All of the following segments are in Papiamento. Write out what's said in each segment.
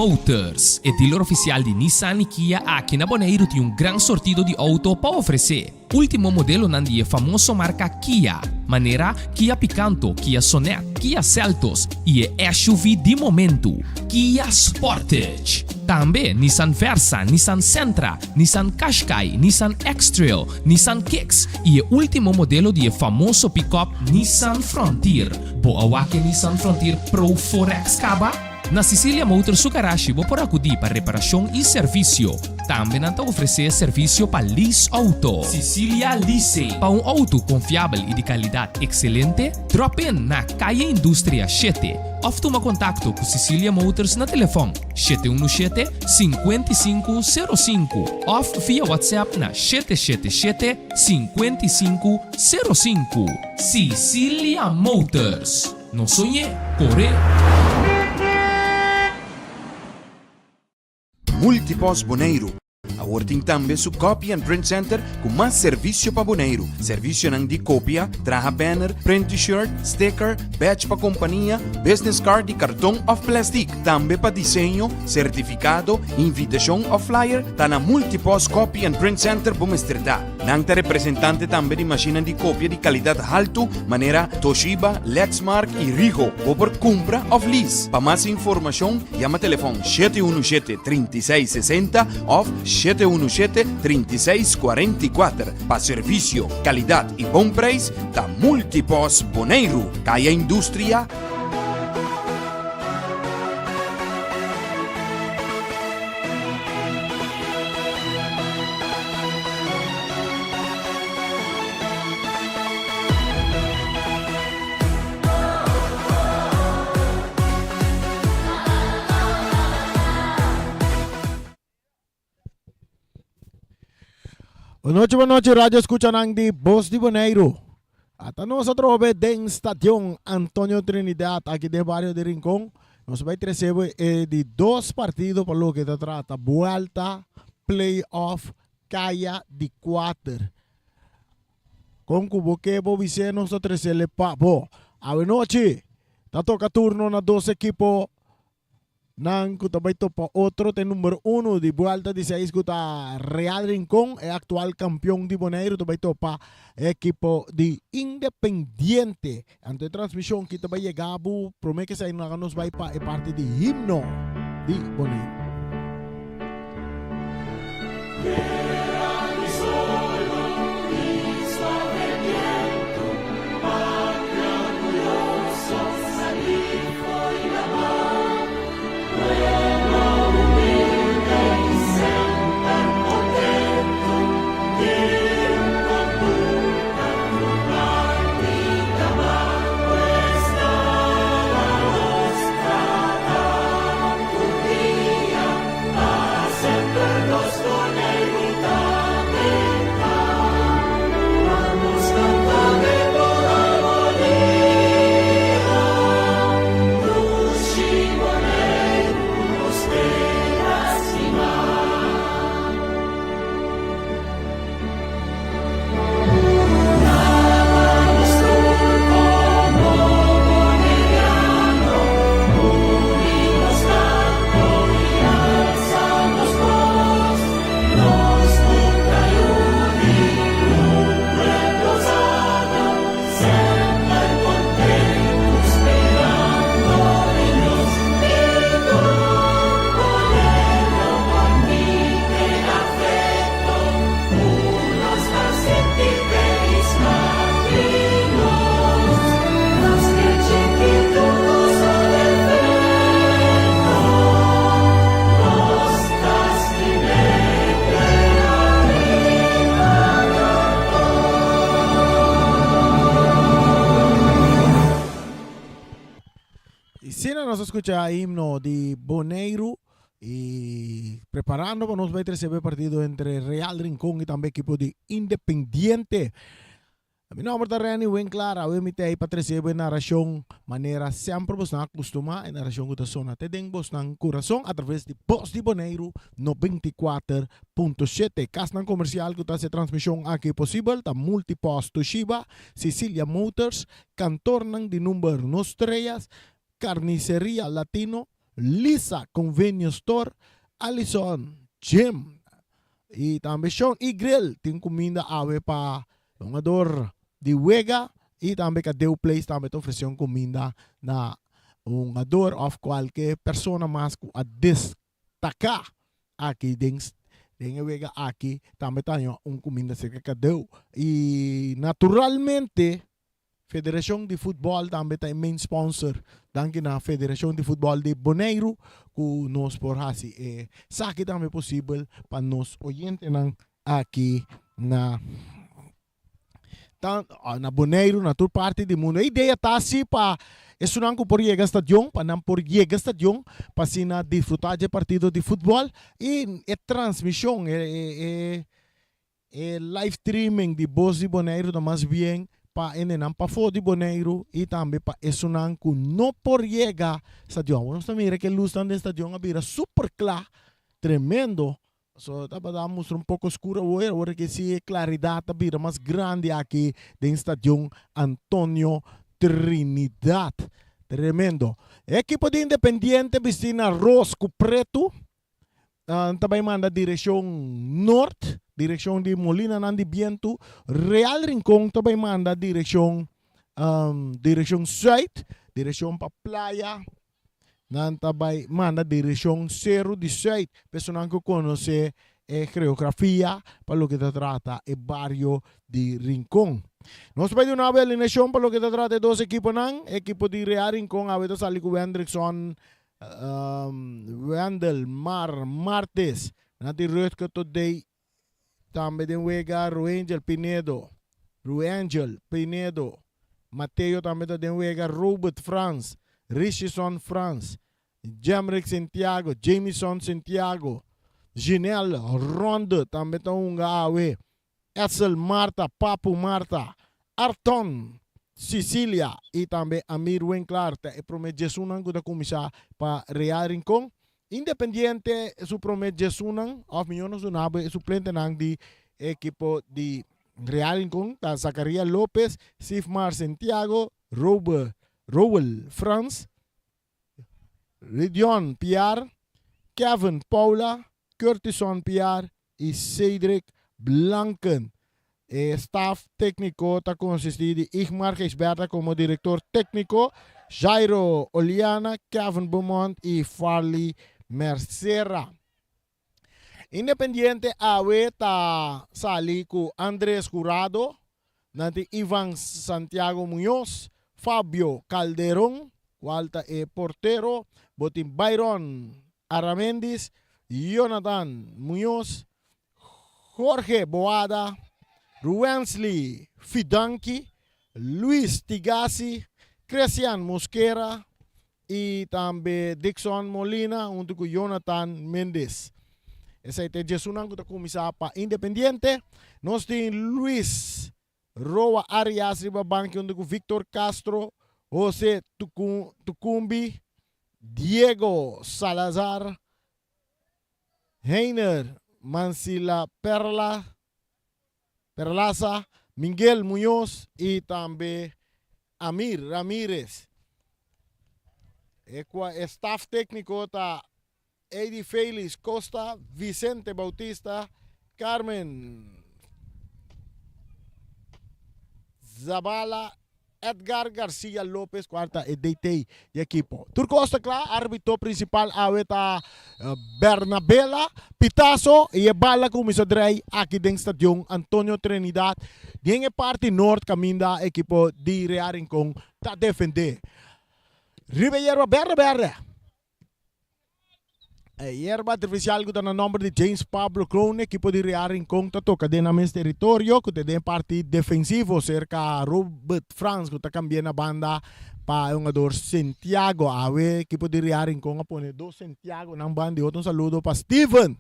Motors, e dealer ofisial di Nissan i Kia aki na Boneiru tin un gran sortido di outo pa ofresé. Último modelonan di e famoso marka Kia, manera Kia Picanto, Kia Sonet, Kia Seltos i e SUV di momentu, Kia Sportage. Tambe Nissan Versa, Nissan Sentra, Nissan Qashqai, Nissan X-Trail, Nissan Kicks i e último modelo di e famoso pickup Nissan Frontier. Bo a wak e Nissan Frontier Pro 4X kaba? Na Cecilia Motors su garashi bo por akudí pa reparashon i servisio. Tambe nan ta ofresé servisio pa lease outo. Cecilia Leasing. Pa un outo konfiabel i di kalidat ekselente, drop in na Kaya Industria shete òf tuma kontakto ku Cecilia Motors na telefòn 717 5505 òf via WhatsApp na 777 5505. Cecilia Motors. No soñ'é, kor'é! Multipost Boneiru awor tin tambe su Copy and Print Center ku mas servisio pa Boneiru. Servisionan di kopia, traha banner, print T-shirt, sticker, badge pa kompania, business card di karton òf plèstik. Tambe pa diseño, sertifikado, invitashon òf flyer ta na Multipost Copy and Print Center bo mester ta. Nan ta representante tambe di mashinnan di kopia di kalidat haltu manera Toshiba, Lexmark i Ricoh. Bo por kumpra òf lease. Pa mas informashon yama telefòn 717 36 60 òf 717 36 44. Pa servisio, kalidat i bon preis ta Multipost Boneiru, Kaya Industria, Bon nochi, bon nochi, radio escuchanan di Bos di Boneiru. Ata nos atrobe den Stadion Antonio Trinidad, aki den bario di Rincon. Nos bai trece bo e di dos partido pa loke ta trata buelta play-off kaya di kuater. Kon ku bo ke bo bis'é nos ta trecele pa bo. Awe nochi ta toka turno na dos ekipo Nan ku ta bai topa otro ta e number uno di buelta di seis ku ta Real Rincon, e aktual kampion di Boneiru ta bai topa e ekipo di Independiente. Anto e transmishon ki ta bai yega bo prome ke esei laga nos bai pa e parti di himno di Boneiru. Y sina nos a scucha himno di Boneiru y preparando pa nos bay trece e partido entre Real Rincon y tambe equipo di Independiente. Mi nomber ta Renny Winklaar, awe mi ta ei pa trece bo e narracion manera semper bosnan a custuma, e narracion cu ta sona te den bosnan curason a traves di Bos di Boneiru 94.7. Casnan comercial cu ta haci e transmision aki posibel ta Multipost Toshiba, Cecilia Motors, Kantornan di number Nos Strellas, Carniceria Latino, Lisa Convenience Store, Alison Gym i tambe Shon i Grill tin kuminda awe pa hungador di wega i tambe Kadeu Place tambe ta ofresé un kuminda na hungador òf kualke persona mas ku a destaká aki den den e wega aki tambe ta haña un kuminda serka Kadeu i naturalmente Federashon di Futbòl tambe ta e main sponsor. Danki na Federashon di Futbòl di Boneiru ku nos por hasi e saki tambe posibel pa nos oyentenan aki na na Boneiru, na tur parti di mundu. E idea ta si pa esunnan ku por yega stadion, pa nan por yega stadion pa asina disfrutá dje partido di futbòl i e transmishon, e E live streaming di Bos di Boneiru ta mas bien pa hendenan pafó di Boneiru i tambe pa esunnan ku no por yega stadion. Awor nos ta mira ku e lusnan den stadion a bira super kla, tremendo. So tabata a mustra un poko skur awor, awor ke si e klaridat a bira mas grandi aki den stadion Antonio Trinidad. Tremendo. E ekipo di Independiente bisti na ros ku pretu. Nan ta bai manda direkshon nort, direkshon di molinanan di bientu. Real Rincon ta bai manda direkshon direkshon sùit, direkshon pa playa. Nan ta bai manda direkshon seru di sùit. Personanan ku konosé e geografia pa loke ta trata e bario di Rincon. Nos ta bai duna awe alineashon pa loke ta trata e dos ekiponan. Ekipo di Real Rincon awe ta sali ku Wendrickson Wendel Mar Martes, nan tin Rutger Todey tambe den wega, Ruangel Pinedo, Ruangel Pinedo, Mateo tambe ta den wega, Robert Frans, Richison Frans, Jemrick Santiago, Jamison Santiago, Ginel Ronde tambe ta hunga awe. Edsel Marta, Papu Marta, Arton Cicilia y tambe Amir Winklaar ta e prome djesunnan cu ta cuminsa pa Real Rincon. Independiente su prome djesunnan, of mijo nos duna bo e suplentenan di e ekipo di Real Rincon ta Zacaria Lopez, Sifmar Santiago, Robert, Roel Frans, Ridion Piar, Kevin Paula, Curtison Piar y Cedric Blanken. E staf técnico ta consisti di Igmar Gijsberta como director técnico, Jairo Oliana, Kevin Beaumont y Farley Mercera. Independiente awe ta sali ku Andres Jurado, nan tin Ivan Santiago Muñoz, Fabio Calderon, kual ta e portero, bo tin Byron Aramendis, Jonathan Muñoz, Jorge Boada, Ruwensley Fidanki, Luis Tigasi, Christian Mosquera, y tambe Dixon Molina hunto cu Jonathan Mendez. Esey ta e djesunnan cu ta cuminsa pa Independiente. Nos tin Luis Roa Arias riba banki hunto cu Victor Castro, Jose Tucumbi, Diego Salazar, Heiner Mancilla Perla, Perlaza, Miguel Muñoz y tambe Amir Ramirez. E kua e staf tékniko ta Edy Felix Costa, Vicente Bautista, Carmen Zabala, Edgar Garcia Lopez cual ta e DT di ekipo. Tur cos ta cla, arbitro principal awe ta Bernabela Pitazo y e bala cuminsa drei aki den stadion Antonio Trinidad den e parti noord caminda ekipo di Real Rincon ta defende. Riba e yerba berde berde. E yerba artificial cu ta na nomber di James Pablo Kroon, ekipo di Real Rincon ta toca den nan mes teritorio cu ta den parti defensivo cerca Robert Frans cu ta cambia na banda pa e hungador Santiago. Awe ekipo di Real Rincon a pone dos Santiago nan banda y otro un saludo pa Steven,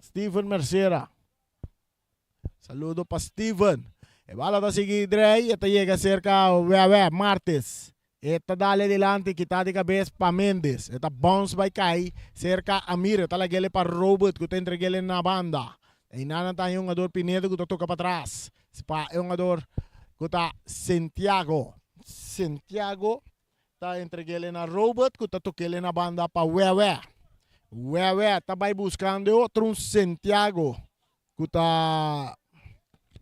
Steven Mercera. Saludo pa Steven. E bala ta sigui drei, e ta yega cerca Wewe Martes. E ta dale dilanti, kita di cabes pa Mendes. E ta bounce bai cay cerca Amir. E ta lagele pa Robert cu ta entregele na banda. Einan ta e hungador Pinedo cu ta toca patras pa e hungador cu ta Santiago. Santiago. Ta entreg'ele na Robert ku ta tok'ele na banda pa Wewe. Wewe ta bai buskando e otro un Santiago ku ta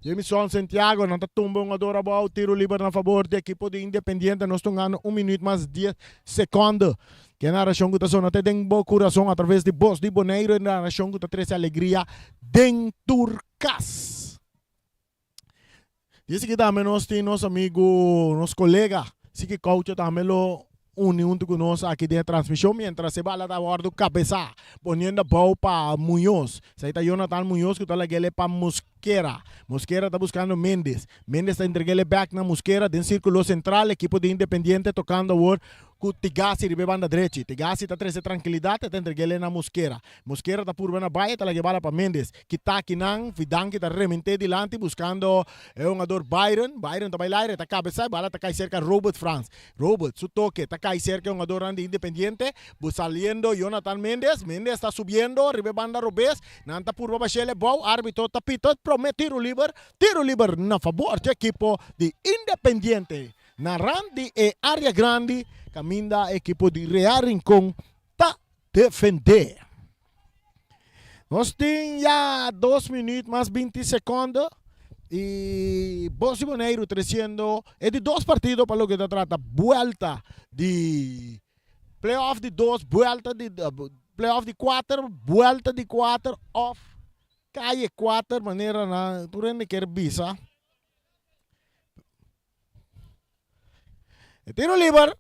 Jamison Santiago. Nan ta tumba un ador abou, tiro liber na fabor di ekipo di Independiente. Nos ta hungando un minuut mas dies sekonde. Ke narashon ku ta sona te den bo kurason atraves di Bos di Boneiru, e narashon ku ta trese alegria den tur kas. Dice ki tambe nos tin nos amigu, nos kolega Siki Koucho tambe lo uni huntu ku nos aki den e transmishon mientras e bala ta wòrdu kabesá poniendo abou pa Muñoz. Esei ta Jonathan Muñoz ku ta lag'el pa Mosquera. Mosquera ta buskando Mendes. Mendes ta entreg'el bèk na Mosquera den sirkulo sentral. Ekipo di Independiente tokando awor ku Tigasi riba e banda drechi. Tigasi ta trese trankilidat e ta entreg'el na Mosquera. Mosquera ta purba na bai e ta laga e bala pa Mendes. Kita kinan, Vidanki ta rement'é dilanti buskando e hungador Byron. Byron ta bai laire, ta kabesá e bala ta kai serka Robert Frans. Robert su toke ta kai serka e hungadornan di Independiente. Bu saliendo Jonathan Mendes. Mendes ta subiendo riba e banda robes. Nan ta purba bash'el e bou. Arbitro ta pita prome tiro liber. Tiro liber na fabor dje ekipo di Independiente. Na rand di e area grandi kaminda e ekipo di Real Rincon ta defendé. Nos tin ya dos minuut mas binti sekondo i Bos di Boneiru tresiendo e di dos partido pa loke ta trata buelta di playoff di dos buelta di playoff di kuater buelta di kuater of kaye kuater manera nan tur hende kier bisa. E tiro liber.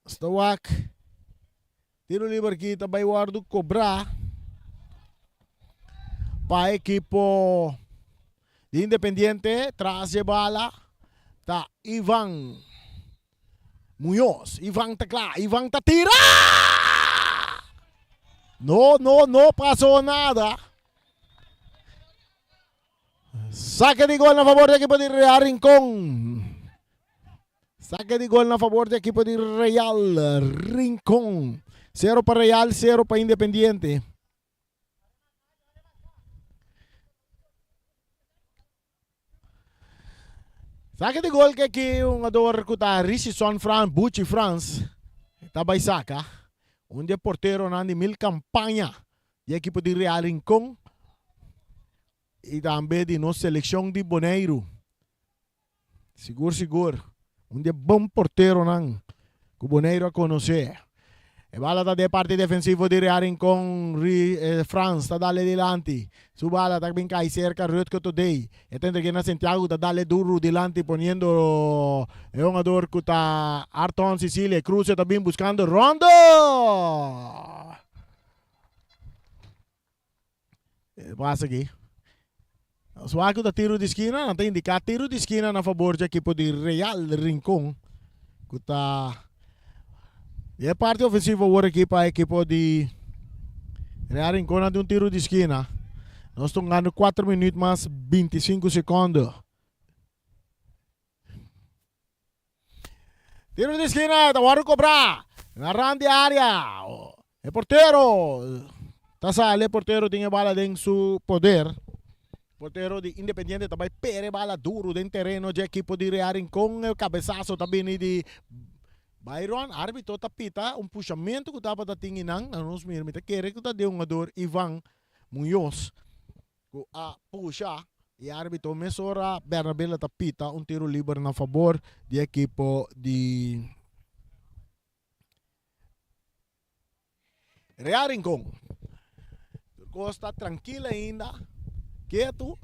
Nos ta wak tiro liber aki ta bai wòrdu kobrá pa ekipo di Independiente. Tras dje bala ta Ivan Muñoz. Ivan ta kla, Ivan ta tira! No, no, no pasó nada. Sake di gol na fabor di ekipo di Real Rincon. Sake di gol na fabor di ekipo di Real Rincon. Sero pa Real, sero pa Independiente. Sake di gol ke ki un jugador ku ta Richardson Frans, Buchi Frans, ta bai saka. Un di e porteronan di mil kampaña di ekipo di Real Rincon i tambe di nos selekshon di Boneiru. Sigur sigur un di e bon porteronan ku Boneiru a konosé. E bala ta den parti defensivo di Real Rincon. Frans ta dale dilanti. Su bala ta bin kai serka Rutger Todey. E ta entreg'é na Santiago ku ta dale duru dilanti poniendo e hungador ku ta Arton Cecilia. E kruse ta bin buskando Rondo! E pasa aki. Nos wak ku ta tiro di skina, nan ta indiká tiro di skina na fabor dje ekipo di Real Rincon ku ta di e parti ofensivo awor aki pa ekipo di Real Rincon nan tin un tiro di skina. Nos ta hungando kuater minuut mas bintisinku sekondo. Tiro di skina ta wòrdu kobrá na rand di área. E portero ta sali, e portero tin e bala den su poder. Portero di Independiente ta bai pere e bala duru den tereno dje ekipo di Real Rincon. E kabesaso ta bini di Byron. Arbitro ta pita un pushamentu ku tabata tin einan. Nos mira, mi ta kere ku ta di hungador Ivan Muñoz. Ku a pusha e arbitro mesora Bernabela ta pita un tiro liber na fabor di ekipo di Real Rincon. Tur kos ta trankil ainda, ketu,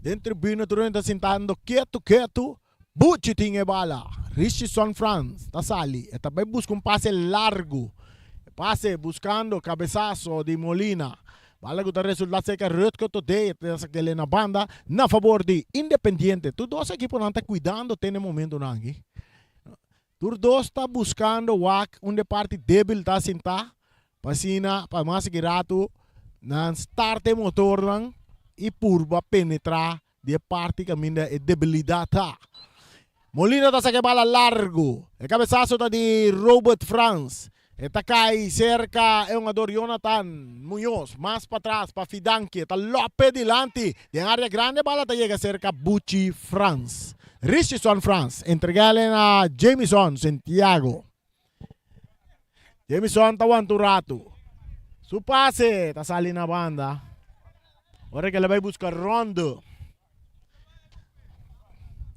den tribuna tur hende ta sintando ketu ketu. Buchi tin e bala. Richardson Frans ta sali. E ta bai buska un pase largu. E pase buskando kabesaso di Molina. Bala ku ta resulta serka Rutger Todé. E ta sak'el na banda na fabor di Independiente. Tur dos ekiponan ta kuidando te na e momentunan aki. Tur dos ta buskando wak unda e parti debil ta sintá pa asina pa mas ki ratu nan start e motornan i purba penetrá di e parti kaminda e debilidat ta. Molina ta saka e bala largu. E kabesaso ta di Robert Frans. E ta kai serka e hungador Jonathan Muñoz. Mas patras pa Fidanki. E ta lope dilanti. Den area grandi e bala ta yega serka Buchi Frans. Richison Frans entregale na Jamison Santiago. Jamison ta wanta un ratu. Su pase ta sali na banda. Ora que el bai busca Rondo.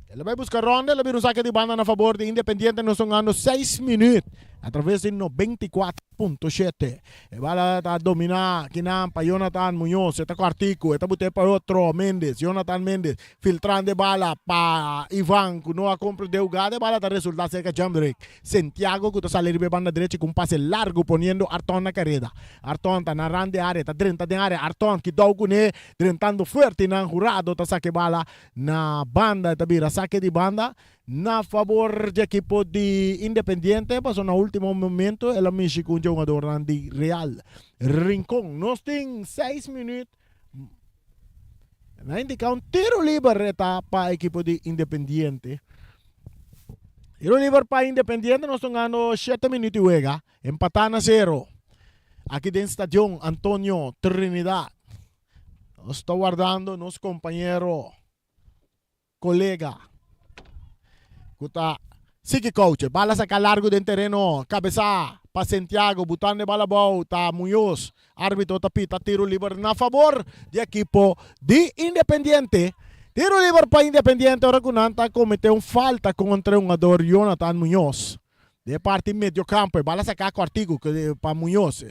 El bai busca Rondo, el bira un saque di banda na favor di Independiente. Nos tongando 6 minuut a través di 94.7. E bala ta domina kinan pa Jonathan Muñoz. E ta kwartiku, e ta bute pa otro Mendes. Jonathan Mendes filtrando e bala pa Ivan ku no a komprende hugada. E bala ta resulta serka Jamdrick Santiago ku ta sali riba e banda drechi ku un pase largu poniendo Arton na kareda. Arton ta na rand di area, ta drenta den area. Arton kidou kuné drentando fuerte nan Jurado ta saka e bala na banda. E ta bira sake di banda Na fabor di ekipo di Independiente paso na ultimo momento el a mishi ku un djogadornan di Real Rincon. Nos tin seis minuut. Na indica un tiro liber e ta pa ekipo di Independiente. Tiro liber pa Independiente nos tongando shete minuut di wega. Empata na zero. Aki den Stadion Antonio Trinidad. Nos ta wardando nos compañero. Kolega ku ta sigui kouche. Bala saka largu den tereno. Kabesa pa Santiago butando e bala abou ta Muñoz. Arbitro ta pita tiro liber na fabor di ekipo di Independiente. Tiro liber pa Independiente ora ku nan ta komete un falta kontra e hungador Jonathan Muñoz. Den e parti medio campo e bala saca cortico pa Muñoz.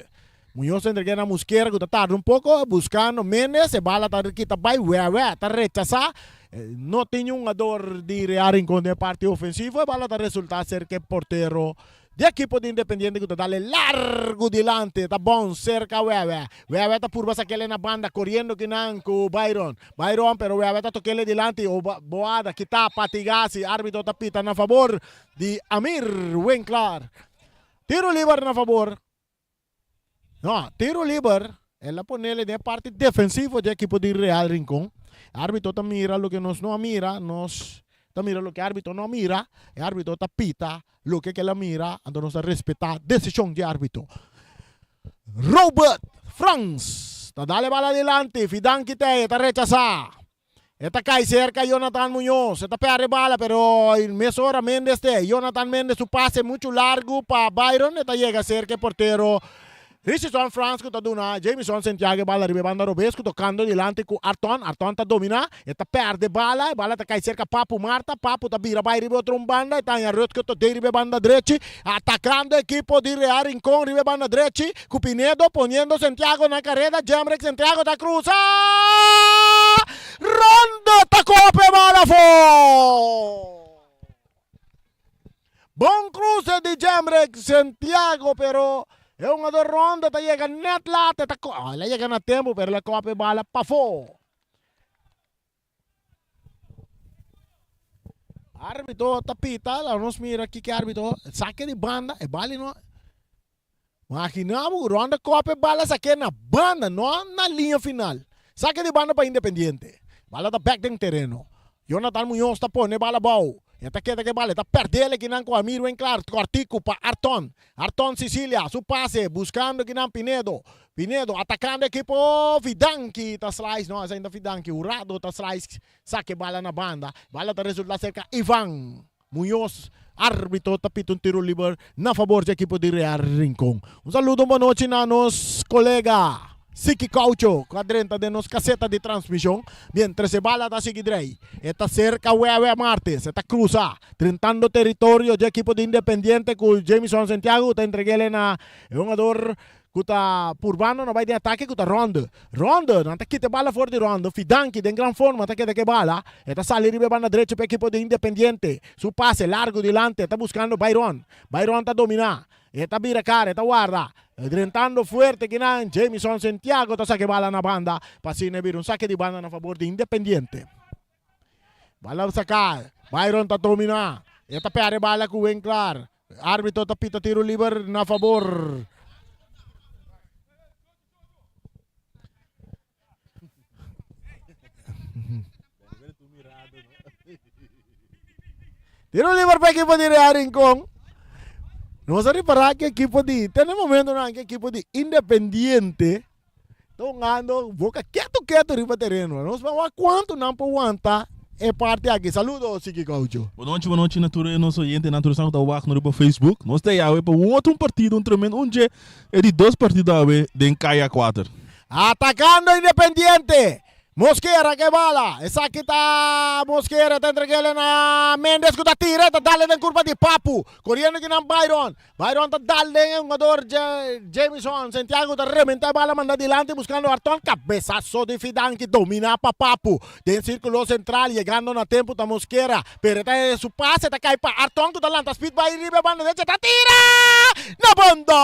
Muñoz ta entrega na Mosquera cu ta tarda un poco buscando Mendez. E bala ta kita bay Wewe ta rechasa. No tin un hungador di Real Rincon den e parti ofensivo. E bala ta resulta cerca e portero di ekipo di Independiente cu ta dale largo dilanti. Ta bon cerca Wewe. Wewe ta purba sakele na banda coriendo kinan cu Byron. Byron pero Wewe ta tokele dilanti. Boada kita pa Tigasi. Arbitro ta pita na favor di Amir Winklar. Tiro liber na fabor. No, tiro liber. El a ponele den parti defensivo di ekipo di Real Rincon. Arbitro ta mira loke nos no a mira. Nos ta mira loke arbitro no a mira. E arbitro ta pita loke ke el a mira. Anto nos ta respeta desishon di arbitro. Robert Frans ta dale bala dilanti. Fidan Kiteye ta rechasa. E ta kai serka Jonathan Muñoz. E ta perde bala pero mesora Mendez te. Jonathan Mendez su pase muchu largu pa Byron. E ta yega serka e portero Richardson Frans ku ta duna Jamison Santiago e bala riba e banda robes ku tokando dilanti ku Arton. Arton ta domina. E ta perde bala. E bala ta kai serka Papu Marta. Papu ta bira bai riba e otro un banda. E ta haña Rutger Todé riba e banda drechi. Atakando ekipo di Real Rincon riba e banda drechi. Ku Pinedo poniendo Santiago na kareda, Jemrick Santiago ta krusa! Rondo ta kope bala afó! Bon kruse di Jemrick Santiago pero e hungador Rondo ta yega net laat, e ta oh, el a yega na tempu pero el a kope bala pafó. Arbitro ta pita, laga nos mira kiko e arbitro sake di banda, e bali no. Imagina bo Ronda kop e bala sake na banda, no na liña final. Sake di banda pa Independiente. Bala ta bek den tereno. Jonathan Muñoz ta pone bala abou. E ta keda ku e bala, e ta pèrdè el ekinan ku Amir Winklaar, kòrtiku pa Arton. Arton Cicilia, su pase buskando kinan Pinedo. Pinedo atakando ekipo Fidanki ta slice, no esei no ta Fidanki, Hurado ta slice sake bala na banda. Bala ta resulta serka Ivan Muñoz. Arbitro ta pita un tiro liber na fabor dje ekipo di Real Rincon. Un saludo, un bonochi na nos kolega Siki Caucho ku a drenta den nos kaseta di transmishon. Mientras e bala ta sigui drei, e ta serka Wewe Martes, e ta krusa drentando teritorio dje ekipo di Independiente ku Jamison Santiago ta entreg'el na e hungador ku ta purbando no bai den atake ku ta Ronde. Ronde, nan ta kita e bala for di Ronde. Fidanki den gran forma ta keda ku e bala. E ta sali riba e banda drechi pa ekipo di Independiente. Su pase largu dilanti e ta buskando Byron. Byron ta dominá. E ta bira kara, e ta warda. Drentando fuerte kinan, Jamison Santiago ta saka e bala na banda pa asina e bira un sake di banda na fabor di Independiente. Bala saka, Byron ta dominá. E ta pèrdè e bala ku Winklar. Arbitro ta pita tiro liber na fabor. Tiro liber pa ekipo di Real Rincon. Nos a repará ku ekipo di, te na e momentonan ku ekipo di Independiente ta hungando boka ketu ketu riba tereno. Nos ban wak kuantu nan por wanta. e parti aki. Saludo Siki Gaucho. Bon nochi, bon nochi na tur e nos oyentenan, tur esnan ku ta wak nos riba Facebook. Nos ta yawe pa un otro un partido, un tremendo, un dje e di dos partido awe den Kaya Kuater. Atacando Independiente. Mosquera ke bala. Esaki ta Mosquera ta entreg'el na Mendez ku ta tira, ta dal den kurpa di Papu. Koriendo kinan Byron. Byron ta dal den e hungador Jamison. Santiago ta rementa e bala manda dilanti buskando Arton. Kabesaso di Fidanki domina pa Papu. Den sirkulo sentral yegando na tempu ta Mosquera. Pero ta su pase ta kai pa Arton ku ta lanta speed bai riba e banda derecha ta tira na banda.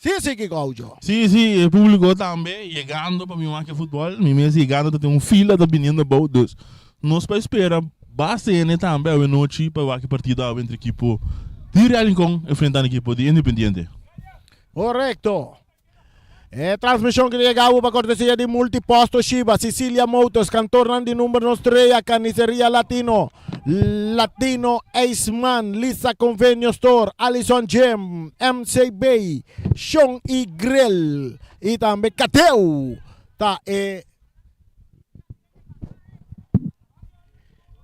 Sí, sí, ki gaucho. Sí, sí, e público tambe yegando pa mi wak e futbol. Mi mes yegando ta tin un fila ta biniendo abou. Dus nos pa espera basta hende tambe awe nochi pa wak e partido awe entre ekipo di Real Rincon enfrentando ekipo di Independiente. Correcto. E transmision ki ta yega awo pa cortesia di Multipost Toshiba, Sicilia Motors, kantornan di number nos Trea, Carniceria Latino, Latino Ijsman, Lisa Convenio Store, Alison Gym, MCB, Shon y Grill y tambe Cateu ta e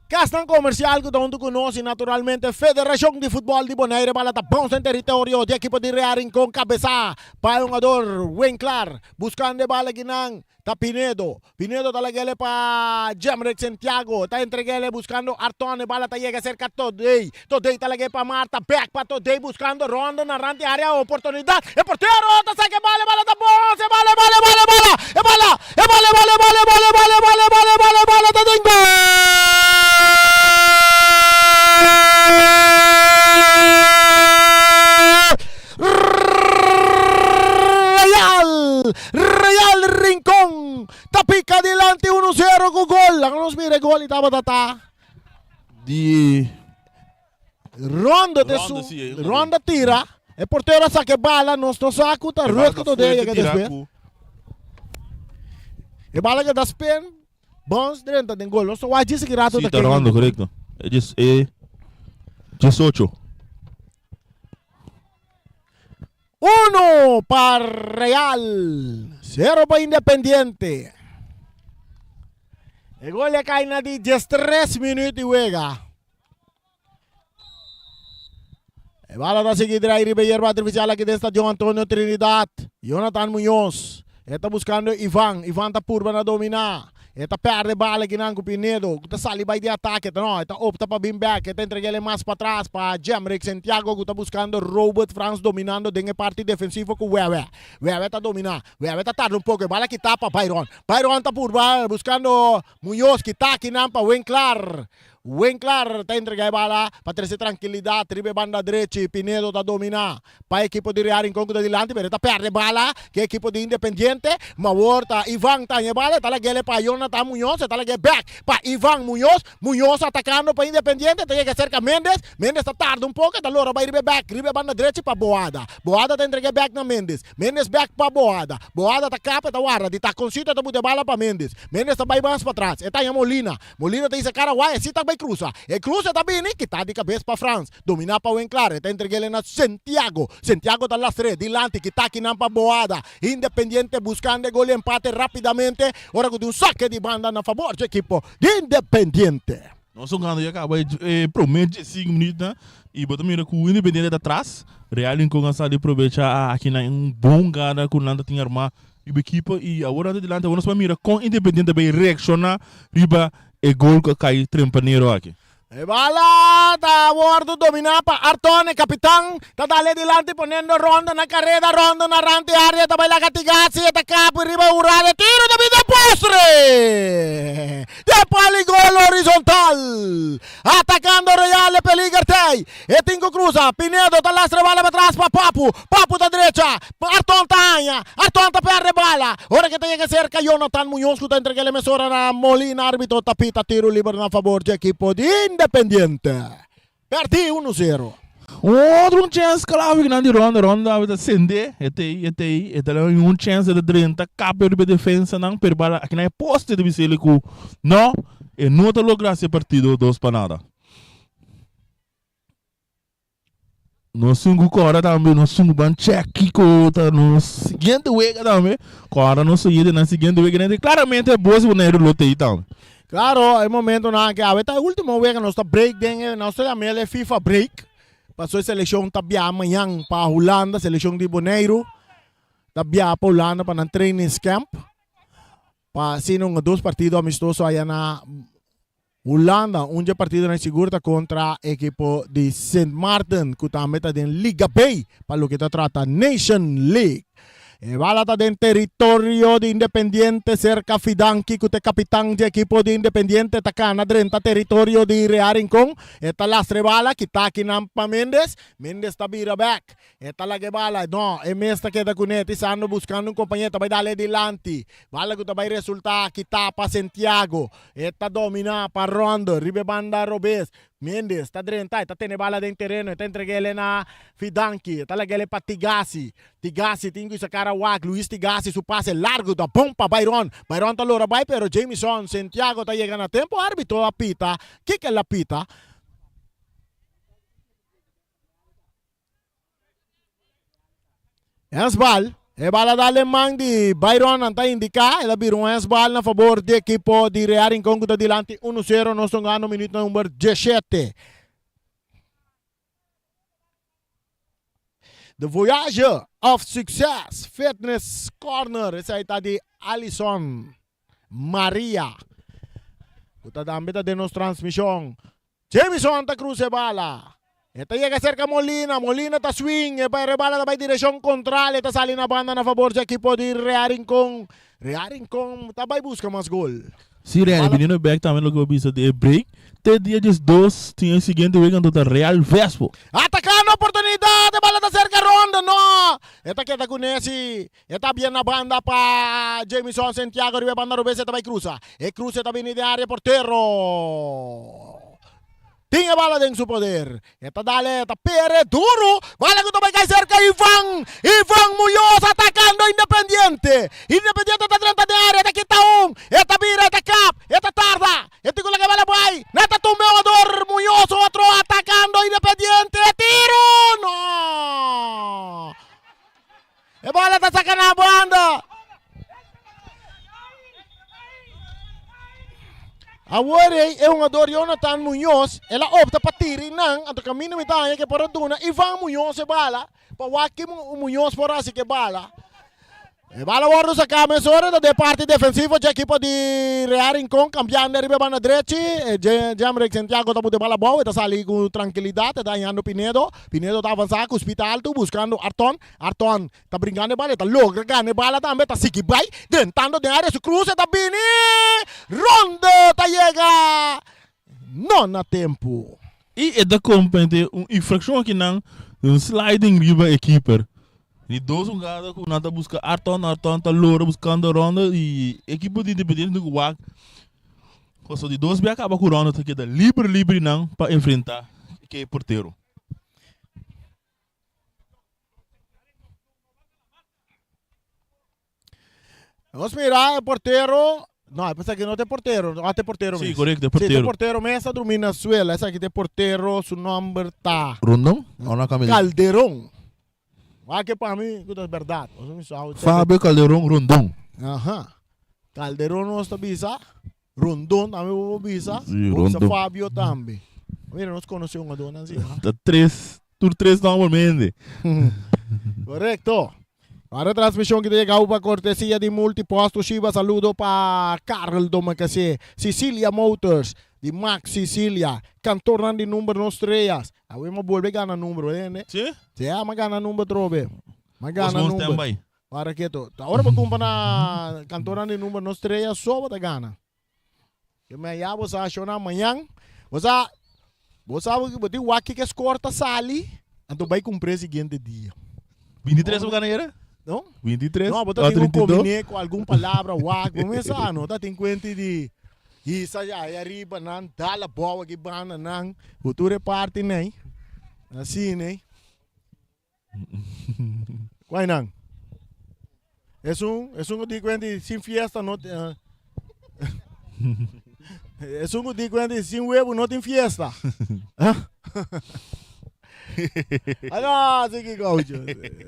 Kasnan komersial ku ta huntu ku nos i naturalmente Federashon di Futbòl di Bonaire bala ta bounce den teritorio di ekipo di Real Rincon kabesá pa e hungador Winklar buskando e bala kinan ta Pinedo. Pinedo ta lag'ele pa Jemrick Santiago ta entreg'ele buskando Arton e bala ta yega serka Todey Todey ta lag'e pa Marta bek pa Todey buskando Rondo na rant di area oportunidat e portero ta saka e bala e bala ta bounce e bala e bala e bala e bala e bala E bala, e bala, e bala, e bala, e bala, e bala, e bala, e bala, e bala ta den gol! Real, Real Rincon ta pica dilanti uno zero cu gol. Laga nos mira e gol y tabata ta. Di Rondo te su, Rondo tira, e portero a saca e bala, nos no sa cu ta Ruud cu ta yega despues. E bala que da spin, bounce drenta den gol. Nos no wak djis aki rato ta Si, ta Rondo, correcto. E djes, e 18. Uno pa Real, cero pa Independiente. E gol a cay na di 13 minuut di wega. E bala ta sigui drai riba e yerba artificial aki den Stadion Antonio Trinidad. Jonathan Muñoz. E ta buscando Ivan. Ivan ta purba na domina. E ta perde bala akinan cu Pinedo cu ta sali bai di atake. No, e ta opta pa bin bek. E ta entreg'el mas patras pa Jemrick Santiago cu ta buscando Robert Frans dominando den e parti defensivo cu Wewe. Wewe ta domina. Wewe ta tarda un poco. E bala kita pa Byron. Byron ta purba buscando Muñoz. Kita akinan pa Winklar. Winklar ta entrega e bala pa trese trankilidat riba e banda drechi. Pinedo ta domina pa ekipo di Real Rincon ku ta dilanti pero e ta perde bala ku e ekipo di Independiente. Ma awor ta Ivan ta haña e bala e ta lag'el pa Jonathan Muñoz e ta lag'e bek pa Ivan Muñoz. Muñoz atakando pa Independiente ta yega serka Mendez. Mendez ta tarda un poko e ta lora bai riba e bek riba e banda drechi pa Boada. Boada ta entrega e bek na Mendez. Mendez bek pa Boada. Boada ta kapa e ta warda di takoncito e ta buta e bala pa Mendez. Mendez ta bai mas patras e ta haña Molina. Molina ta hisa kara wai e si ta bai krusa. E krusa ta bini kita di kabes pa Frans. Dominá pa Wenclar e ta entreg'el na Sentiago. Sentiago ta lastr'é dilanti kita kinan pa Boada. Independiente buskando e gol di empate rapidamente ora ku tin un sake di banda na fabor dje ekipo di Independiente. Nos hungando ya kaba e prome diesinku minütnan i bo ta mira ku Independiente ta tras. Real Rincon a sa di probecha akinan un bon gana ku nan ta tin armá Riba ekipo y awor nan ta dilanti awor nos por mira con Independiente bay reacciona riba e gol cu a cay trempanero aki. E bala ta wordo domina pa Arton, e capitan ta dale dilanti poniendo Rondo na careda, Rondo na rand di area ta bay laga Tigasi, e ta capi riba Urale, tiro ta bin den postre! Den pal y gol horizontal! Atacando Real e peliger tey, e tin cu cruza, Pinedo ta lastra e bala patras pa Papu, Papu ta drecha, Arton ta haña, Arton ta perde bala. Ora ke ta yega serka Jonathan Muñoz ku ta entrega el mesora na Molina, arbitro ta pita tiro liber na fabor dje ekipo di Independiente. Perdí uno zero. Otro un chens clave ku nan di Ronda, Ronda awe ta sende, e ta ei, e ta ei, e ta dal un chens e ta drenta kapia riba e defensanan, pero bala aki nan e poste ta bis'el ku no, e no ta logra hasi e partido dos pa nada. Nos tin ku kòrda tambe, nos tin ku ban chèk kiko ta nos siguiente wega tambe. Kòrda nos oyentenan siguiente wega nan klaramente Bos Boneiru lo t'ei tambe. Klaro, e momentonan aki awe ta e ultimo wega, nos ta break den e, nos ta yam'el e FIFA break, pasobra e selekshon ta biaha mañan pa Hulanda, selekshon di Boneiru ta biaha pa Hulanda pa nan trainingscamp, pa asina un o dos partido amistoso aya na Hulanda, un dje partidonan sigur ta kontra ekipo di Sint Maarten ku tambe ta den Liga B pa loke ta trata Nation League. E bala ta den teritorio di Independiente serka Fidanki ku ta e kapitan dje ekipo di Independiente ta kana drenta teritorio di Real Rincon. E ta lastra e bala kita akinan pa Mendes. Mendes ta bira bek. E ta laga e bala, no, e mes ta keda kuné, tisando buskando un kompañé, ta bai dal e dilanti. Bala ku ta bai resultá kitá pa Santiago. E ta dominá pa Rondo riba e banda robes. Mendes ta drenta, e ta tene bala den tereno, e ta entreg'el na Fidanki, e ta lag'el pa Tigasi. Tigasi tin ku isa kara wak, Luis Tigasi su pase largu ta bon pa Byron. Byron ta lora bai pero Jamison Santiago ta yega na tempu, arbitro a pita. Kiko el a pita? Hensbal, e bala dal den man di Byron nan ta indica, el a bira un hensbal na fabor di ekipo di Real Rincon cu ta dilanti uno sero, nos ta hungando minuut number diesshete. The Voyager of Success Fitness Corner, esai ta di Alison Maria, cu ta tambe ta den nos transmision. Jamison ta cruza e bala. E ta yega cerca Molina. Molina ta swing. E pero e bala ta bay direccion contral. E ta sali na banda na favor dje ekipo di Real Rincon. Real Rincon ta bay busca mas gol. Si Real, biniendo bek tambe loke bo bisa di e break, te dia diesdos tin e siguiente wega anto ta Real Vespo. Atacando oportunidad, e bala ta cerca Rondo, no! E ta keda cu Nessi, e ta bien na banda pa Jamison Santiago riba e banda robes e ta bay cruza. E cruce ta bini den area portero. Tin e bala den su poder. E ta dale, e ta pere duru. Bala ku ta bai kai serka Ivan. Ivan Muñoz atakando Independiente. Independiente ta drenta den area, ta kita un. E ta bira, e ta kap, e ta tarda. E tin ku laga e bala bai. Na ta tumbe jugador Muñoz otro atakando Independiente. E tiro! No! E bala ta saka na banda. Awor ei e hungador Jonathan Muñoz el a opta pa tira i nan anto kaminda mi ta haña ke por a duna Ivan Muñoz e bala pa wak ki Muñoz por hasi ke bala. E bala wòrdu saká mesora ta den parti defensivo dje ekipo di Real Rincon kambiando riba e banda drechi. Jemrick Santiago ta buta e bala abou e ta sali ku trankilidat e ta hañando Pinedo. Pinedo ta avansá ku spit altu buskando Arton. Arton ta brinkando e bala, e ta logra gana e bala tambe, ta sigui bai drentando den area, su kruse ta bini, Rondo ta yega no na tempu. I e ta kompete un infrakshon akinan, un sliding riba e keeper. Di dos hungada ku nan ta buska Arton, Arton ta lora buskando Rondo i ekipo di Independiente tin ku wak pasobra di dos bia kaba ku Rondo ta keda liber liber nan pa enfrenta ke portero. Nos mira e portero. No, e pensá que no te portero. Ah, te portero Sí, mes. correcto, Sí, te portero. portero mes a drumi na suela. Esaki te portero, su nomber ta Rondon? O no cambia? Calderón. Wak que pa mi, ku ta berdad. Nos mi sa- Fabio Calderón Rondon. Aha. Calderón nos ta bisa. Rondon tambe bo por bisa. Sí, Bo bisa Rondon. Fabio tambe. Mira, nos conoce un adona así. ¿no? Ta tres, tur tres nomber mende. Correcto. Para transmisión que te llega pa cortesía di Multipost Toshiba. Saludo pa Carl Domakase, Sicilia Motors, di Max Sicilia, Kantornan di Number No Estrellas. Awe mo vuelve gana numero, eh? Sí? Sí, ma gana number trobe. Ma Os gana bon number. standby. Para keto. Ta ora bo kumpa na kantonan di number no strea so bo ta gana. Ke me ya bo sa shona mañan. Bo sa bo sa bo tin wak kiko score ta sali anto bai kumpr'é siguiente dia. 23 bo gana yera? No? 23? No, bo ta tin ku kombiné ku algun palabra wak. Bo mes sa no ta tin kuenti di hisa ya ahí ariba nan dal abou aki banda nan. Ku tur e parti nei. Asina. Cuai nan? Esun, esun cu di cuenta sin fiesta no uh, esun cu di cuenta sin huevo no tin fiesta. Ano, Siki Gaucho.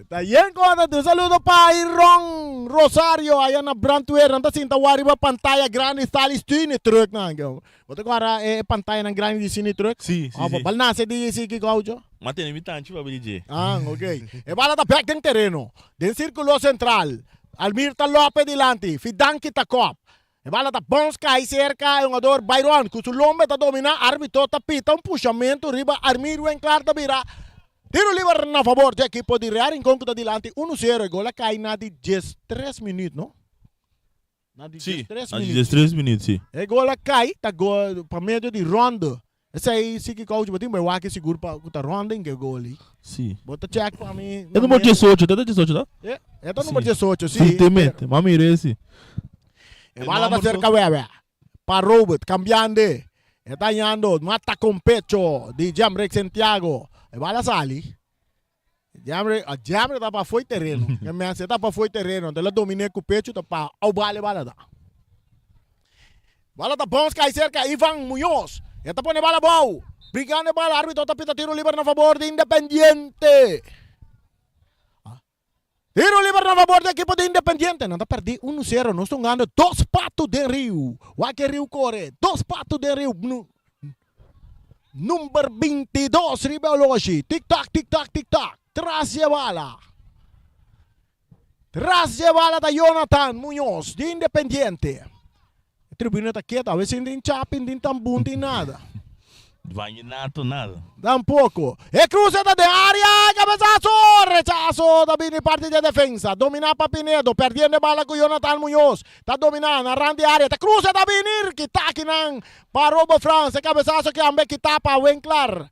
Ta yen konta. Un saludo pa Iron Rosario aya na Brandweer. Nan ta sinta wa riba pantaya grandi sali cine truck nan. Bo ta guarda e pantaya nan grandi di cine truck? Si, si, Ah, si. bal nase di Siki Gaucho? Ma tene mi tanchi pa bini dje. Ah, ok. E bala ta bek den tereno. Den sirkulo sentral. Almir ta lope dilanti. Fidanki ta kop. E bala ta bons kai serka e hungador Byron ku su lombe ta domina. Arbitro ta pita un pushamentu riba Armir Winklaar ta bira tiro liber na fabor dje ekipo di Real Rincon ku ta dilanti uno sero. E gol a kai na di diestres minuut no? Na di Si, diestres na di minuut. diestres minuut si. E gol a kai ta gol pa medio di Ronde. Esei si ki coach bo tin bai wak sigur pa ku ta Ronde in ke gol ei. Si. Bo ta check pa mi. E number diesocho, ta diesocho ta? E, e ta number diesocho si. Fuertemente, m'a mira esi. E bala ta cerca Wewe. Pa Robert, cambiando. E ta hañando mata con pecho di Jamrick Santiago. E bala sali. Jamrick, ah, Jamrick ta pa foi terreno. E mens ta pa foi terreno. Anto el a domine cu pecho ta pa au bala e bala ta. Bala ta bons cai cerca Ivan Muñoz. E ta pone bala abou. Brigando e bala, arbitro ta pita tiro liber na favor di Independiente. Tiro liber na fabor di ekipo di Independiente. Nan ta perdí unu sero. Nos ta hungando dos patu den riu. Wak e riu kore. Dos patu den riu. Number bintidos riba e oloshi. Tik tak, tik tak, tik tak. Tras di e bala. Tras di e bala ta Jonathan Muñoz di Independiente. E tribuna ta ketu, awe sin tin chapin, tin tambun, tin nada. Vallenato nada. Tampoco. E cruce ta den area, cabezazo, rechazo ta bini parti di defensa. Domina pa Pinedo, perdiendo e bala cu Jonathan Muñoz. Ta domina na rand di area, ta cruce ta bini, kita akinan pa Robo Frans. E cabezazo ki ambe kita pa Winklar.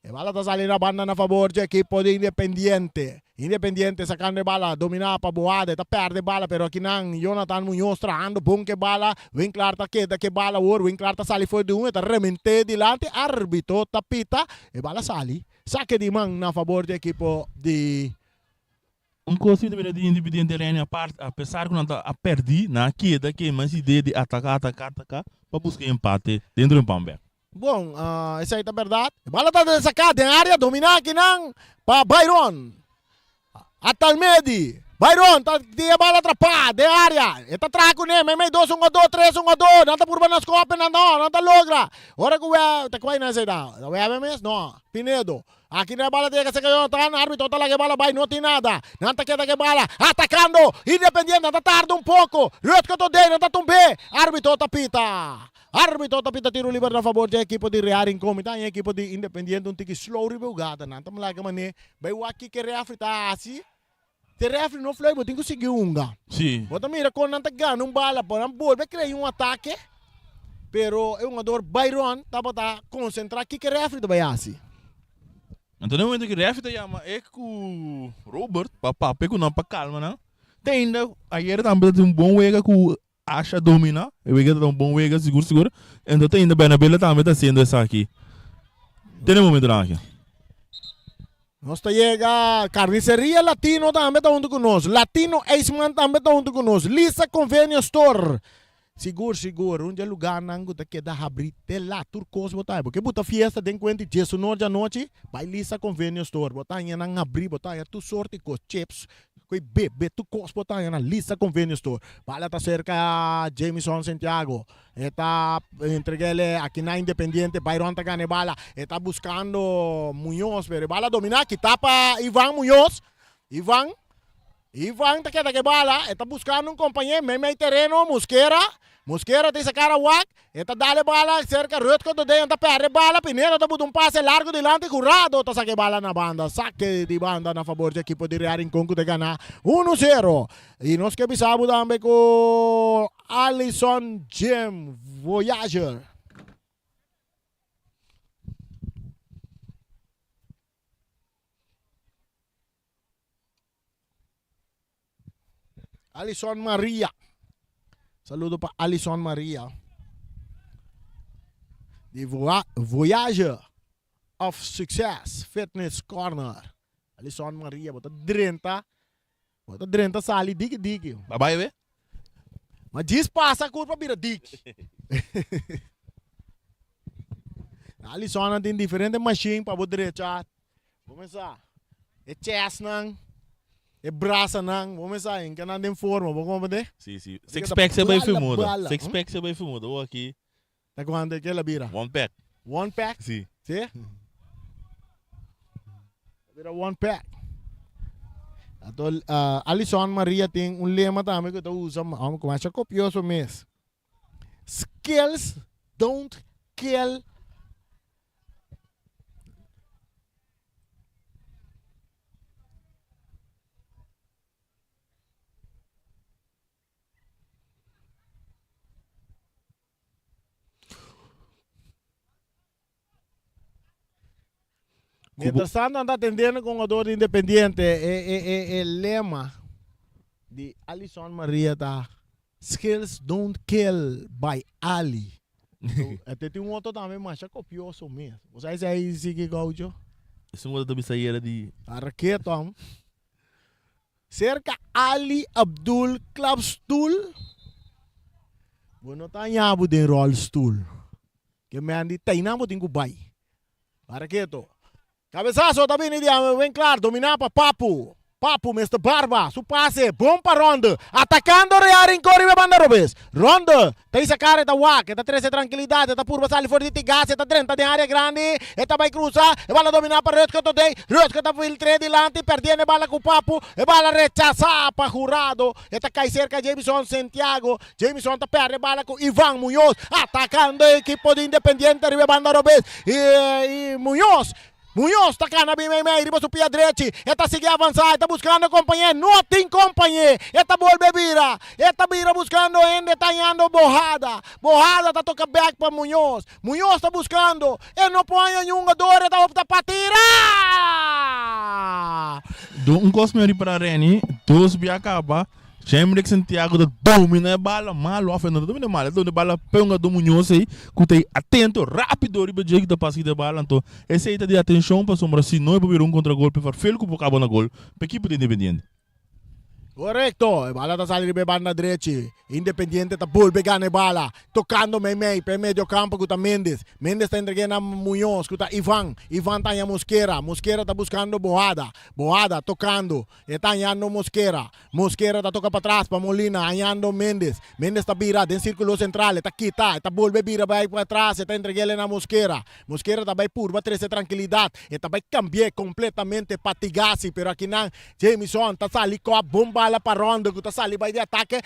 E bala ta sali na banda na fabor dje ekipo di Independiente. Independiente sakando e bala, dominá pa Boada, e ta pèrdè e bala pero akinan Jonathan Muñoz trahando bon ku e bala. Winklaar ta keda ku e bala awor, Winklaar ta sali for di un, e ta rement'é dilanti, arbitro ta pita, e bala sali. Sake di man na fabor dje ekipo di. Un kos mi ta mira di Independiente Rene apart, apesar ku nan ta a pèrdí, nan a keda ku e mas idea di ataká, ataká, ataká pa buska e empate dentro di un pan bèk. Bon, esei ta bèrdat. E bala ta saká den área, dominá akinan pa Byron. Atalmedi. Byron ta tin e bala atrapá den área. E ta traha kuné, meimei dos hungadó, tres hungadó. Nan ta purba na skòp, nan no, nan ta logra. Ora ku Web, ta kua nan esei ta? Ta Webe mes? No, Pinedo. Aki na e bala ta yega serka Jonathan, arbitro ta laga e bala bai, no tin nada. Nan ta keda ku e bala, atakando Independiente, nan ta tarda un poko. Rutger Todé, nan ta tumb'é, arbitro ta pita. Arbitro ta pita tiro liber na fabor dje ekipo di Real Rincon. Mi ta haña ekipo di Independiente un tiki slow riba e hugada. Nan ta laga manera bai wak kiko e refri ta hasi. Si e refri no flui bo tin ku sigui hunga. Sí. Bo ta mira kon nan ta gana un bala pa nan bolbe krea un atake. Pero e hungador Byron tabata konsentrá kiko e refri ta bai hasi. Anto den momento ku refri ta yama e ku Robert pa papia ku nan pa kalma nan. Te ainda ayer tambe ta tin un bon wega ku Ash a domina, e wega ta un bon wega sigur sigur, ento te ainda Bernabela tambe ta haciendo esaki te na e momentonan aki. Nos ta yega Carniceria Latino tambe ta hunto cu nos, Latino Ijsman tambe ta hunto cu nos, Lisa Convenience Store, sigur sigur un dje lugarnan cu ta keda habri te lat tur cos bo ta haña, bo ke buta fiesta den cuenta di diesunor dje anochi, bay Lisa Convenience Store bo ta haña nan habri bo ta haña tur sorti cos, chips, Koe bebe tur kos por ta haña na Lisa Convenience Store. Bala ta serka Jamison Santiago. E ta entreg'el aki na Independiente. Byron ta gana e bala. E ta buskando Muñoz pero e bala dominá kita pa Ivan Muñoz. Ivan Ivan ta keda ku e bala. E ta buskando un kompañé meimei tereno Mosquera. Mosquera ta isa kara wak. E ta dal e bala serka Rutger Dodé, ta perde e bala, Pinedo ta buta un pase largo dilanti, Jurado ta saka e bala na banda, sake di banda na fabor di ekipo di Real Rincon ku ta gana uno sero. I nos ke bisa bo tambe ku Alison Jim Voyager. Alison Maria. Saludo pa Alison Maria. Di Voyager of Success Fitness Corner. Alison Maria, bo ta drenta, bo ta drenta sali diki diki. Ba bai we? Ma djis pasa kurpa bira diki. Alison a tin diferente machine pa bo drecha. Bo mesa e chestnan, e brasanan, bo mesa hinka nan den forma, bo comprende? Si, si. Así Six que ta pack se bai bala, femuda. bala. Six Hm? pack se bai femuda. O aki. Ta cuando ke la bira? One pack. One pack? Si. Si? Bira one pack. Ato uh, Alison Maria tin un lema tambe ku ta usa, hom ku masha kopioso mes. Skills don't kill. Mientras tanto, nan ta atendiendo con jugador de Independiente. E, e, e, e lema di Alison Maria ta Skills don't kill by Ali. Este tin un otro tambe masha copioso mes. Bo sabe si ahí sigue gaucho? Esun otro ta bisa yera di. Arraketo am. Serka Ali Abdul Klapstoel bo no ta haña bo den rolstoel. Ke men di teinan bo tin ku bai. Para keto. Kabesaso ta bini di Winklar dominá pa Papu. Papu mester barba su pase bon pa Ronde. Atakando Real Rincon riba e banda robes. Ronde ta hisa kara e ta wak, e ta trese trankilidat, e ta purba sali for di Tigas, e ta drenta den área grandi, e ta bai krusa, e bala dominá pa Rutger Todey, Rutger ta filtr'é dilanti, perdiendo e bala ku Papu, e bala rechasá pa Jurado, e ta kai serka Jamison Santiago, Jamison ta pèrdè e bala ku Ivan Muñoz, atakando e ekipo di Independiente riba e banda robes, i Muñoz Muñoz ta kana bin meimei riba su pia drechi. E ta sigui avansá, e ta buskando kompañé. No tin kompañé. E ta bolbe bira. E ta bira buskando hende, ta hañando Bohada. Bohada ta toka bèk pa Muñoz. Muñoz ta buskando. E no por haña niun gador, e ta opta pa tira! Do un kos mi a ripará Renny, dos bia kaba. Jemrick Santiago ta domina e bala malo of e no ta domina malo, e ta domina e bala pe un gado Muñoz ei ku ta ei atento rapido riba dje ku ta pasa kita e bala anto esei ta di atencion pasobra si no e por bira un contragolpe farfel ku por kaba na gol pa ekipo di Independiente. Korekto, e bala ta sali riba e banda drechi, Independiente ta bolbe gana e bala, tokando meimei pa e medio kampo ku ta Mendes, Mendes ta entreg'é na Muñoz ku ta Ivan, Ivan ta haña Mosquera, Mosquera ta buskando Bohada, Bohada tokando, E ta hañando Mosquera. Mosquera ta toca patras pa Molina, hañando Mendes. Mendes ta bira den circulo central, e ta kita, e ta bolbe bira bai patras, e ta entreg'el na Mosquera. Mosquera ta bai purba trece trankilidad, e ta bai cambi'e completamente pa Tigasi, pero akinan Jamison ta sali cop bon bala pa Rondo cu ta sali bai den atake.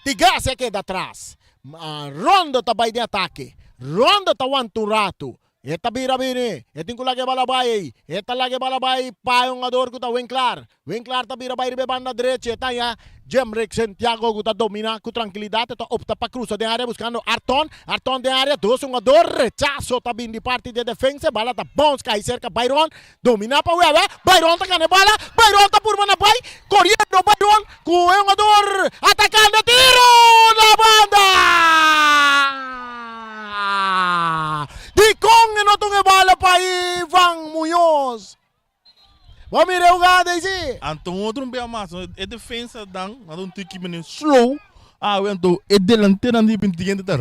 Tigasi a keda atras. Rondo ta bai den atake. Rondo ta wanta un rato. E ta bira bini, e tin ku laga e bala bai ei. E ta laga e bala bai pa e hungador ku ta Winklar. Winklar ta bira bai riba e banda drechi. E ta haña Jemrick Santiago ku ta dominá ku trankilidat. E ta opta pa krusa den área buskando Arton. Arton den área, dos hungador. Rechaso ta bini di parti di e defensa. E bala ta bounce kai serka Byron. Dominá pa Wewe. Byron ta gana e bala. Byron ta purba na bai. Koriendo Byron ku e hungador atakando. Tiro na banda! Dikon e no tun e bala pa Ivan Muñoz? Bo a mira e hugada ei si? Anto un otro bia mas, e defensa dan nan ta un tiki mene slow awe anto e delanteronan di Independiente ta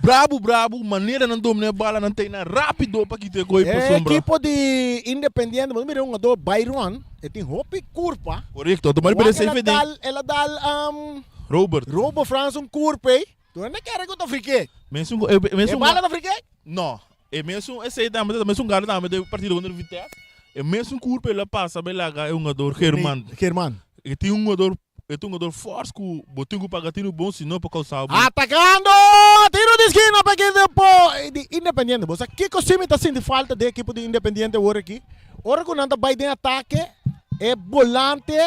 brabu brabu manera nan domina e bala nan ta ina rapido pa kita e goi E pasobra. ekipo di Independiente, bo ta mira e hungador Byron, e tin hopi kurpa. Korekto, anto mari pere Wak el a safe den. dal, el a dal Robert. Robo Frans un kurpa ei. Tu no kere ku ta frik'é. Mesun ku e E mesun bala ta frik'é? No, e mesun esei tambe ta mesun gara tambe den partido kontra Vitesse. E mesun kurpa el a pasa bai laga e hungador German. German. E tin un hungador e tin un hungador fors ku bo tin ku paga tinu bon si no por kousa bo. Atakando! Tiro di skina pa ekipo di Independiente. Bo sa kiko si mi ta sinti falta den ekipo di Independiente awor aki? Ora ku nan ta bai den atake e bolante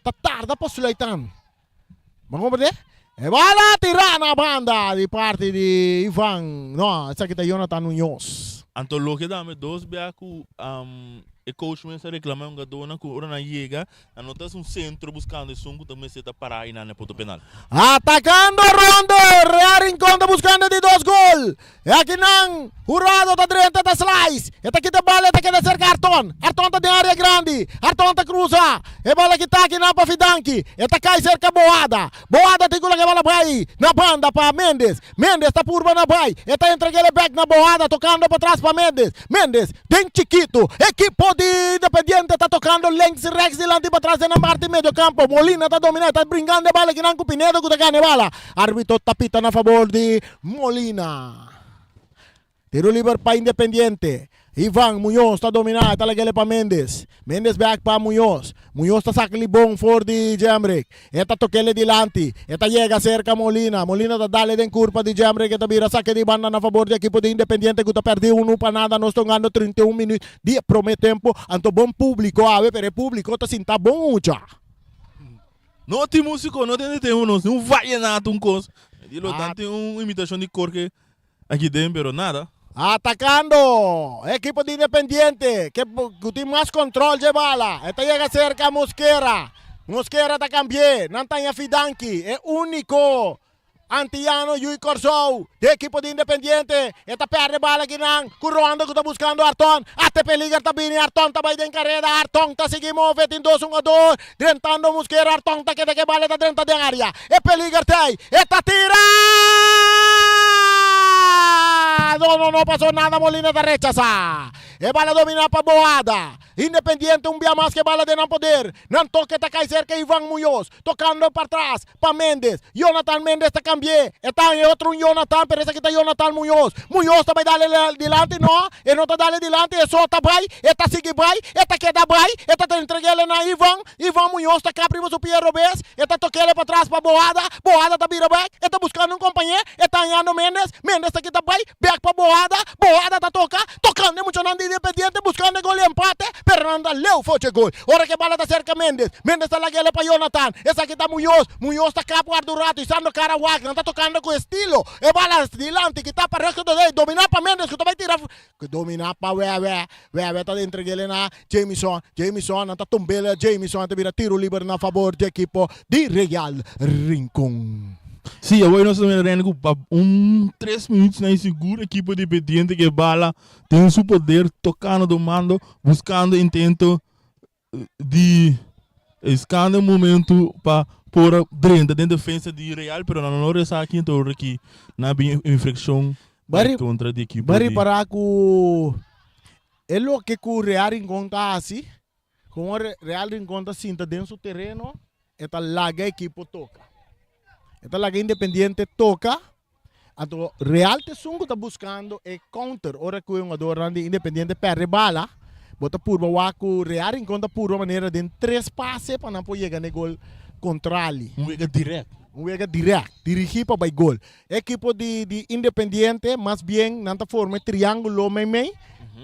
ta tarda pa sluitan. Bo comprende? E bala tira na banda di parti di Ivan. No, esaki ta Jonathan Muñoz. Anto loke dame dos bia ku e coach mes a reclama e hungadornan ku ora nan yega nan no ta un centro buscando esun ku ta mester ta para einan na e punto penal. Atacando Rondo, Real Rincon ta buscando di dos gol. E akinan. Hurado ta drenta ta slice. E ta kita e bala e ta keda serka Arton. Arton ta den area grandi. Arton ta krusa. E bala kita akinan pa Fidanki. E ta kai serka Boada. Boada tin ku laga e bala bai na banda pa Mendes. Mendes ta purba na bai. E ta entreg'el e bek na Boada tokando patras pa Mendes. Mendes den chikitu. Ekipo di Independiente ta tokando links rechts dilanti patras den nan parti medio kampo. Molina ta domina e ta bringando e bala kinan ku Pinedo ku ta gana e bala. Arbitro ta pita na fabor di Molina. Tiro liber pa Independiente. Ivan Muñoz ta dominá, e ta lag'el pa Mendes. Mendes bèk pa Muñoz. Muñoz ta saka libon for di Jemrick. E ta tok'el dilanti. E ta yega serka Molina. Molina ta dal den kurpa di Jemrick. E ta bira sake di banda na fabor di ekipo di Independiente ku ta pèrdí unu pa nada. Nos ta hungando 31 minüt di e promé tempu. Anto bon públiko awe, pero e públiko ta sinta bon mucha. No tin músiko, no tin tin unos, un vallenato, un kos. Di lo tan tin un imitacion di Jorge aki den, pero nada. Atacando ekipo di Independiente ke ku tin mas control dje bala. E ta yega cerca Mosquera. Mosquera ta cambi'é. Nan ta haña Fidanki, e unico Antillano Yui Kòrsou di ekipo di Independiente. E ta pèrdè bala kinan ku Rondo ku ta buskando Arton. Ate peliger ta bini, Arton ta bai den kareda, Arton ta sigui move, tin dos hungador drentando Mosquera, Arton ta keda ku e bala e ta drenta den área. E peliger t'ei, e ta tira! No, no, no pasó nada, Molina ta rechasá. E bala dominá pa Boada. Independiente un bia mas ku e bala den nan poder. Nan toke ta kai serka Ivan Muñoz, tokando patras pa Mendes. Jonathan Mendes ta cambi'é. E ta e otro un Jonathan, pero esaki ta Jonathan Muñoz. Muñoz ta bai dale dilanti? No, e no ta dale dilanti, e so ta bai, e ta sigui bai, e ta keda bai, e ta entreg'é na Ivan. Ivan Muñoz ta kap riba su pia robes, e ta tok'é patras pa Boada. Boada ta bira bek, e ta buskando un kompañé, e ta hañando Mendes. Mendes ta kita bai, bek pa Boada. Boada ta toka, tokando e muchanan di Independiente, buskando e gol di empate, pero nan ta leu for dje gol. Ora ku e bala ta serka Mendes, Mendes ta lag'é pa Jonathan. Esaki ta Muñoz. Muñoz ta kap warda un ratu isando kara wak. Nan ta tokando ku estilo. E bala dilanti kita pa Rutger de Rey. Dominá pa Mendes ku ta bai tira. Dominá pa Wewe. Wewe ta entreg'é na Jamison. Jamison nan ta tumb'é Jamison ta bira tiro liber na fabor di ekipo di Real Rincon. Sí, awor nos ta mira Rene ku pa un tres minuut na sigur ekipo di Independiente ke bala den su poder tokando domando buskando intento di eskando e momento pa por a drenta den defensa di Real pero nan no resa aki enton ora ki nan a bin infraccion Bari kontra di ekipo bari di para ku e loke ku Real Rincon ta hasi komo Real Rincon ta sinta den su tereno e ta laga ekipo toka e ta laga Independiente toka. Anto Real ta esun ku ta buskando e counter ora ku e hungadornan di Independiente perde bala, bo ta purba wak ku Real Rincon ta purba manera den tres pase pa nan por yega na e gol kontrali. Un wega direct. Un wega direct, dirigi pa bai gol. E ekipo di di Independiente mas bien nan ta forma e triangulo meimei,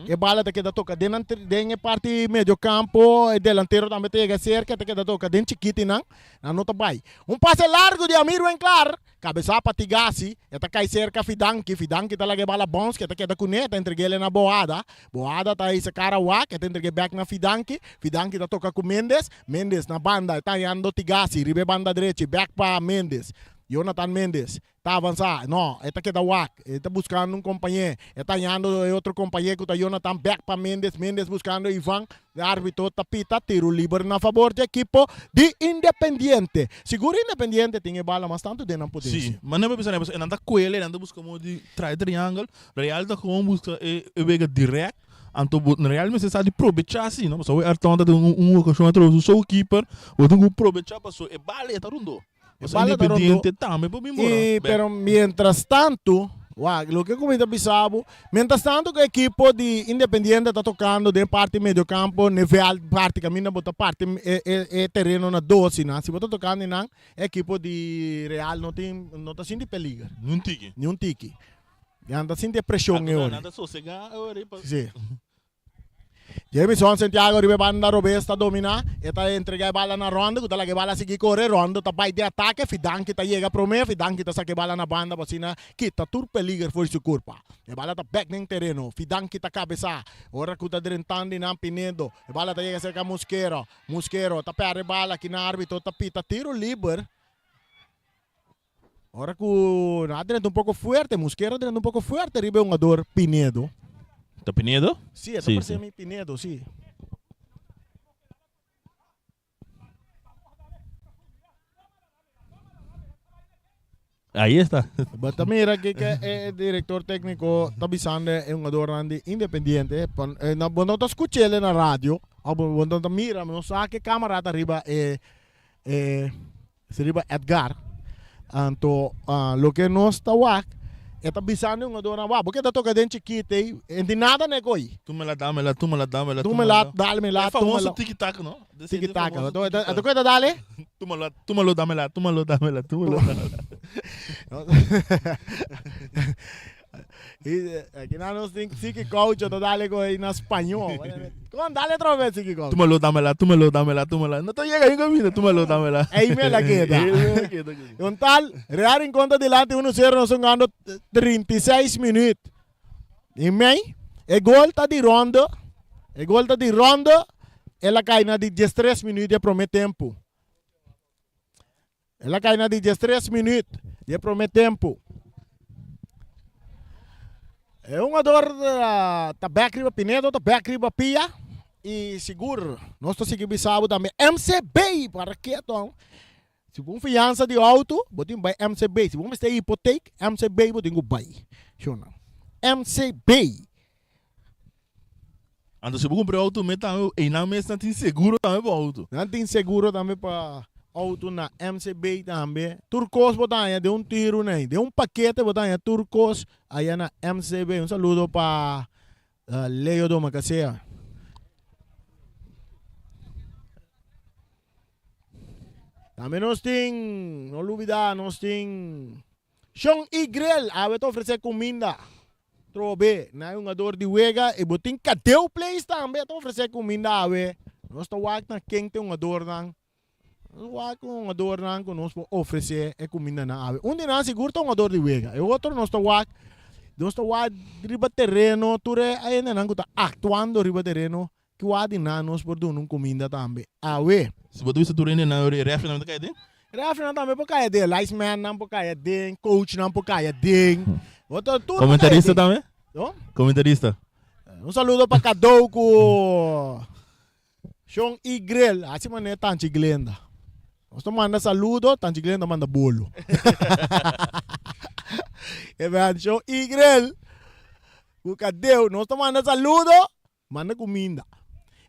e bala ta keda toka den nan den e parti medio kampo, e delantero tambe ta yega serka, e ta keda toka den chikitinan, nan no ta bai. Un pase largu di Amir Wenclaar. Kabesá pa Tigasi, e ta kai serka Fidanki, Fidanki ta laga e bala bòns, ke ta keda kuné, e ta entreg'é na Boada, Boada ta hisa kara wak, e ta entreg'é bèk na Fidanki, Fidanki ta toka ku Mendes, Mendes na banda, e ta hañando Tigasi riba e banda drechi, bèk pa Mendes, Jonathan Mendes ta avansá, no, e ta keda wak, e ta buskando un kompañé, e ta hañando e otro kompañé ku ta Jonathan, bèk pa Mendes, Mendes buskando Ivan, E arbitro ta pita tiro liber na fabor di ekipo di Independiente. Sigur Independiente tin e bala mas tantu den nan Sí, potensia. ma nan por bisa pasobra nan ta kuele, nan ta buska modo di traha e triangel. Real ta gewoon buska e wega direct. Anto bo Real mester sa di probecha si, no? Pasobra Ayrton ta den un okashon atrobe su sou keeper, bo tin ku probecha pasobra e bala e ta rondó. E bala ta rondó. Independiente tambe por bin mora. Y pero mientras tanto, wak, loke ku mi ta bisa bo, mientras tanto ku ekipo di Independiente ta tokando den parti mediocampo, nivel parti kaminda bo ta parti e e e tereno na dos i nan, si bo ta tokando i nan, e ekipo di Real no tin no ta sinti peliger. Ni un tiki. Ni un tiki. Nan ta sinti e preshon e ora. Nan ta sosega e ora. Si. Jamison Santiago riba e banda robes ta domina, e ta entrega e bala na Rondo ku ta laga e bala sigui kore, Rondo ta bai den atake, Fidanki ta yega prome, Fidanki ta saka e bala na banda pa asina kita tur peliger for di su kurpa. E bala ta bek den tereno, Fidanki ta kabesá, ora ku ta drentando i nan Pinedo, e bala ta yega serka Mosquero, Mosquero ta pèrdè e bala, kina arbitro ta pita tiro liber. Ora ku nan a drenta un poko fuerte, Mosquera a drenta un poko fuerte riba e hungador Pinedo. Ta Pinedo? Sí, e ta parse mi Pinedo, sí. Ahí está. Bo ta mira ke ke e director técnico ta bisando e hungadornan di Independiente. Pon, eh, no, bo no ta scuchele na radio, of bo, bo no ta mira, no sa ke camera ta riba e, e, riba Edgar. Anto, ah, loke nos ta wak, e ta bisando e hungadornan, wak, bo ke ta toka den chikit ei, en di nada ne koi. Tumela, dámela, tumela, dámela, Tumela, dámela, E famoso tumela. tiki-taka, no? Tiki taka. Anto anto ku e ta dale? Tumalo, tumalo, dámela, tumalo, dámela, tumalo, dámela. Aki nan nos tin Siki Caucho ta dale ku na spañó. Kon dale otro vez Siki Caucho. Tumalo, dámela, tumalo, dámela, tumala. No ta yega yung camino, tumalo, dámela. Ey me la keda. Ey me la keda. Con tal, Real Rincón ta dilanti 1-0 nos jugando 36 minuut. I mei, e gol ta di ronde, e gol ta di ronde, el a kai na di diestres minuut di e prome tempu. El a kai na di diestres minuut di e prome tempu. E hungador ta bek riba Pinedo, ta bek riba pia i sigur nos ta sigui bisa bo tambe MCB para keto. Si bo un fiansa di auto, bo tin bai MCB. Si bo mester hipoteek, MCB bo tin ku bai. Shona. MCB. Anto si bo kumpra e auto me tambe, einan mes nan tin seguro tambe pa auto. Nan tin seguro tambe pa auto na MCB tambe. Tur kos bo ta haña den un tiru nei. Den un pakete bo ta haña tur kos aya na MCB. Un saludo pa Leo Domacassea. Tambe nos tin, no lubida, nos tin Shon y Grill. Awe ta ofrece cuminda. Trobe, na e hungador di wega. Y bo tin Kadeu Place tambe ta ofrece cuminda awe. Nos ta wak na ken ta e hungadornan. Nos wak ku hungadornan ku nos por ofrece e cumindanan awe. Un di nan sigur ta hungador di wega. E otro nos ta wak, nos ta wak riba tereno, tur e hendenan ku ta actuando riba tereno. Kua di nan nos por duna un kuminda tambe awe? Si bo ta bisa tur hende nan e refrinan ta kai aden? Refrinan tambe por kai aden, linesmannan por kai aden, coachnan por kai aden. Bo ta tur por kai Comentarista aden. tambe? No? Comentarista. Un saludo pa Kadou ku Shon I Grill, hasi manera Tanchi Glenda. Nos ta manda saludo, Tanchi Glenda manda bolo. E ben Shon I Grill ku Kadeu, nos ta manda saludo. Manda kuminda.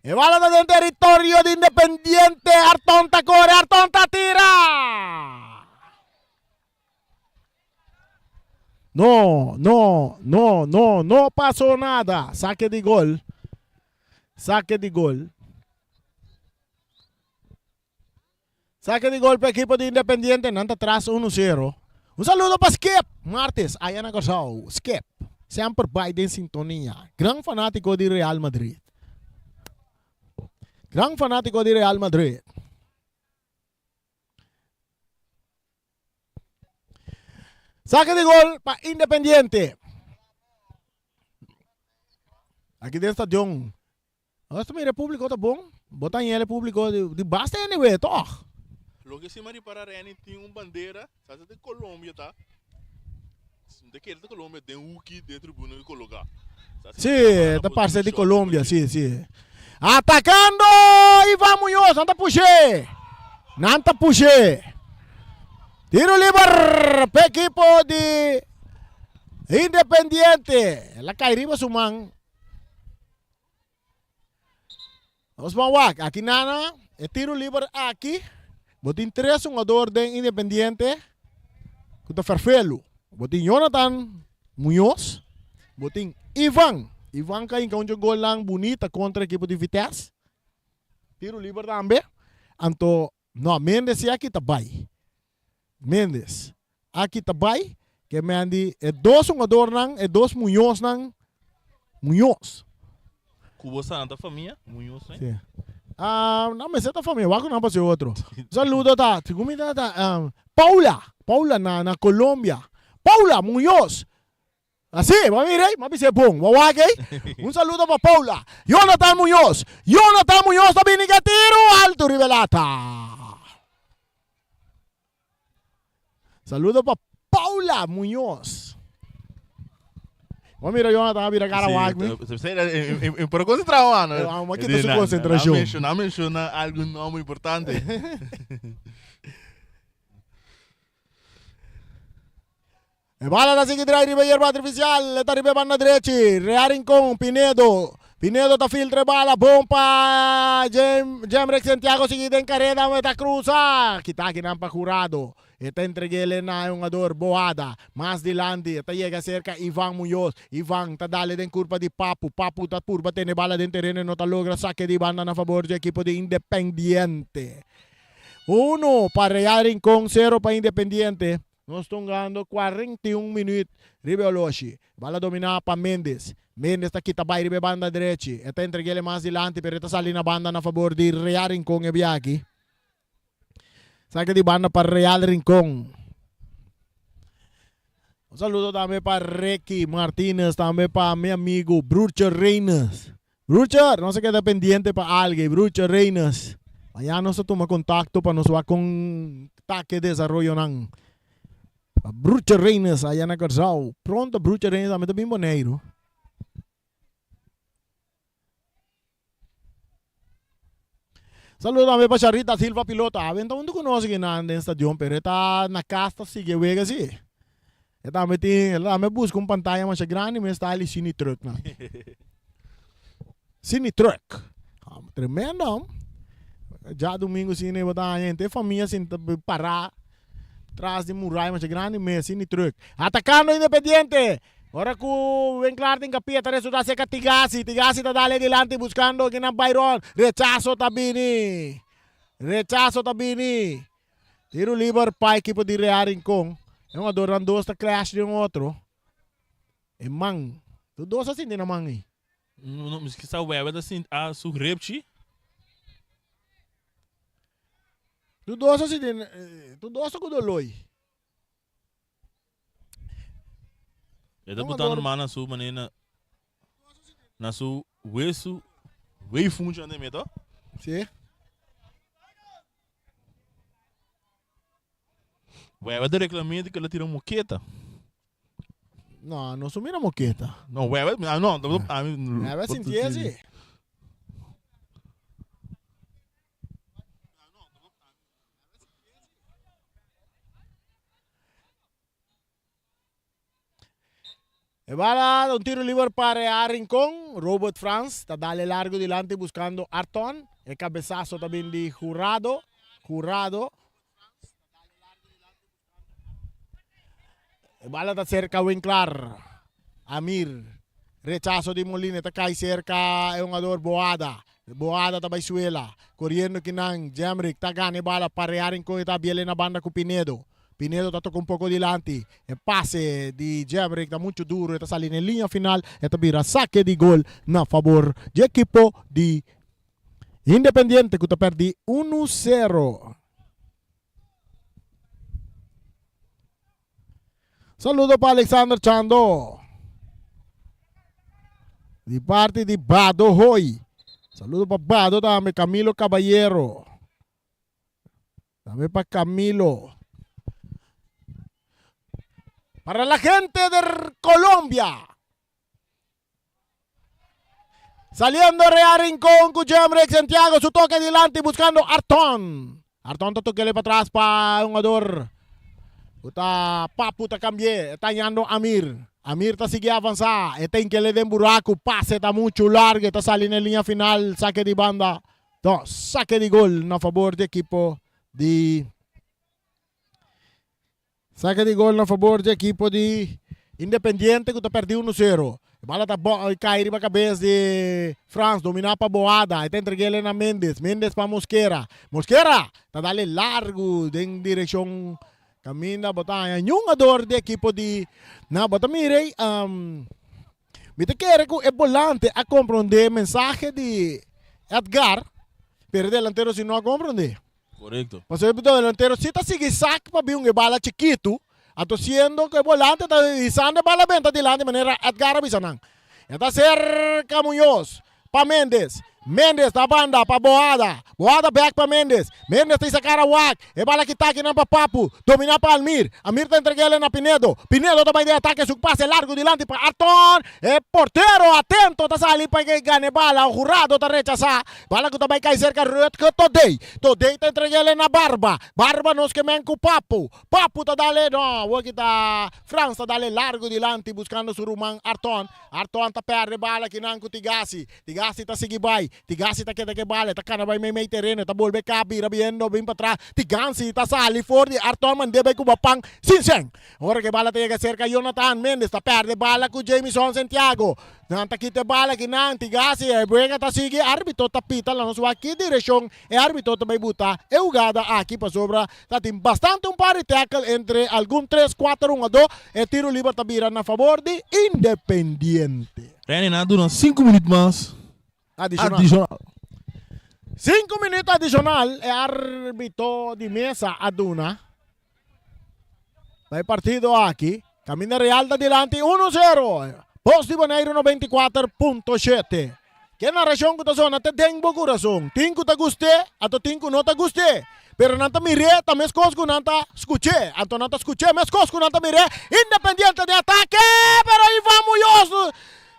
E bala ta den teritorio di Independiente. Arton ta kore, Arton ta tira! No, no, no, no, no pasó nada. Sake di gol. Sake di gol. Sake di gol pa ekipo di Independiente, nan ta tras unu sero. Un saludo pa Skip Martes aya na Kòrsou. Skip semper bai den sintonia. Gran fanátiko di Real Madrid. Gran fanátiko di Real Madrid. Sake di gol pa Independiente. Aki den stadion Nos ta mira e publico ta bon. Bo ta yel e publico di basta anyway, toch? Loke si mi a ripara Renny tin un bandera sa ta di Colombia ta mi ta kere ta Colombia den huki den tribuna di coloca. Si ta parse di Colombia si si. Atacando Ivan Muñoz nan ta pushe nan ta pushe tiro liber pa ekipo di Independiente el a kai riba su man. Nos ban wak, aki nana e tiro liber aki, bo tin tres hungador den Independiente ku ta ferfelu. Bo tin Jonathan Muñoz, bo tin Ivan, Ivan ka hinka un dje golnan bunita kontra ekipo di Vitesse, tiro liber tambe, anto no Mendes si aki ta bai. Mendes aki ta bai ke men di e dos hungadornan, e dos Muñoznan, Muñoz. Ku bo sa nan ta famia, Muñoz nan? Si. Ah, nan mester ta famia, wak ku nan pasa e otro. Un saludo ta, segun mi ta ta Paula, Paula na na Colombia. Paula Muñoz. Así, bo a mira ei, mi a bisa e bon, bo a wak ei. Un saludo pa Paula. Jonathan Muñoz, Jonathan Muñoz ta bini ke tiru altu riba e lata. Saludo pa. Bula Muñoz. Bo mira Jonathan a bira cara wak mi. E por concentra mano. Eh, vamos kita su concentracion. Na menciona, menciona algun nombre importante. E bala ta sigui drai riba yerba artificial. E ta riba e banda drechi. Real Rincon, Pinedo. Pinedo ta filtra e bala. Bon pa Jem, Jemrick Santiago sigui den careda. E ta cruza. Kita akinan pa Jurado. E ta entreg'ele na e hungador Boada. Mas dilanti e ta yega serka Ivan Muñoz. Ivan ta dale den kurpa di Papu. Papu ta purba tene bala den tereno e no ta logra sake di banda na fabor dje ekipo di Independiente. Uno pa Real Rincon, sero pa Independiente. Nos ta hungando 41 minuut riba e oloshi. Bala dominá pa Mendes. Mendes ta kita bai riba e banda drechi. E ta entreg'ele mas dilanti pero e ta sali na banda na fabor di Real Rincon e biaha aki. Sake di banda pa Real Rincon. Un saludo tambe pa Ricky Martinez, tambe pa mi amigo Brucher Reines. Brucher, nos a keda pendiente pa alge, Brucher Reines. Mañana nos ta tuma contacto pa nos wak con ta ke desaroyonan. Pa Brucher Reines aya na Curaçao. Pronto Brucher Reines tambe ta bin Boneiru. Saludo tambe pa Charita Silva Piloto. Awe no ta huntu ku nos aki nan den stadion, pero e ta na kas ta sigui e wega si. E tambe tin, e tambe buska un pantaya masha grandi mes ta ali cine truck nan. Cine truck. Tremendo hom. Djadumingu asina bo ta haña henter famia sinta pará tras di muraya masha grandi mes cine truck. Atakando Independiente! Ora ku Winklaar tin kapia ta resulta serka Tigasi. Tigasi ta dale dilanti buskando kinan Byron. Rechaso ta bini. Rechaso ta bini. Tiro liber pa ekipo di Real Rincon. E hungadornan dos ta clash den otro. E man. Tur dos a sinti na man ei. No, no, miski sa Weber ta sinti a su repchi. Tur dos a sinti, tur dos ta ku doloi. E ta botando man na su manera na na su hueso wei funcion de meto. Sí. Wewe ta reclamando que la tira moqueta. No, no su mira moqueta. No, wewe, ah, no, a mi Wewe sinti así. E bala un tiro liber pa Real Rincon. Robert Frans ta dale largo dilanti buscando Arton. E cabezazo ta bin di Jurado. Jurado. E bala ta cerca Winklar. Amir. Rechazo di Molina ta cai cerca e hungador Boada. Boada ta bai suela. Coriendo kinan Jemrick ta gana e bala pa Real Rincon e ta biele na banda cu Pinedo. Pinedo ta toca un poco dilanti. E pase di Jemrick ta mucho duro e ta sali na e linea final e ta bira saque di gol na favor di ekipo di Independiente cu ta perdi uno cero. Saludo pa Alexander Chando. Di parte di Bado Hoy. Saludo pa Bado tambe, Camilo Caballero. Tambe pa Camilo. Para la gente de Colombia. Saliendo Real Rincón cu Jemrick Santiago su toque dilanti buscando Arton. Arton ta toquele pa tras pa hungador. Cu ta Papu ta cambié. E ta hallando Amir. Amir ta sigui avanza. E ta inkele den buraco. Pase ta mucho largo. E ta sali na e linea final. Saque di banda. No, saque di gol na favor di equipo di Saque di gol na fabor di ekipo di Independiente ku ta perdi uno sero. E bala ta kai riba kabes di Frans, dominá pa Boada. E ta entreg'é na Mendes. Mendes pa Mosquera. Mosquera ta dale largu den direkshon kaminda bo ta haña ñungador di ekipo di na bo ta mira ei mi ta kere ku e bolante a komprondé mensahe di Edgar pero e delantero si no a komprondé. Korekto. Pasobra e delantero si ta sigui sak pa bin un e bala chikitu, anto siendo ku e bolante ta hisando e bala benta dilanti manera Edgar a bisa nan. E ta serka Muñoz pa Mendes. Mendes na banda pa Boada. Boada bek pa Mendes. Mendes ta isa kara wak. E bala kita akinan pa Papu. Domina pa Almir. Almir ta entreg'el na Pinedo. Pinedo ta bai den atake su pase largu dilanti pa Arton. E portero atento ta sali pa e gana e bala. Jurado ta rechasa. Bala ku ta bai kai serka Rutger Todey. Todey ta entreg'el na Barba. Barba nos ke men ku Papu. Papu ta dale, no, awor ki ta Frans ta dale largu dilanti buskando su ruman Arton. Arton ta perde bala kinan ku Tigasi. Tigasi ta sigui bai. Tigasi ta keda ku e bala, e ta kana bai meimei tereno, e ta bolbe ka bira biendo bin patras. Tigansi ta sali for di Arton mand'é bai kuba pan sin sèn. Ora ku e bala ta yega serka Jonathan Mendes ta perde bala ku Jamison Santiago. Nan ta kita e bala kinan, Tigasi e wega ta sigui, arbitro ta pita la nos wak ki direkshon e arbitro ta bai buta e hugada aki pasobra Ta tin bastante un par di tackle entre algun tres, kuater hungadó. E tiro liber ta bira na fabor di Independiente. Rene nan a duna sinku minüt mas Adishonal. adishonal. Sinku minüt adishonal e arbitro di mesa a duna pa e partido aki. Kaminda Real ta dilanti uno sero. Bos di Boneiru 94.7. Ke narashon ku ta sona ta den bo kurason. Tin ku ta gust'é, anto tin ku no ta gust'é. Pero nan ta mir'é ta meskos ku nan ta skuch'é, anto nan ta skuch'é meskos ku nan ta mir'é. Independiente den atake, pero Ivan Muñoz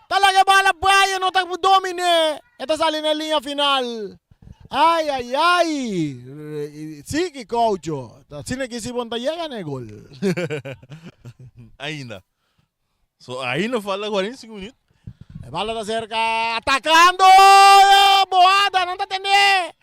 ta laga e bala bai, e no ta domin'é, e ta sali na e liña final. Ai, ai, ai! Sigui Caucho, ta asina ki si bo no ta yega na e gol. Ainda. So ainda falta 45 minuut. E bala ta cerca, atacando! Boada, nan ta tende!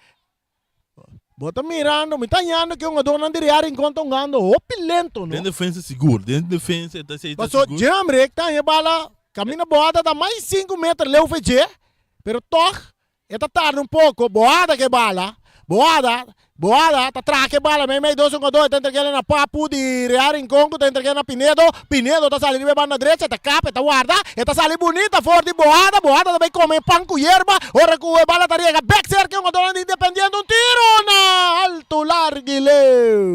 Bo ta mirando, mi ta hañando ke hungadornan di Real Rincon ta hungando hopi lento, no? Den defensa sigur, den defensa e ta esei ta Paso sigur. Jamrick ta haña e bala, caminda Boada ta mais 5 meter leu fe dje, pero tog E ta tarda un poko, Boada ke bala, Boada, Boada ta traha ke bala meimei dos hungadó, e ta entreg'el na Papu di Real Rincon ku ta entreg'el na Pinedo, Pinedo ta sali riba e banda drecha, e ta kap, e ta warda, e ta sali bunita for di Boada, Boada ta bai kome pan ku yerba, ora ku e bala ta riega bek serka e hungadónan di Independiente, un tiro na altu largu i leu.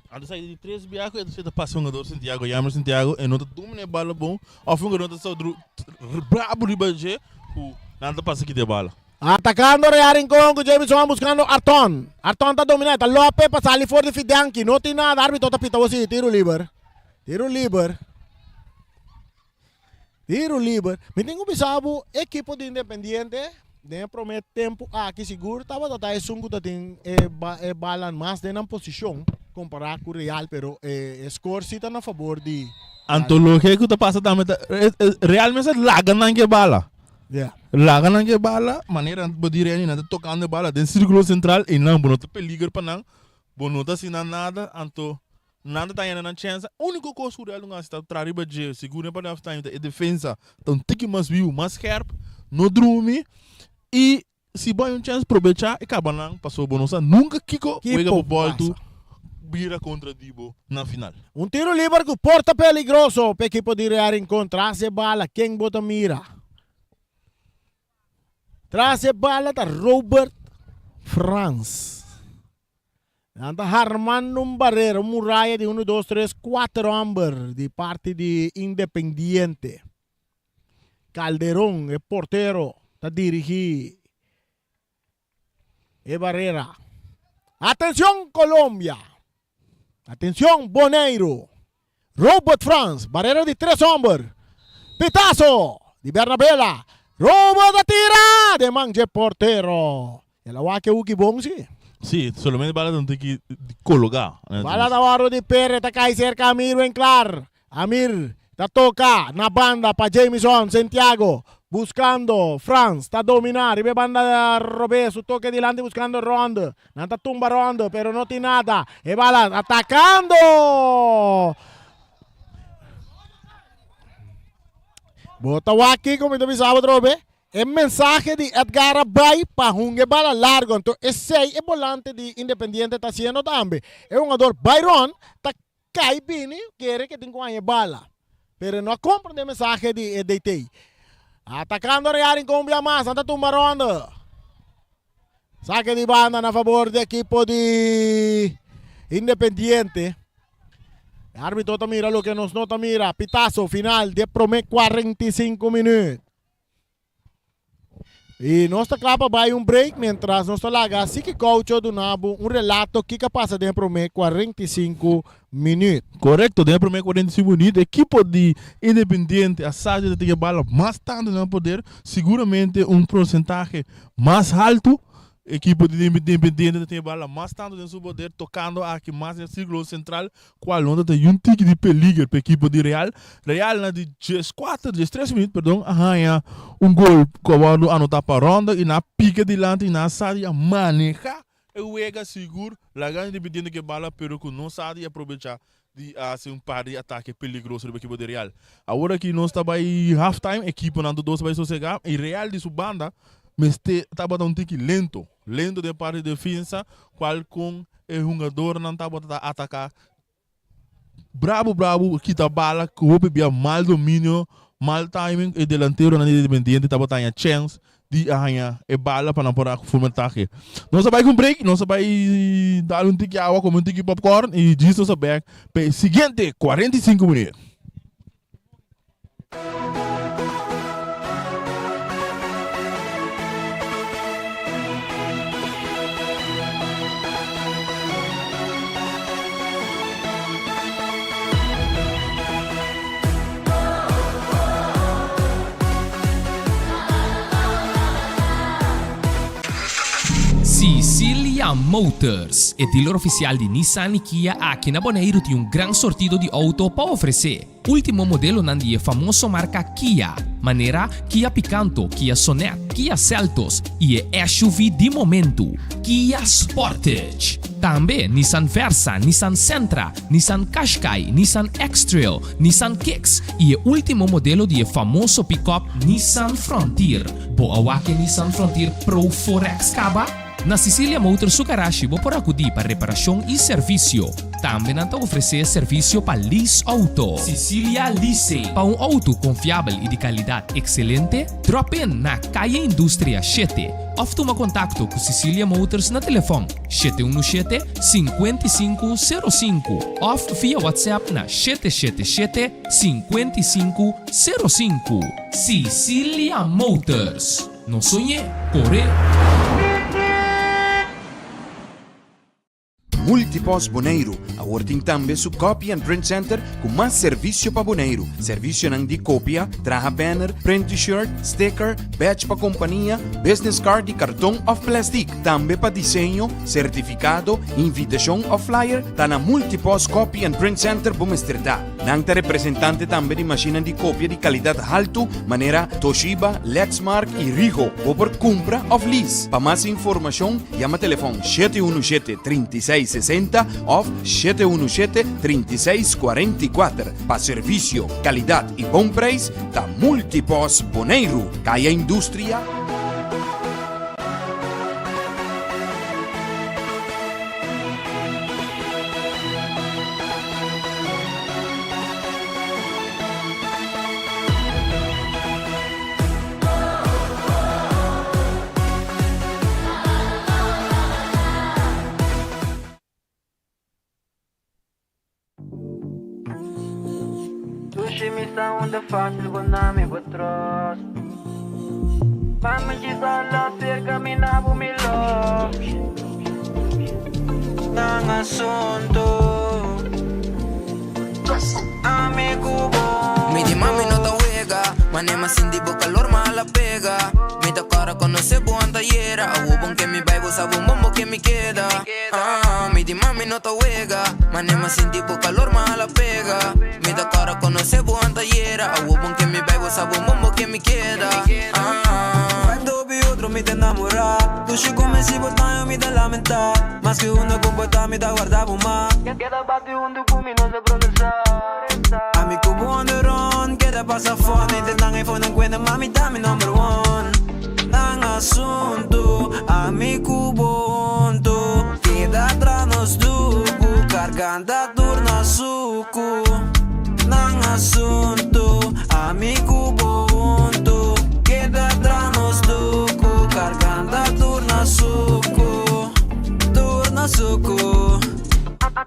Anto sa di tres biaha ku e ta pasa hungador Santiago, Yammer Santiago, e no ta domina e bala bon, Of un no ta so brabo riba dje ku nan ta pasa kita e bala. Atakando Real Rincon ku Jamison buskando Arton. Arton ta dominá, ta lope pa sali for di Fidanki. No tin nada, arbitro ta pita wasi, tiru liber. Tiru liber. Tiru liber. Mi tin ku bisa bo ekipo di Independiente den e promé tempu aki sigur tabata ta esun ku ta tin e e bala mas den nan posishon kompará ku Real, pero e skor si ta na fabor di. Anto loke ku ta pasa tambe ta Real mester laga nan ke bala. Yeah. Laga nan ke bala, manera bo di Reni nan ta tokando e bala den sirkulo sentral i nan bo no ta peliger pa nan, bo no ta hasi nan nada, anto nan ta taña nan chèns. Úniko kos ku Real lo hasi ta traha riba dje, sigur den parti half time ta e defensa ta un tiki mas bibu, mas skerp, no drumi i Si bo hay un chance probecha e caba nan pasobra bo no sa nunca kico wega bo bolto bira contra di bo na final. Un tiro liber cu por ta peligroso p'e ekipo di Real Rincon. Tras e bala ken bo ta mira? Tras e bala ta Robert Frans. Nan ta harmando un barera, un muraya di uno, dos, tres, cuater homber di parti di Independiente. Calderon, e portero, ta dirigi e barera. Atencion Colombia! Atencion Boneiru! Robert Frans, barera di tres homber. Pitazo di Bernabela. Robert a tira den man dje portero. El a wak e huki bon si. Sí, solamente bala ta un tiki kologa. Bala ta wòrdu di Pere ta kai serka Amir Winklar. Amir ta toka na banda pa Jamison Santiago buskando Frans ta domina riba e banda robes su toke dilanti buskando Ronde. Nan ta tumba Ronde pero no tin nada. E bala atakando. Bo ta wak kiko mi ta bisa bo atrobe. E mensahe di Edgar a bai pa hunga e bala largo, anto esei e bolante di Independiente ta haciendo tambe. E hungador Byron ta cay bini kere ke tin cu haña e bala, pero e no a comprende e mensahe di e DT. Atacando Real Rincon bia mas, nan ta tumba ronda. Saque di banda na favor di ekipo di Independiente. E arbitro ta mira loke nos no ta mira. Pitazo final di e prome 45 minuut. I nos ta kla pa bai un break mientras nos ta laga Siki Caucho duna bo un relato kiko a pasa den e prome 45 minuut. Korekto, den e prome 45 minuut ekipo di Independiente a sa di ta tin e bala mas tantu den nan poder, siguramente un porsentahe mas haltu. Ekipo di Independiente ta tin e bala mas tantu den su poder, tokando aki mas den e sirkulo sentral Cual no ta ta yun tiki di peliger pa ekipo di Real. Real na di dieskuater, diestres minuut, perdon, a haña un gol cu a wordo anota pa Rondo y nan a pica dilanti y nan a sa di a maneha e wega sigur, laga Independiente cu e bala pero cu no sa di aprobecha di a haci un par di atake peligroso riba ekipo di Real. Awor aki nos ta bay half time, ekiponan tur dos ta bay sosega y Real di su banda mester tabata un tiki lento, lento den parti di defensa cual con E hungadornan tabata ta ataká brabu brabu, kita bala ku hopi bia mal dominio, mal timing. E delanteronan di Independiente tabata haña chèns di a haña e bala pa nan por a forma atake. Nos a bai ku un break, nos a bai dal un tiki awa, kome un tiki popcorn i djis nos a bèk pa e siguiente 45 minüt. Sicilia Motors, e dealer oficial di Nissan y Kia aki na Boneiru tin un gran sortido di auto pa ofrece. Ultimo modelonan di e famoso marka Kia, manera Kia Picanto, Kia Sonet, Kia Seltos i e SUV di momentu, Kia Sportage. Tambe Nissan Versa, Nissan Sentra, Nissan Qashqai, Nissan X-Trail, Nissan Kicks i e ultimo modelo di e famoso pickup Nissan Frontier. Bo a wak e Nissan Frontier Pro 4X kaba? Na Sicilia Motors su garashi bo por akudí pa reparashon i servisio. Tambe nan ta ofresé servisio pa lease outo. Sicilia Leasing. Pa un outo konfiabel i di kalidat ekselente, drop in na Kaya Industria shete òf tuma kontakto ku Sicilia Motors na telefòn 717 5505 òf via WhatsApp na 777 5505. Sicilia Motors. No soñ'é, kor'é! Multipost Boneiru awor tin tambe su Copy and Print Center ku mas servisio pa Boneiru. Servisionan di kopia, traha banner, print t-shirt, sticker, badge pa kompania, business card di karton òf plèstik. Tambe pa diseño, sertifikado, invitashon òf flyer ta na Multipost Copy and Print Center bo mester ta. Nan ta representante tambe di mashinnan di kopia di kalidat haltu manera Toshiba, Lexmark i Ricoh. Bo por kumpra òf lease. Pa mas informashon yama telefòn 717 36 60 òf 717 36 44. Pa servisio, kalidat i bon preis ta Multipos Boneiru, Kaya Industria. Dushi mi sa unda fácil bo na mi bo trust Mami djis ala cerca mi na bo mi love Nan asunto Ami cu bo Mi di mami no ta wega Mane ma sinti bo calor ma ala pega Mi ta cora conoce bo antayera Awo bon ke mi bai bo sa bon bon bo ke mi keda Ah, mi di mami no ta wega Mane ma sinti bo calor ma ala pega Mi ta cora conoce bo antayera Awo bon ke mi bai bo sa bon bon bo ke mi keda Ah. Vibe dobi otro mi ta enamora Dushi come si bo taño mi ta lamenta Mas ke unda comporta mi ta guarda bo ma Keda bati hunto cu mi no sa progresa Ami cu bo on the run Keda pasa fun Intentang e phone cuenta ma mi ta mi number one Nan asunto Ami cu bo hunto Keda tra nos duku Garganta tur na suku Nan asunto Ami cu bo hunto Keda tra nos duku Garganta tur na suku Tur na suku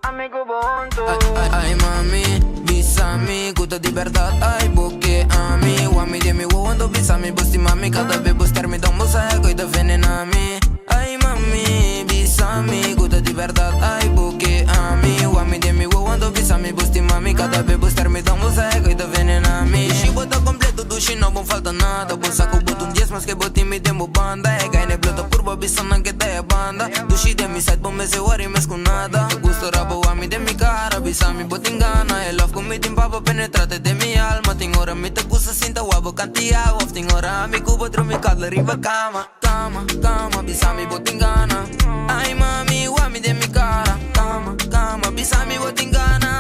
Ami cu bo hunto. Ay mami, bisa mi ku ta di bèrdat ay bo ke ami Wak mi den mi wowo anto bisa mi bo stima mi Kada bes bo ster mi don bo sa. ta venena mi. Ay mami, bisa mi ku ta di bèrdat ay bo ke ami. Wak mi den mi wowo anto bisa mi bo stima mi. Kada be bo ster mi don bo sa e ku ta venena mi. Dushi bo ta kompleto, dushi no bon falta nada. Bo sa ku bo ta un dies maske bo tin mi den bo banda. E gai ne blo ta purba bisa nan ke ta e banda. Dushi den mi side bo mester wòri mes ku nada. Ta gusta ora bo wak mi den mi kara, bisa mi bo tin gana. E love ku mi tin pa bo penetra te den mi alma. Tin ora mi ta gusta sinta wak bo kanti awa. Of tin ora ami ku bo drumi cuddle riba kama. Kama, kama, bisa mi bo tin gana. Ay mami, wak mi den mi kara. Kama, kama, bisa mi bo tin gana.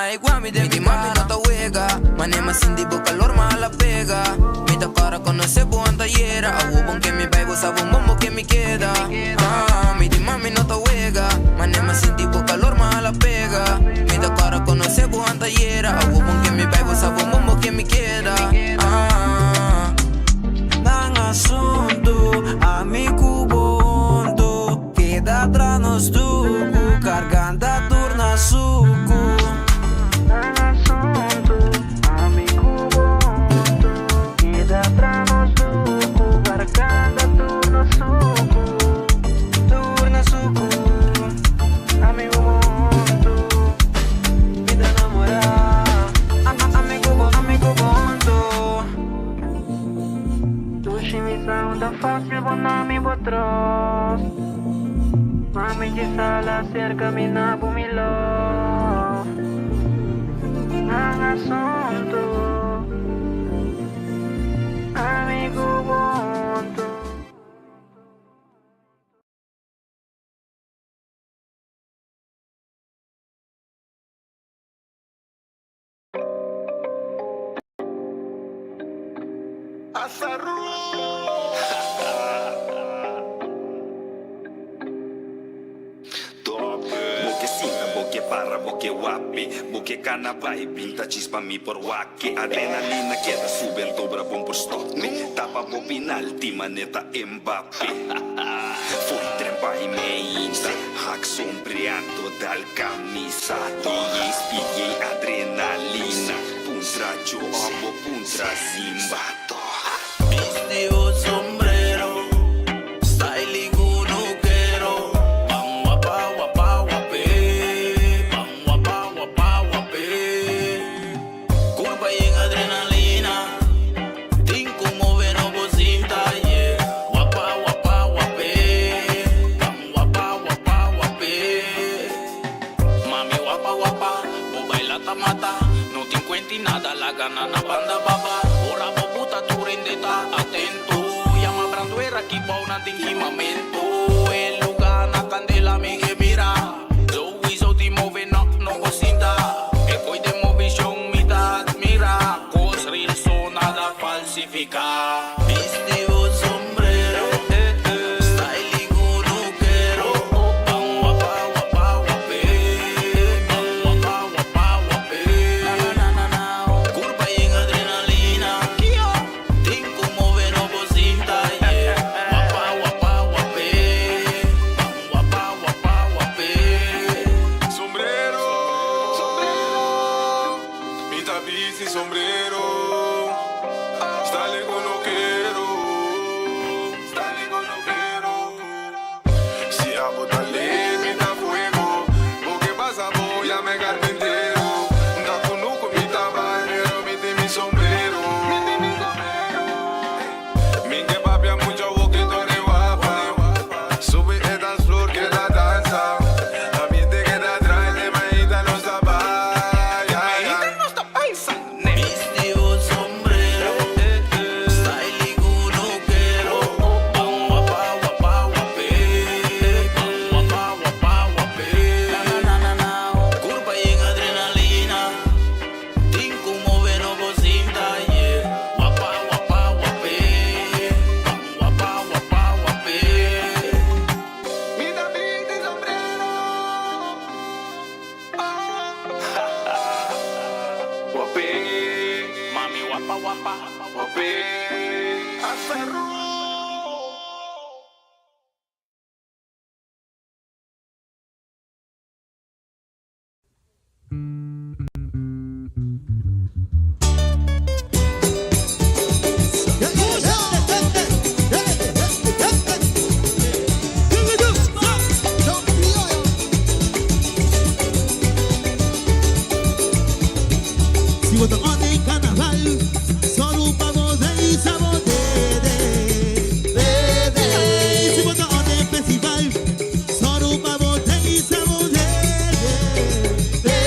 Ay, wak mi den mi kara. Mi mami no ta wega, mane m'a sinti bo kalor m'a hala pega. Mi ta para konosé bo antayera. Awo bon ke mi bai bo sa bon bon bo ke mi keda. Ah, mi di mami no ta wega, mane m'a sinti bo kalor m'a hala pega. Mi ta para konosé bo antayera. Awo bon ke mi bai bo sa bon bon bo ke mi keda. Ah. Nan asuntu, ami ku bo huntu, keda tras nos tuku, karganta tur na suku. Nan asuntu, ami ku bo huntu, keda tras nos tuku, karganta tur na suku, tur na suku, ami ku bo huntu, mi ta namorá, ami ku bo, ami ku bo huntu. Dushi mi sa un ta fácil bo na mi bo trust Mami djis ala cerca mi na bo mi love Nan asunto Ami ku bo hunto. Bo ke sinta, bo ke para, bo ke wape Bo ke kana bai, binta chispa mi por wak-e Adrenalina keda sube anto bra bon por stop me Tapa bo pinalti maneta Mbappe Fo'i tren bai meinta, hak sombreado dal camisa DJ speed yey adrenalina Puntra Joe bo puntra Zimba Bisti bo sombrero, styling ku no kero Ban wapa wapa wap'é, ban wapa wapa wap'é Kurpa yen adrenalina. Tin ku move no bo sinta, yeah. Wapa wapa wap'é, ban wapa wapa wap'é. Mami wapa wapa, bo baila ta mata. No tin kuenti nada, laga nan na banda baba. Ora bo buta tur hende ta atento. Yama branduera ki bou nan tin kimamentu. E luga na kandela mi ke mira. Souiso di move no no bo sinta. E koe den movishon mi ta admira. Kos real so nada falsifica. Bisti bo sombrero, style ku no kero. Ban wapa wapa wap'é, ban wapa wapa wap'é. Kurpa yen adrenalina, tin ku move no bo sinta, yeah. Wapa wapa wap'é, ban wapa wapa wap'é. Sombrero, sombrero, mi ta bisti sombrero, style ku no kero, style ku no kero. Si abo ta lit, mi ta fuego, bo ke pasa bo ya me carpintero. Ta kunuku mi ta bai, pero mi tin mi sombrero, mi tin mi sombrero. Mi ke papia mucho bokito di wapa. Subi e dancefloor keda dansa. Ambiente keda draai te mainta nos ta bai. Bisti bo sombrero, style ku no kero. Ban wapa wapa wap'é, ban wapa wapa wap'é. Kurpa yen adrenalina. Tin ku move no bo sinta, yeah. Wapa wapa wap'é, ban wapa wapa wap'é. Mi ta bisti sombrero. Wap'é. Mami wapa wapa. Wap'é. Asaru. bo ta on den carnaval, sòru pa bo reisa bo dede. Ey, si bo ta on den festival, sòru pa bo reisa bo dede.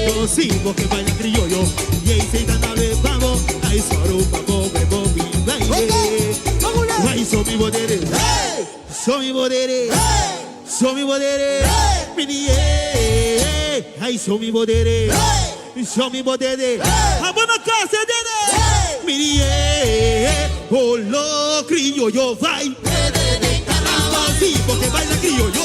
Anto si bo ke baila crioyo, yeisei ta na be pa bo, ay sòru pa bo bebo mi baile. Ay, so mi bo dede, so mi bo dede. So mi bodere, mini eh, ay so mi bodere, so mi bodere, abo na casa dede, mini eh, olo criollo vai, así porque baila criollo.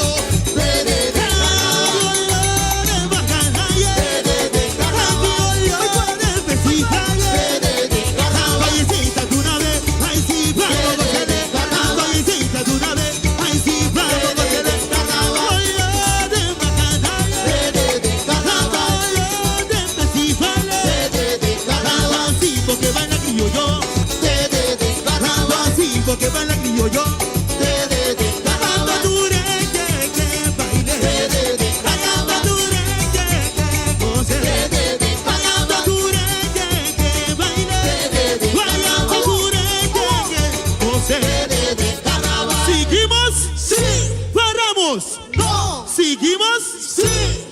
Seguimos? Sí. Paramos? No. Seguimos? Sí.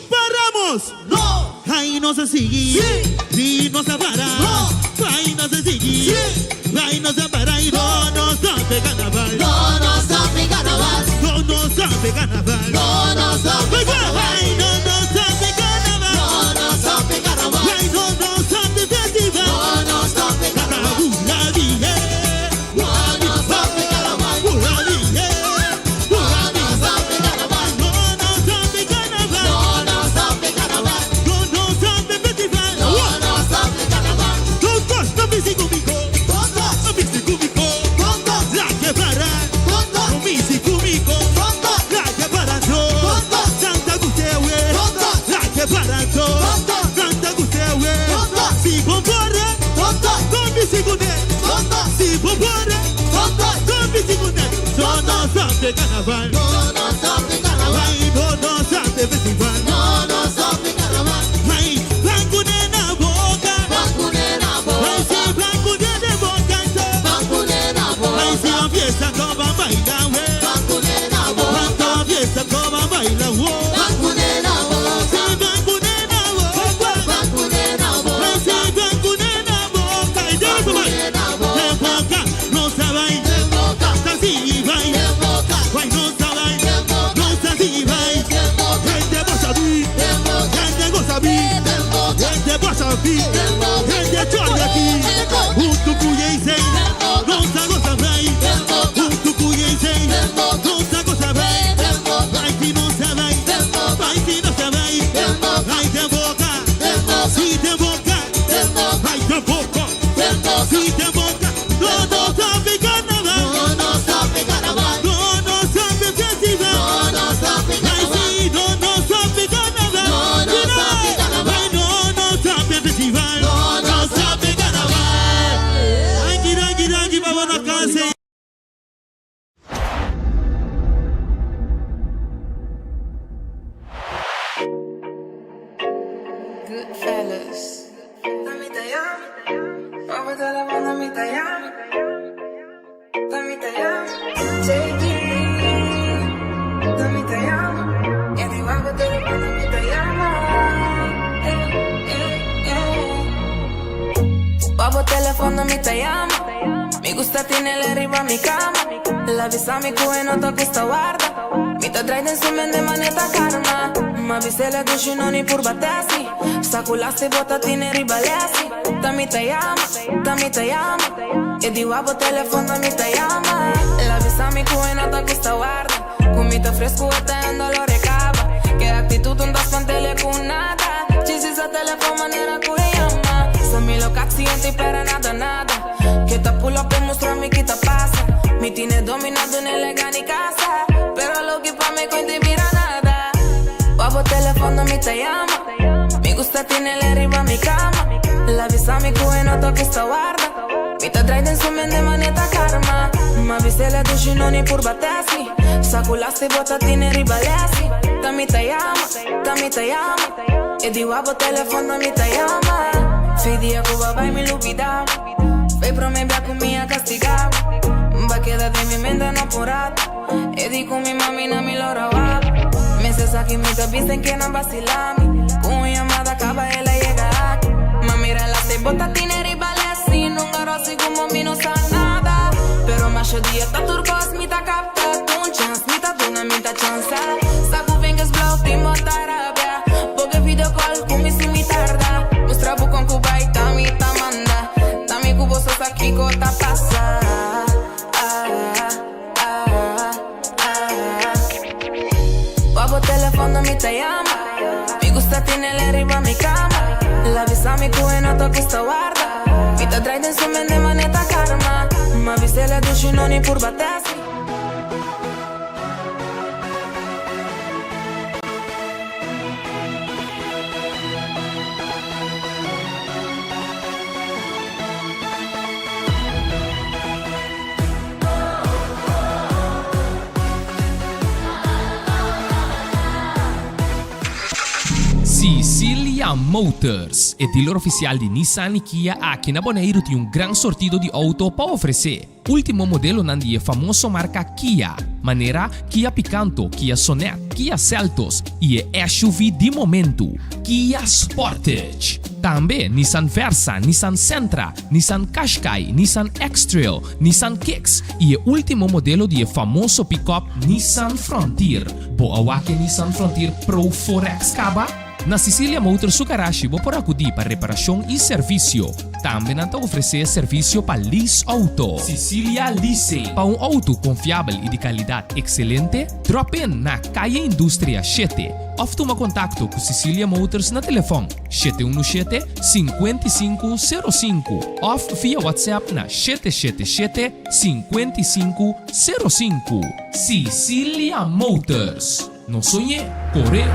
Paramos? No. Ay, no se sigue. Sí. No se para. No. Ay, no se sigue. Sí. Ay, no se para y no nos sabe carnaval. No nos sabe carnaval. No nos sabe carnaval. No nos sabe carnaval. Ay, no nos sabe carnaval. No nos sabe carnaval. Ay, no nos sabe festival. No nos sabe carnaval. La dije. No nos sabe carnaval. La dije. No nos sabe carnaval. No nos sabe carnaval. No nos sabe carnaval. No nos sabe festival. No nos sabe carnaval. Todos no me conmigo. Todos. No me conmigo. Todos. La que para. Todos. No me conmigo. Todos. La que para Todos. Santa Gustavo. Todos. La que para Todos. Santa Gustavo. Todos. Si compara. Todos. Con mi segunda. Todos. Si compara. Todos. Con mi segunda. No nos sabe carnaval. No nos sabe carnaval. Ay, no nos sabe festival. No nos sabe carnaval. Ay, blanco nena boca. Vacunera Ay, boca. si blanco nena boca. Vacunera Ay, si boca. la fiesta como baila, güey. Vacunera boca. Cuánta fiesta como baila, güey. Vacunera boca. Si blanco nena boca. Vacunera Ay, boca. si blanco nena boca. Y ya no se Vacunera va. boca. De boca, no se va. De boca. Así va. De boca. Ay, no se va. De boca. No se así va. De boca. Gente goza vi. De boca. Gente goza vi. De boca. Gente goza vi. De boca. Gente chorra aquí. Junto con Yeisei. No se goza vai. Junto con Yeisei. No se goza vai. De boca. Ay, si no se vai. De boca. Ay, si no se vai. De boca. Ay, de boca. De boca. Si de boca. De boca. Ay, de boca. De boca. Si de boca. No, no sabe carnaval. No nos sabe carnaval. No, no sabe festival. No nos sabe Ay, carnaval. sí, no, no sabe carnaval. No, no sabe carnaval. Ay, no, no sabe festival. No, no sabe carnaval. Ay, danki, danki, pa bo casa. Goodfellas. Dame te llamo, Papá te la mando, mi te llamo. Dame te llamo, JD. Dame te llamo, y digo algo te la mando, mi te llamo. Eh, eh, eh. Papo teléfono mi te llama. Mi gusta tiene el arriba mi cama. La visa mi cuhe no te gusta guarda. Mi te trae en su mente maneta karma. Ma visela dushi no ni pur batasi. Saculasti bota tiene ribalesi. Tami te llama, tami te llama. E di guapo teléfono mi te llama. La visa mi cuhe no te gusta guarda. Cumito fresco este en dolor recaba. Que actitud un dos pantele con nada. Chisis a teléfono manera cuhe llama. Se mi loca accidente y para nada nada. Que te pull up y mostra mi quita pasa. Mi tiene dominado en el ni casa. Pero lo que pa' me cuenta y mira nada. Papo teléfono mi te llama. Mi gusta tiene el arriba mi cama. La visa mi cuhe no te gusta guarda. Mi te trae en su mente maneta karma. Ma visela dushi no ni pur batasi. Saculasti bota tiene ribalesi. Tami te llama, tami te llama. E di guapo teléfono mi te llama. Fi dia ku bo bai mi lubida. Fei prome bia ku mi a kastiga. Ba keda den mi mente no por rato. E di ku mi mami na mi lora wak. Mester sa ki mi ta bisa en ke nan basila mi. Ku un yamada kaba el a yega aki. Ma mira las e bota tine riba lesi. Nunga rosi ku mi no sa nada. Pero masha dia ta tur kos mi ta kapta. Un chans mi ta duna mi ta chansa. Sa ku vingers blauw tin bo ta rabia. Porque video call ku mi si mi tarda. Mustra bo kon ku bai ta mi ta manda. Ta mi ku bo so sa kiko ta pasa. Ah, ah, ah. Pa bo telefono mi ta yama. Mi gusta tinele riba mi kama. La bisa mi ku e no ta gusta warda. Mi ta draai den su mente maneta karma. Ma bisele dushi no ni purba test mi. Sicilia Motors, e dealer oficial di Nissan y Kia aki na Boneiru tin un gran sortido di auto pa ofrece. Último modelonan di e famoso marka Kia, manera Kia Picanto, Kia Sonet, Kia Seltos i e SUV di momentu, Kia Sportage. Tambe Nissan Versa, Nissan Sentra, Nissan Qashqai, Nissan X-Trail, Nissan Kicks i e último modelo di e famoso pikòp Nissan Frontier. Bo a wak e Nissan Frontier Pro 4X kaba? Na Sicilia Motors su garashi bo por akudí pa reparashon i servisio. Tambe nan ta ofresé servisio pa lease outo. Sicilia Leasing. Pa un outo konfiabel i di kalidat ekselente, drop in na Kaya Industria shete òf tuma kontakto ku Sicilia Motors na telefòn 717 55 05 òf via WhatsApp na 777 55 05. Sicilia Motors. No soñ'é, kor'é!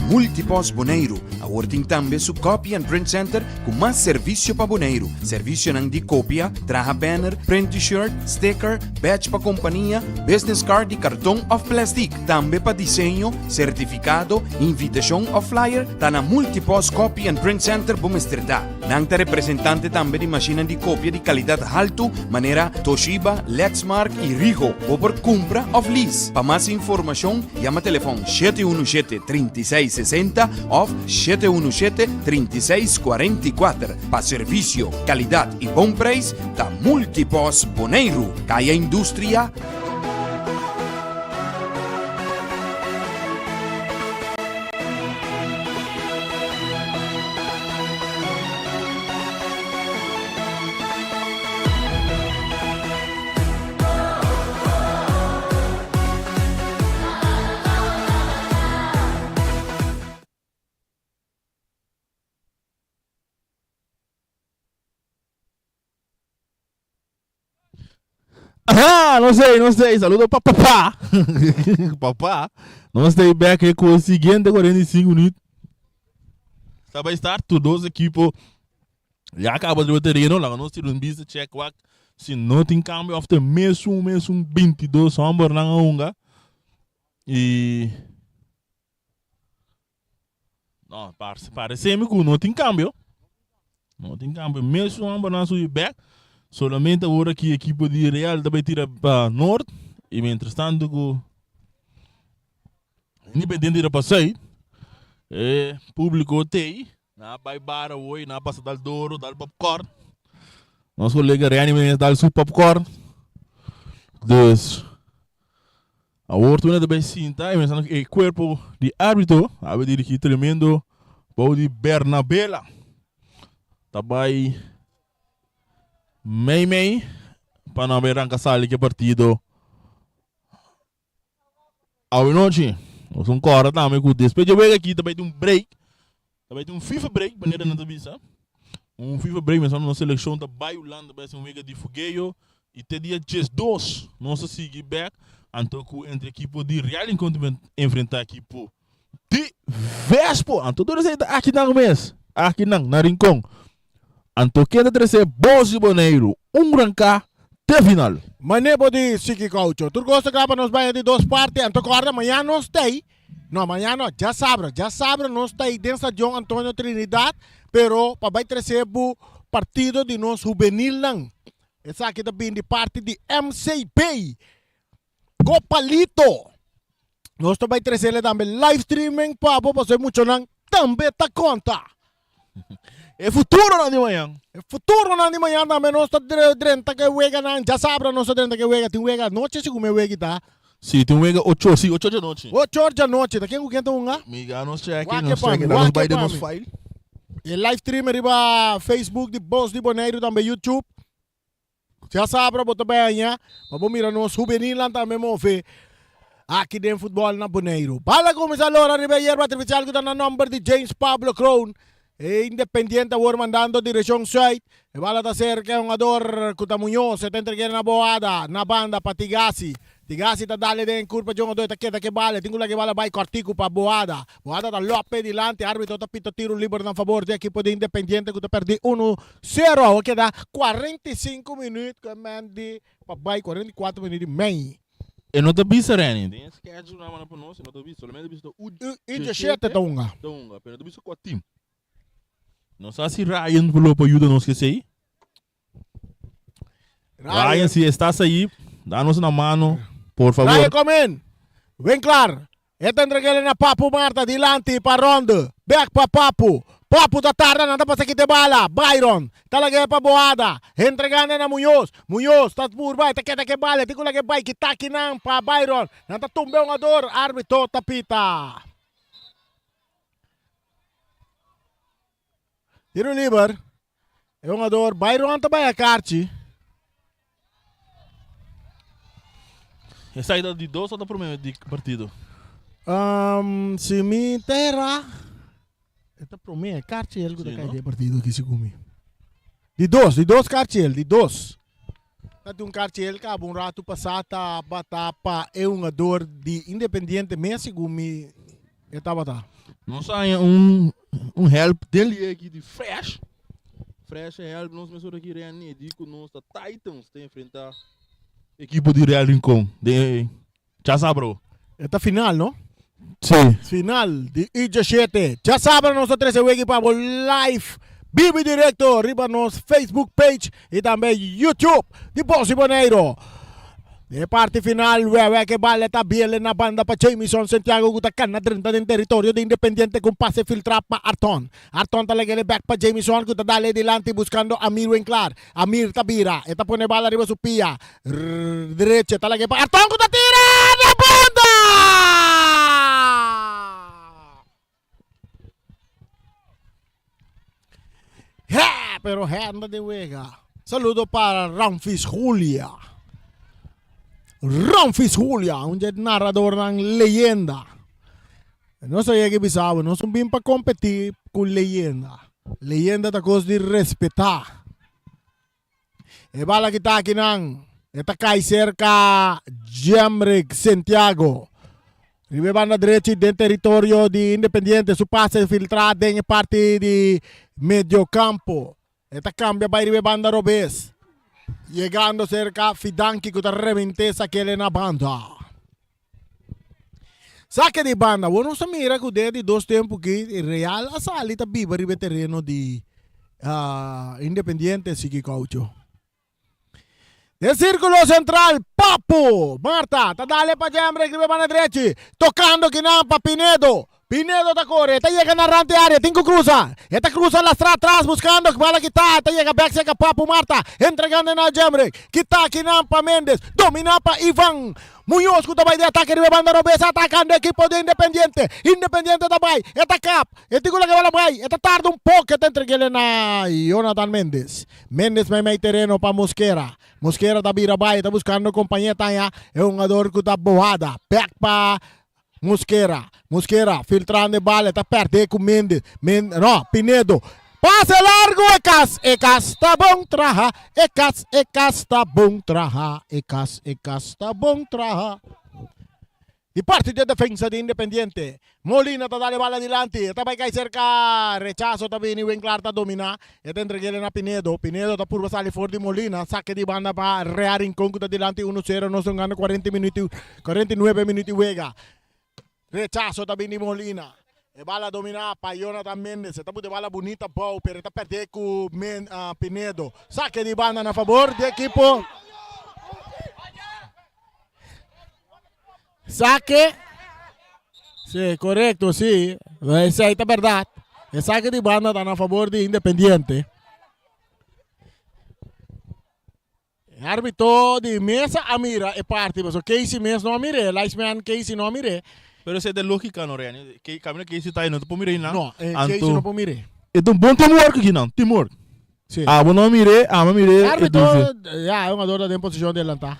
Multipost Boneiru awor tin tambe su Copy and Print Center ku mas servisio pa Boneiru. Servisionan di kopia, traha banner, print t-shirt, sticker, badge pa kompania, business card di karton òf plèstik. Tambe pa diseño, sertifikado, invitashon òf flyer, ta na Multipost Copy and Print Center bo mester ta. Nan ta representante tambe di mashinnan di kopia di kalidat haltu manera Toshiba, Lexmark i Rigo. Bo por kumpra òf lease. Pa mas informashon yama telefòn 717 36 60 òf 717 36 44. Pa servisio, kalidat i bon preis ta Multipos Boneiru, Kaya Industria, Aha, no sei, no sei. Saludo pa papá. papá. Nos ta back eh, ku e siguiente 45 minuut. Está bij start, tur dos equipo ya acaba de terreno. Laga nos tira un bista check wak si no tin cambio of te mesun mesun 22 homber nan a hunga. Y No, parce, parece mi ku no tin cambio. No tin cambio. Mesun homber nan subi back. Solamente ahora ki equipo di Real ta bay tira pa Noord. Y mientras tanto ku Independiente tira pa Zuid. E publico tei. Na bay bar awoy, na pasa dal doro, dal popcorn. Nos colega Renny mes dal su popcorn. Dus Awor tur nan ta bay sinta y pensando cu e cuerpo di arbitro a bay dirigi tremendo bou di Bernabela. Ta bay mei mei pa nan bay ranca sali cu e partido awe nochi. Nos un corda tambe cu despues dje wega aki ta bay tin un break, ta bay tin un FIFA break manera nan ta bisa. Un FIFA break pensando nos seleccion ta bay Hulanda bay haci un wega di fogueo Y te dia 12 nos ta sigui bek anto cu entre ekipo di Real Encuentro ben enfrenta ekipo di Vespo. Anto tur esey ta aki nan mes, aki nan na Rincon. Anto ken ta trece Bos di Boneiru un ranca te final. Mane bo di sigui gaucho. Tur cos ta cla pa nos baya di dos parti. Anto corda mañana nos tey. No, mañan no, djasabra. Djasabra nos ta ei den Stadion Antonio Trinidad, pero pa bai trese bo partido di nos hubenilnan. Esaki ta bini di parti di MCB. Copalito. Nos ta bai tresele tambe live streaming pa bo pasobra e muchanan tambe ta konta. E futuronan di mañan. E futuronan di mañan tambe nos ta drenta ke weganan. Djasabra nos ta drenta ke wega. Tin wega anochi segun mi e wega ta. Si, tin wega ocho, si, ocho djanochi. Ocho or djanochi. Ta ken ku ken ta hunga? Mi ga nos cheki, Wak nos pa mi, cheki. Nos wak bai den pa nos mi. file. E live stream riba Facebook di Bos di Boneiru tambe YouTube. Djasabra bo ta bai aña pa bo mira nos hubenilnan tambe move aki den futbol na Boneiru. Bala kuminsá lora riba e yerba artifisial ku ta na nòmber di James Pablo Kroon. E Independiente awor mandando direkshon sùit. E bala ta serka e hungador ku ta Muñoz. E ta entreg'é na Boada na banda pa Tigasi. Tigasi ta dale den kurpa dje hungador e ta keda ku e bala. E tin ku laga e bala bai kòrtiku pa Boada. Boada ta lòp e dilanti. Arbitro ta pita tiru liber na fabor di ekipo di Independiente ku ta pèrdí unu Sero a keda 45 minuut ku e man di pa bai 44 minuut di mei. E no ta bisa Renny, den e schedule nan manda pa nos e no ta bisa, solamente bisa ta U U djeshete ta hunga. Ta hunga, pero no ta bisa kua team. No sa si Ryan por lo por yuda nos kesey. Ryan, si estás ahí, danos una mano, por favor. Ryan, come in. Winklar, E ta entreg'el na Papu Marta dilanti pa Ronde. Bek pa Papu. Papu ta tarda nan ta pasa kita e bala. Byron ta lag'é pa Boada. Entregando na Muñoz. Muñoz ta purba e ta keda ku e bala. E tin ku lag'é bai kita kinan pa Byron. Nan ta tumba e hungador. Arbitro ta pita. Tiro liber. E hungador Byron ta bai a karchi. Esaki ta di dos o ta prome di partido? Um, si mi tera, e ta prome karchi el ku ta Sí, kai no? di e partido aki segun mi. Di dos, di dos karchi el, di dos. Ta di un karchi el kaba un ratu pasá ta bata pa e hungador di Independiente mes segun mi e tabata. Nos a haña un un help den lié aki di Fresh. Fresh a help nos mesora aki Renny di ku nos ta Titans ta enfrenta ekipo di Real Rincon den Djasabra. E ta final no? Sí. Final di U17. Djasabra nos ta trese weki pa bo live bibo y directo riba nos Facebook page y tambe YouTube di Bos di Boneiro. E parti final Wewe ke bala ta biele na banda pa Jamison Santiago ku ta kana drenta den teritorio di Independiente ku un pase filtrá pa Arton. Arton ta lag'el e bek pa Jamison ku ta dale dilanti buskando Amir Winklar. Amir ta bira, e ta pone bala riba su pia derecho, e ta lag'e pa Arton ku ta tira na banda! He, pero hende den wega. Saludo para Ramfis Julia. Ramfis Julia, un dje narradornan leyenda. Nos a yega bisa bo, nos no bin pa competi cu leyenda. Leyenda ta cos di respeta. E bala ki ta akinan, e ta kai serka Jemrick Santiago. Riba e banda drechi den teritorio di Independiente, su pase filtra den e parti di mediocampo. E ta cambia bai riba e banda robes. Yegando serka Fidanki ku ta remente sakele na banda. Sake di banda, bo nos ta mira ku den di dos tempu ki Real a sali ta biba riba e tereno di Independiente Siki Caucho. Den sirkulo sentral, Papu Marta ta dale pa Jemrick riba e banda drechi, tokando kinan pa Pinedo. Pinedo ta kore, ta yega na rant di area, tin ku krusa. E ta krusa lastra atras buskando bala kita, ta yega bek serka Papu Marta, entregando na Jemrick. Kita kinan pa Mendes, domina pa Ivan Muñoz ku ta bai di atake riba e banda robes, atakando ekipo di Independiente. Independiente ta bai, e ta kap, e tin ku laga e bala bai, e ta tarda un poko, e ta entreg'el na Jonathan Mendes. Mendes meimei tereno pa Mosquera. Mosquera ta bira bai, e ta buskando kompañe, ta haña e hungador ku ta Boada. Bek pa Mosquera, Mosquera filtrando e bala, e ta perde ku Mendes, Men, no, Pinedo. Pase largo e kas, e kas ta bon traha, e kas, e kas ta bon traha, e kas, e kas ta bon traha. Di parti di e defensa di Independiente, Molina ta dal e bala dilanti, e ta bai kai serka, rechaso ta bini, Winklaar ta domina, e ta entreg'el na Pinedo, Pinedo ta purba sali for di Molina, sake di banda pa Real Rincon ku ta dilanti uno sero, nos ta hungando kuarenta minuto, kuarenta i nuebe minuto di wega. Rechaso ta bini Molina. E bala domina pa Jonathan Mendes. E ta put e bala bunita bou, pero e ta perde ku Men, uh, Pinedo. Sake di banda na favor di ekipo. Sake. Sí, korekto, sí. Esei ta bèrdat. E sake di banda ta na favor di Independiente. E arbitro di mesa a mira e parti, pasobra Casey mes no a mir'é, linesman Casey no a mir'é. Pero esei ta lógika no, Reni. Ke kaminda Casey ta ei no ta por mir'é einan. No, e Casey no por mir'é. E ta un bon teamwork akinan, teamwork. Sí. Abo no a mir'é, amo a mir'é. E arbitro, ya, e hungador ta den posishon adelantá.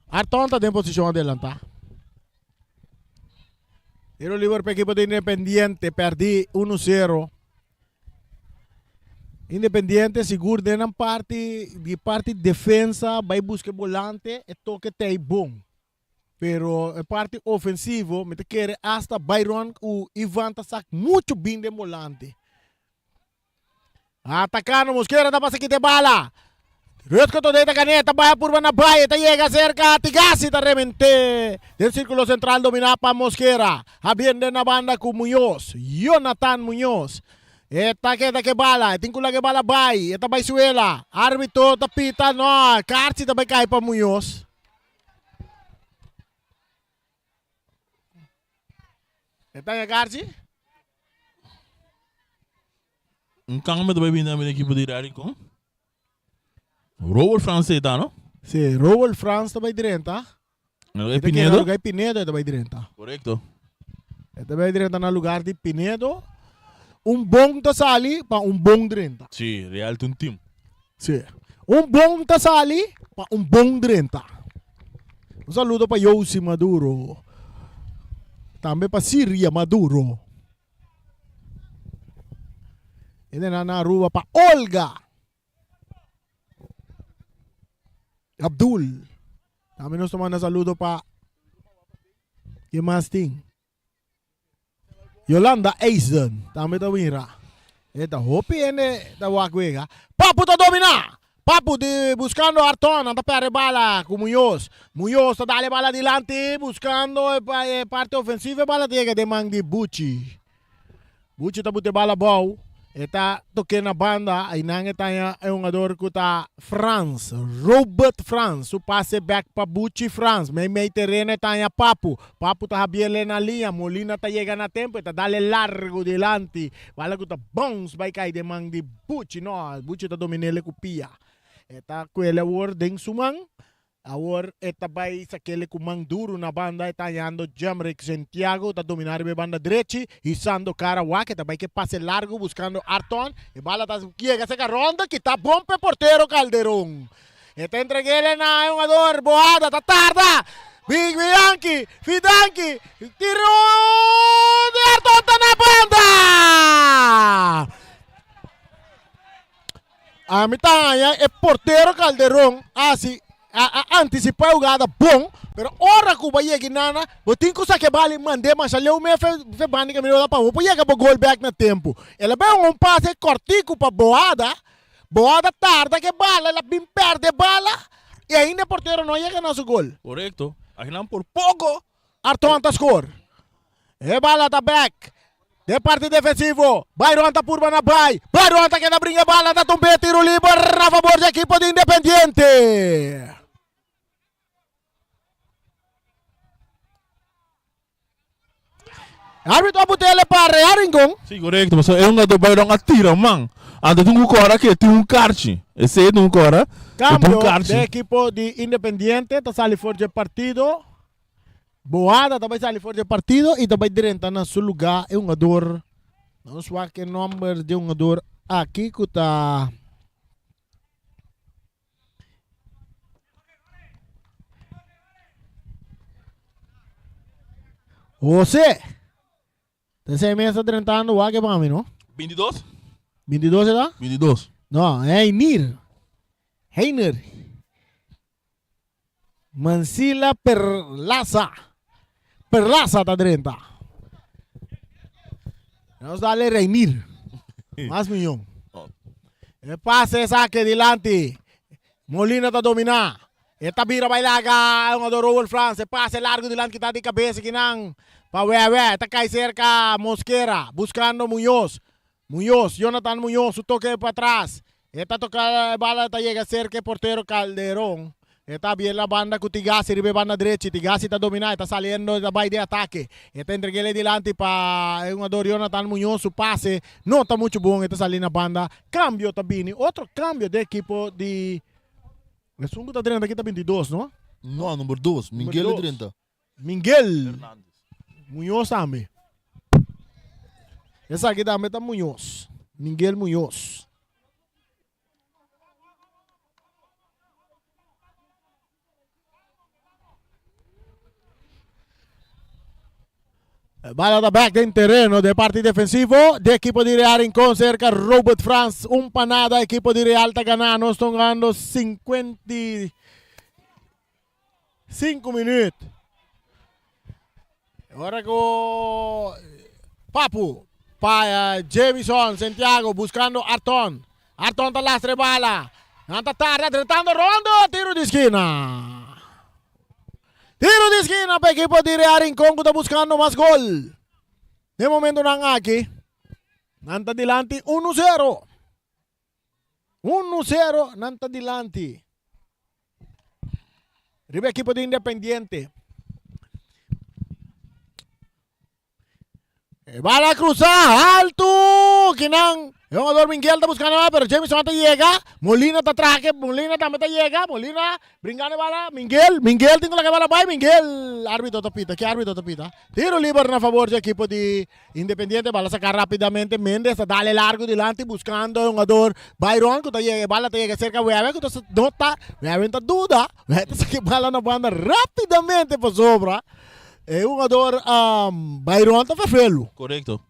Arton ta den posishon adelantá. Tiro liber pa ekipo di Independiente, pèrdí uno sero. Independiente sigur den nan parti di parti defensa bai buska e bolante e toke ta ei bon. Pero e parti ofensivo mi ta kere hasta Byron ku Ivan ta sak mucho bin den bolante. Atakando Mosquera ta pasa kita e bala. Rutger Todé ta gané, ta baha purba na bai, ta yega serka Tigasi ta rementé den sirkulo sentral dominá pa Mosquera. Habien den na banda ku Muñoz, Jonathan Muñoz. E ta keda ke bala, e tin ku laga e bala bai, e ta bai suela. Arbitro ta pita, no, karchi ta bai kai pa Muñoz. E ta haña karchi? Un kambio ta bai bini tambe den ekipo di Real Rincon. Robert Frans ei ta, no? Sí, Robert Frans ta bai drenta. Na lugar di Pinedo? Na lugar di Pinedo e ta bai drenta. Korekto. E ta bai drenta na lugar di Pinedo. Un bon ta sali pa un bon drenta. Sí, Real ta un team. Sí. Un bon ta sali pa un bon drenta. Un saludo pa Josi Maduro. Tambe pa Siria Maduro. E den na Aruba pa Olga. Abdul. Tambe nos ta manda saludo pa Ken mas tin? Yolanda Eisden tambe ta mira. E ta hopi hende ta wak wega. Papu ta domina! Papu di buscando Arton, nan ta perde bala cu Muñoz. Muñoz ta dale bala dilanti buscando e parte ofensivo e bala ta yega den man di Buchi. Buchi ta bute bala abou, e ta toke na banda, einan e ta haña e hungador ku ta Frans, Robert Frans, su pase bek pa Buchi Frans, mei mei tereno e ta haña Papu, Papu ta habiele na liña, Molina ta yega na tempo, e ta dale largu dilanti, bala ku ta bounce bai kai den man di Buchi, no, Buchi ta dominele ku pia, e ta kuele awor den su man, Awor e ta bai sakele ku man duru na banda, e ta hañando Jemrick Sentiago ta dominá riba e banda drechi, hisando kara wak, e ta bai ke pase largu buskando Arton, e bala ta yega serka Ronda, kita bon p'e portero Calderon. E ta entreg'ele na e hungador Boada, ta tarda! Big Bianchi, Fidanchi, tiro di Arton ta na banda! Ami ta haña e portero Calderon a hasi a a antisipá e hugada bon, pero ora ku bo a yega inana, bo tin ku saka e bala i mand'é masha leu mes fe fe banda di kaminda pa bo por yega bo gol bèk na tempu. El a bai un pase kòrtiku pa Boada, Boada tarda ku e bala, el a bin pèrdè e bala i ainda e portero no a yega na su gol. Korekto. Akinan por poko. Arton ta skor. E bala ta bek den parti defensivo. Byron ta purba na bai. Byron ta keda bringa bala ta tumbe tiro liber na fabor di ekipo di Independiente. Arbitro a butele pa Real Rincon. Si, korekto. Pasobra e hungador Byron a tira man. Anto tin ku kora ke tin un karchi. Esei tin ku kora. E tin un Kambio karchi. den ekipo di Independiente ta sali for dje partido. Boada ta bai sali for di e partido y ta bai drenta na su lugar e hungador. Nos wak e nomber di e hungador aki cu ta Jose. Ta esei mes ta drentando wak e pa mi no. 22? 22 e ta? 22. No, Heiner. Heiner. Mansilla Perlaza. Perlaza ta drenta. Nos dale Reinier. Mas miyon. E pase esaki dilanti. Molina ta domina. E ta bira bai laga hungador Rowel Frans. E pase largo dilanti kita di cabeza kinan pa Wewe. E ta cay cerca Mosquera buscando Muñoz. Muñoz, Jonathan Muñoz su toque pa atras. E ta toca e bala ta yega cerca e portero Calderon. E ta bien la banda cu Tigasi riba e banda drechi. Tigasi ta domina, e ta saliendo, e ta bay den atake. E ta entreg'el dilanti pa e hungador Jonathan Muñoz. Su pase no ta mucho bon, e ta sali na banda. Cambio ta bini, otro cambio den ekipo di. Esun cu ta drenta aki ta 22, no? No, number dos. Miguel e drenta. Miguel Muñoz tambe. Esaki tambe ta Muñoz. Miguel Muñoz. Bala ta back den terreno de parte defensivo de equipo di Real Rincón cerca Robert Frans. Un pa nada equipo di Real ta gana. Nos ta hungando 55 minuut. Ora ku Papu pa Jamison Santiago buscando Arton. Arton ta lastra e bala. Nan ta tarda drentando rondo. Tiro di skina. Tiro di skina pa ekipo di Real Rincon ku ta buskando mas gol. Den momentonan aki nan ta dilanti 1-0. 1-0 nan ta dilanti. Riba ekipo di Independiente. E bala cruza alto. Kinan. E jugador Miguel ta buscando bala, pero Jameson ta llega. Molina ta traque. Molina tambe ta llega. Molina brincando bala. Miguel. Miguel tin que bala bay. Miguel. Árbitro ta pita. ¿Qué árbitro ta pita? Tiro libre na favor di equipo di Independiente. Bala saca rápidamente. Mendes ta dale largo dilanti buscando e jugador Byron. Que ta llega. Bala ta llega cerca. Wewe que ta no ta. Wewe ta duda. Wewe ta saca bala na banda rápidamente pa sobra. E hugador um, Byron ta vervelu. Correcto.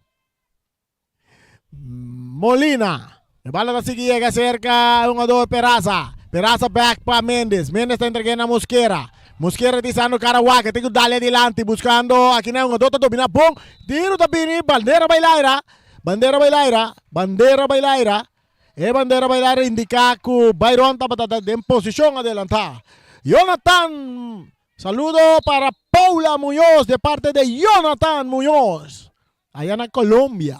Molina. E bala ta sigui yega cerca e hugador Peraza. Peraza back pa Mendes. Mendes ta entregando na Mosquera. Mosquera tisando Karawaca. Tem que darle adelante buscando aqui na hugador ta domina bom. Tiro ta bini. Bandera bailaira. Bandera bailaira. Bandera bailaira. E bandera bailaira indica ku Byron tabata den posicion adelantá. Jonathan Saludo para Paula Muñoz de parte de Jonathan Muñoz, allá na Colombia.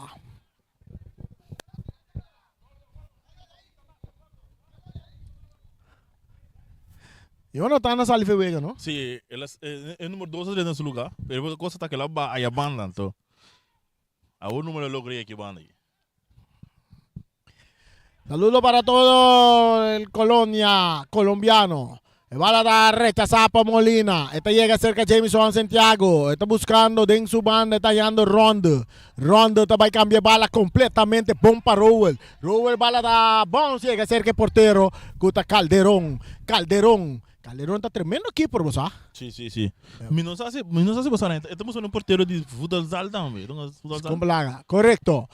Jonathan a sali fe wega, no? Sí, el a, e, e numero 2 a drenta su lugar, pero e cosa ta que el a ba aya banda, anto. Awor numero logra yeki banda aki. Saludo para todo el colonia colombiano. E bala ta rechazá pa Molina. E ta yega cerca Jameson Santiago. E ta buscando den su banda. E ta hallando Ronde. Ronde ta bai cambia bala completamente. Bon pa Rowell. Rowell bala ta bounce yega cerca e portero. Cu ta Calderon. Calderon. Calderon ta tremendo keeper bo sa. Si, si, si. Mi no sa si, mi no sa si bo sa, e ta buscando un portero di voetbalzaal tambe. Voetbalzaal. Correcto.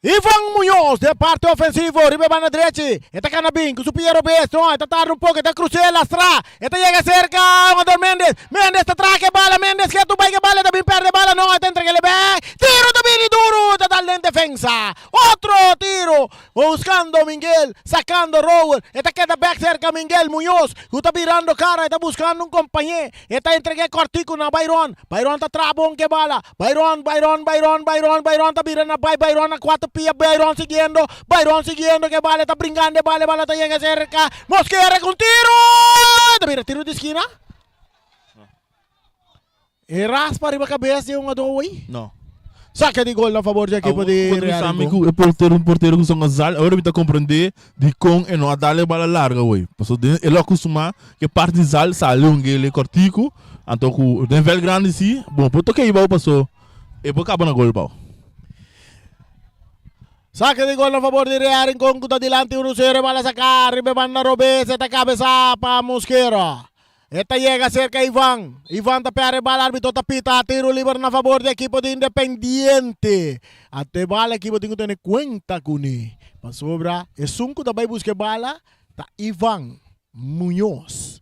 Ivan Muñoz den parti ofensivo riba e banda drechi. E ta kana bin ku su pia robes. No, e ta tarda un poko. E ta krus'é lastra. E ta yega serka Amador Mendes. Mendes ta traha ke bala. Mendes ke tumba ke bala. E ta bin pèrdè bala. No, e ta entreg'é bèk. Tiro ta bini duru. Ta dal den defensa. Otro tiro. Buscando Miguel. Sacando Rowell. E ta keda bèk serka Miguel Muñoz ku ta birando kara. E ta buskando un kompañé. E ta entreg'é kòrtiku na Byron. Byron ta traha bon ke bala. Byron, Byron, Byron, Byron, Byron ta bira na bai, Byron na cuatro pia, Byron siguiendo, Byron siguiendo ke bala ta bringando e bala, e bala ta yega cerca, Mosquera con tiro! Ta bira tiro di esquina. E raspa riba cabeza di un jugador hoy. No. Saque di gol na favor di equipo di Real Rincon. E portero, un portero ku son Gonzalo, ahora mi ta comprende di con e no a dale bala larga hoy. Paso den e lo acostuma ke parti di zal sali un gele cortico. Anto ku den veld grandi si, bon por toke ibao paso e por kaba na gol bao. Sake di gol na fabor di Real Rincon ku ta dilanti 1-0 e bala saka riba e banda robes e ta kabesa pa Mosquera. E ta yega serka Ivan. Ivan ta perde bala arbitro ta pita tiro liber na fabor di ekipo di Independiente. Anto e bala ekipo tin ku tene kuenta kuné pasobra esun ku ta bai buska e bala ta Ivan Muñoz.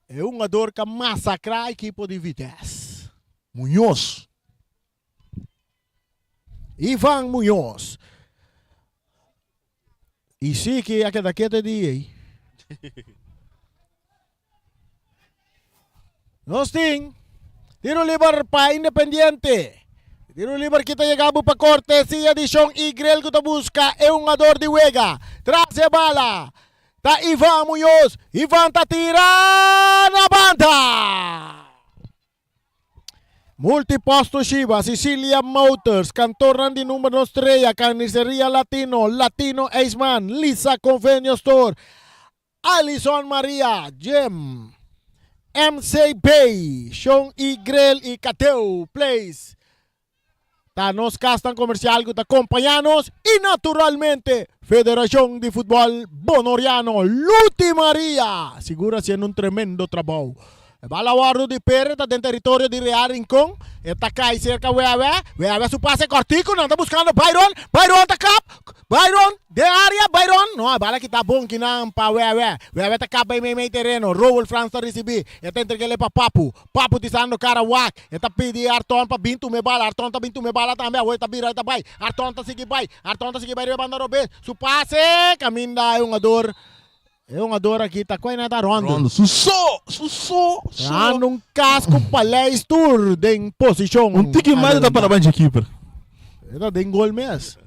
E hungador ka masakrá ekipo di Vitesse. Muñoz. Ivan Muñoz. I si ki a keda ketu e dia ei. Nos tin tiro liber pa Independiente. Tiro liber kita yega bu pa cortesia di Shon Igrel ku ta buska e hungador di wega. Tras e bala ta Ivan Muñoz. Ivan ta tira na banda. Multiposto Shiba, Sicilia Motors, kantornan di number nos Estrella, Carniceria Latino, Latino Ijsman, Lisa Convenio Store, Alison Maria, Jim, MCB, Shon y Grill y Cateu Place. Ta nos kasnan komersial ku ta kompañá nos i naturalmente Federashon di Futbòl Bonoriano Luti Maria sigur hasiendo un tremendo trabou. E bala wòrdu di Pere ta den teritorio di Real Rincon. E ta kai serka Wewe. Wewe su pase kòrtiku nan ta buskando Byron. Byron ta kap. Byron den área. Byron no e bala kita bon kinan pa Wewe. Wewe ta kap bai meimei tereno. Rowel Frans ta risibí. E ta entreg'é pa Papu. Papu tisando kara wak. E ta pidi Arton pa bin tuma e bala. Arton ta bin tuma e bala tambe. Awor e ta bira e ta bai. Arton ta sigui bai. Arton ta sigui bai riba e banda robes. Su pase kaminda e hungador. E hungador aki ta kua ta Rondo. Rondo su so, su so, so. Trahando un kas ku Paleis tur den posishon. Un tiki mas e ta para banchi keeper. E ta den gol mes.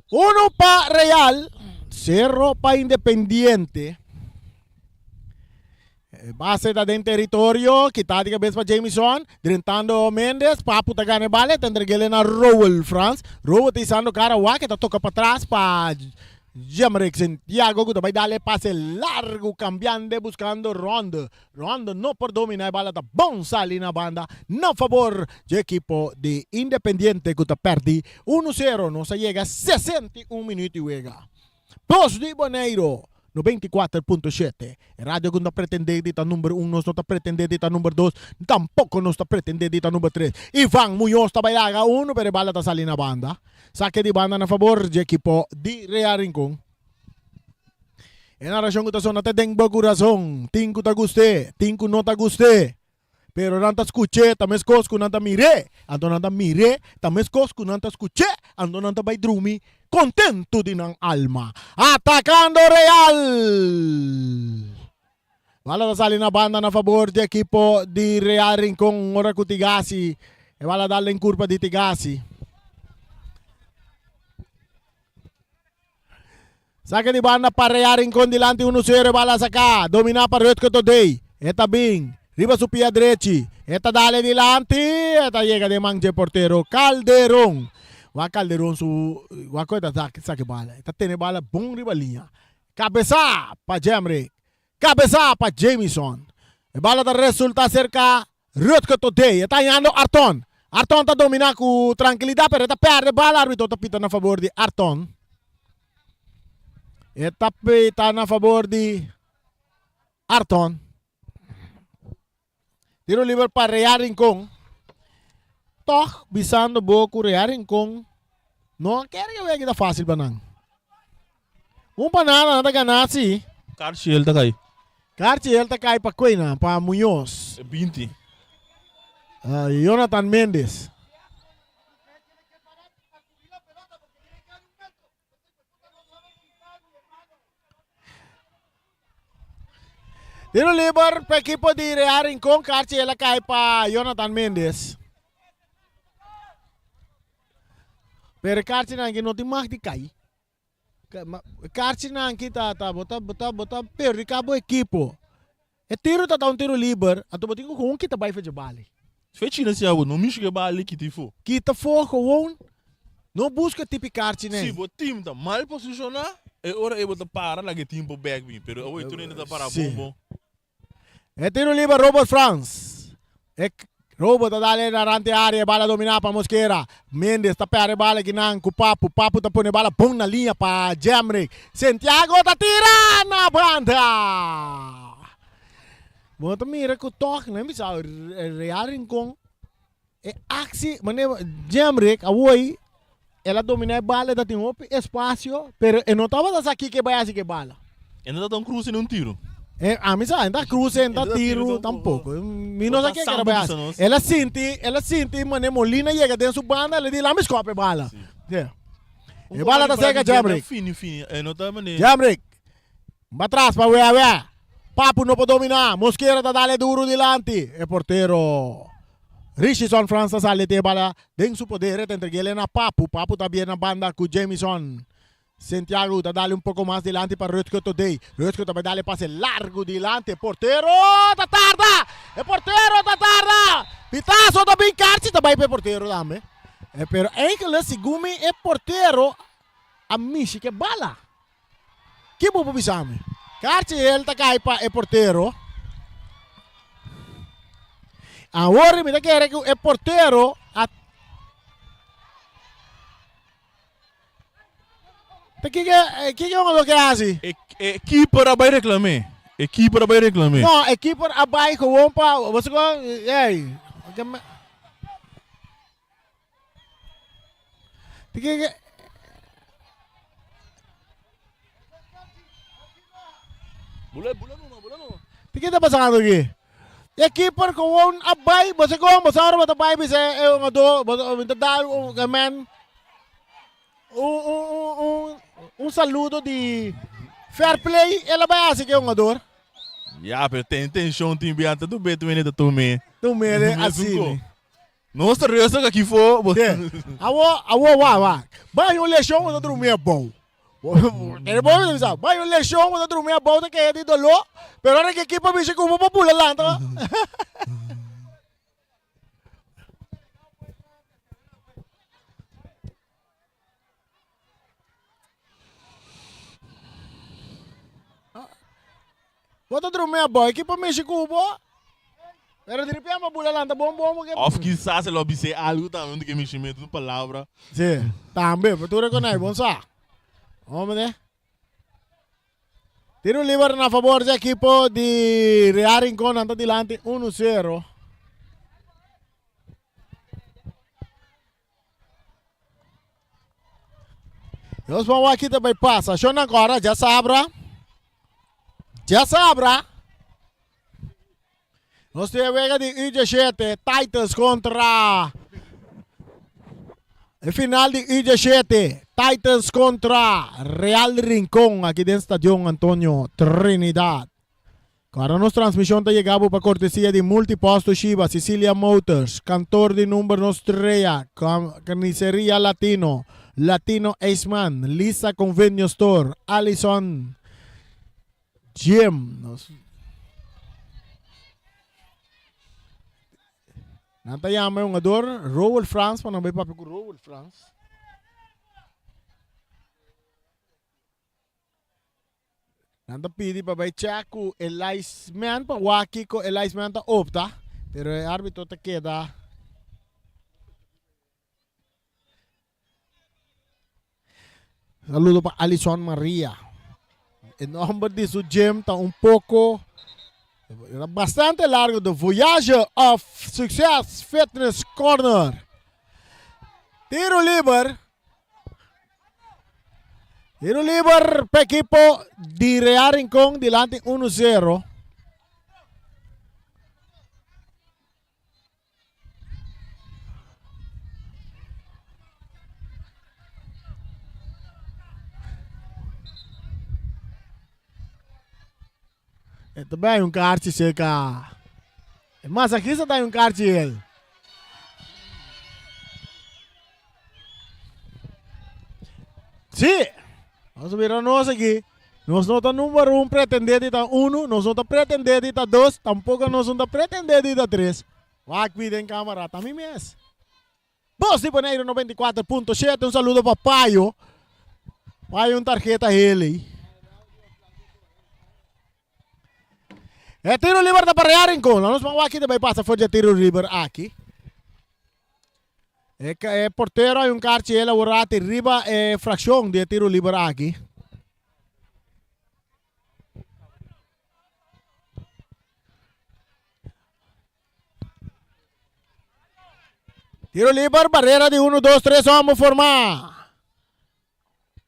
Uno pa Real, sero pa Independiente. E base ta den teritorio, kita di kabes pa Jamison, drentando Mendes, Papu ta gana e bala, e ta entreg'el na Rowel Frans. Rowel ta isando kara wak, e ta toka patras pa Jemrick Santiago ku ta bai dal e pase largu, kambiando e buskando Ronde. Rondo no por domina e bala ta bon sali na banda na fabor dje ekipo di Independiente ku ta pèrdí uno sero. Nos a yega 61 minuut di wega. Bos di Boneiru 94.7 E radio ku no ta pretendé di ta number un, nos no ta pretendé di ta number dos, tampoko nos ta pretendé di ta number tres. Ivan Muñoz ta bai laga uno pero e bala ta sali na banda. Sake di banda na fabor dje ekipo di Real Rincon. E narashon ku ta sona ta den bo kurason. Tin ku ta gust'é, tin ku no ta gust'é. Pero nan ta skuch'é ta meskos ku nan ta mir'é. Anto nan ta mir'é ta meskos ku nan ta skuch'é. Anto nan ta bai drumi kontentu di nan alma. Atakando Real! Bala ta sali na banda na fabor di ekipo di Real Rincon ora ku Tigasi. E bala dal den kurpa di Tigasi. Sake di banda pa Real Rincon dilanti uno sero e bala saka. Domina pa Rutger Todey. E ta bin riba su pia drechi. E ta dale dilanti. E ta yega den man dje portero Calderon. Wak Calderon su wak ku e ta sake bala. E ta tene bala bon riba liña. Kabesa pa Jemrick. Kabesa pa Jamison. E bala ta resulta serka Rutger Todey. E ta hañando Arton. Arton ta domina ku trankilidat pero e ta perde bala. Arbitro ta pita na fabor di Arton. E ta pita na fabor di Arton. Tiro liber pa Real Rincon. Tog bisando bo ku Real Rincon no a kere ke wega ta fácil pa nan. Un pa nada nan ta gana si. Karchiel ta kai. Karchiel ta kai pa Cuena, pa Muñoz. E 20. Uh, Jonathan Mendes. Tiro liber pa equipo di Real Rincon. Karchi el a kai pa Jonathan Mendes. Pero karchi nan ki no tin mag di kai. Karchi nan ki ta ta bota bota bota perjudica bo equipo. E tiro ta ta un tiro liber, anto bo tin ku gewoon kita bai fecha bali. Fechi na sia bo no mishi ke bali kita ifo. Kita fo gewoon, no buska tipi karchi nei. Si bo team ta mal posiciona, e ora ei bo ta para laga e team por bek bin, pero awor e tur hende ta para bon bon. E tiro liber Robert Frans. E Robert ta dale na rante area, e bala domina pa Mosquera. Mendes ta perde bala kinan ku Papu. Papu ta pone bala bon na liña pa Jemrick. Santiago ta tira na banda. Bo ta mira ku tog nan bisa Real Rincon e aksi mane Jemrick awoi el a domina e bala e ta tin hopi espacio pero e no tabata sa kiko e bai hasi ku e bala. E no ta un cruce ni un tiro. E ami sa, e no ta cruce, e no ta tiro tampoco. Mi no sa kiko el a bai hasi. El a sinti, el a sinti mane Molina yega den su banda, el a di lami scop e bala. E bala ta cerca Jemrick. Fini, fini. E no ta mane. Jemrick. Batras pa Weawe. Papu no por dominá. Mosquera ta dale duru dilanti. E portero Richison Frans ta sali te bala den su poder. E ta entreg'é na Papu. Papu ta bier na banda ku Jamison. Santiago ta dale un poko mas dilanti pa Rutger Todey. Rutger ta bai dale pase largu dilanti. E portero ta tarda! E portero ta tarda! Pitazo ta bin karchi ta bai pa e portero tambe. Pero eigenlijk segun mi e portero a mishi ke bala. Ki bo por bisa mi? Karchi el ta kai pa e portero. Awor mi ta kere ku e portero a Ta kiko kiko e lo ke hasi? E e keeper a bai reklam'é. E keeper a bai reklam'é. No, e keeper a bai gewoon pa bo sa kon ey. Ta kiko Bula bula numa bula numa. Ta kiko ta pasando aki? E keeper gewoon a bai, bo sa kon, bo sa ora bo ta bai bisa e hungadó, bo ta dal un man un un un un un saludo di fair play, el a bai hasi ku e hungador. Ya, pero ten tenshon tin bia ta tu betu mene ta tum'é. Tum'é asina. Nos ta rustig aki fo. Awo, awo, wak, wak. Bai un leshon bo ta drumi abou. Kere bo mi ta bisa, bai un leshon bo ta drumi abou ta kaya di doló, pero ora ke ekipo bishi ku bo bo bula lanta. Bo ta drumi abou, ekipo mishi ku bo. Pero di repente bo bula lanta bon bon porque. Of kisas e lo bis'é algu tambe un di ke mishimentu, un palabra. Sí, tambe, pero tur e konai bon sa. Hombre. Tiro liber na favor di ekipo di Real Rincon, nan ta dilanti 1-0. Nos ban wak kita bai pasa. Shon agora dja sabra. Dja sabra. Nos tin e wega di U17 Titans kontra e final di U17 Titans kontra Real Rincon aki den Stadion Antonio Trinidad. Kòrda nos transmishon ta yega bo pa kortesia di Multipost Toshiba, Sicilia Motors, Kantor di Number Nos Trea, Carniceria Latino, Latino Ijsman, Lisa Convenio Store, Allison Gym. Nos Nan ta yama e hungador Roel Frans pa nan bai papia ku Roel Frans. Nan ta pidi pa bai check ku e linesman pa wak kiko e linesman ta opta, pero e arbitro ta keda. Saludo pa Alison Maria. E nomber di su gym ta un poco bastante largo, The Voyage of Success Fitness Corner. Tiro liber. Tiro liber pa equipo di Real Rincón dilanti 1-0. E ta bai un kaartje seka. E masajista ta un kaartje el. Sí. Nos mira nos aki. Nos no ta number un pretende di ta uno, nos no ta pretende di ta dos, tampoco nos no ta pretende di ta tres. Wak mi den camera, ta mi mes. Bos di Boneiru 94.7, un saludo pa Payo. Payo un tarjeta heli. E tiro liber ta pa Real Rincon. Nos ban wak kita bai pasa for di e tiro liber aki. E, e portero hay un karchi el awor riba e fraccion di e tiro liber aki. Tiro liber, barrera di 1, 2, 3, hombre forma.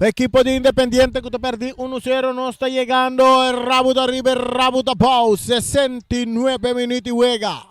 Pa equipo di Independiente ku ta perdi 1-0 nos ta yegando e rabu ta riba e rabu ta bou 69 minuut di wega.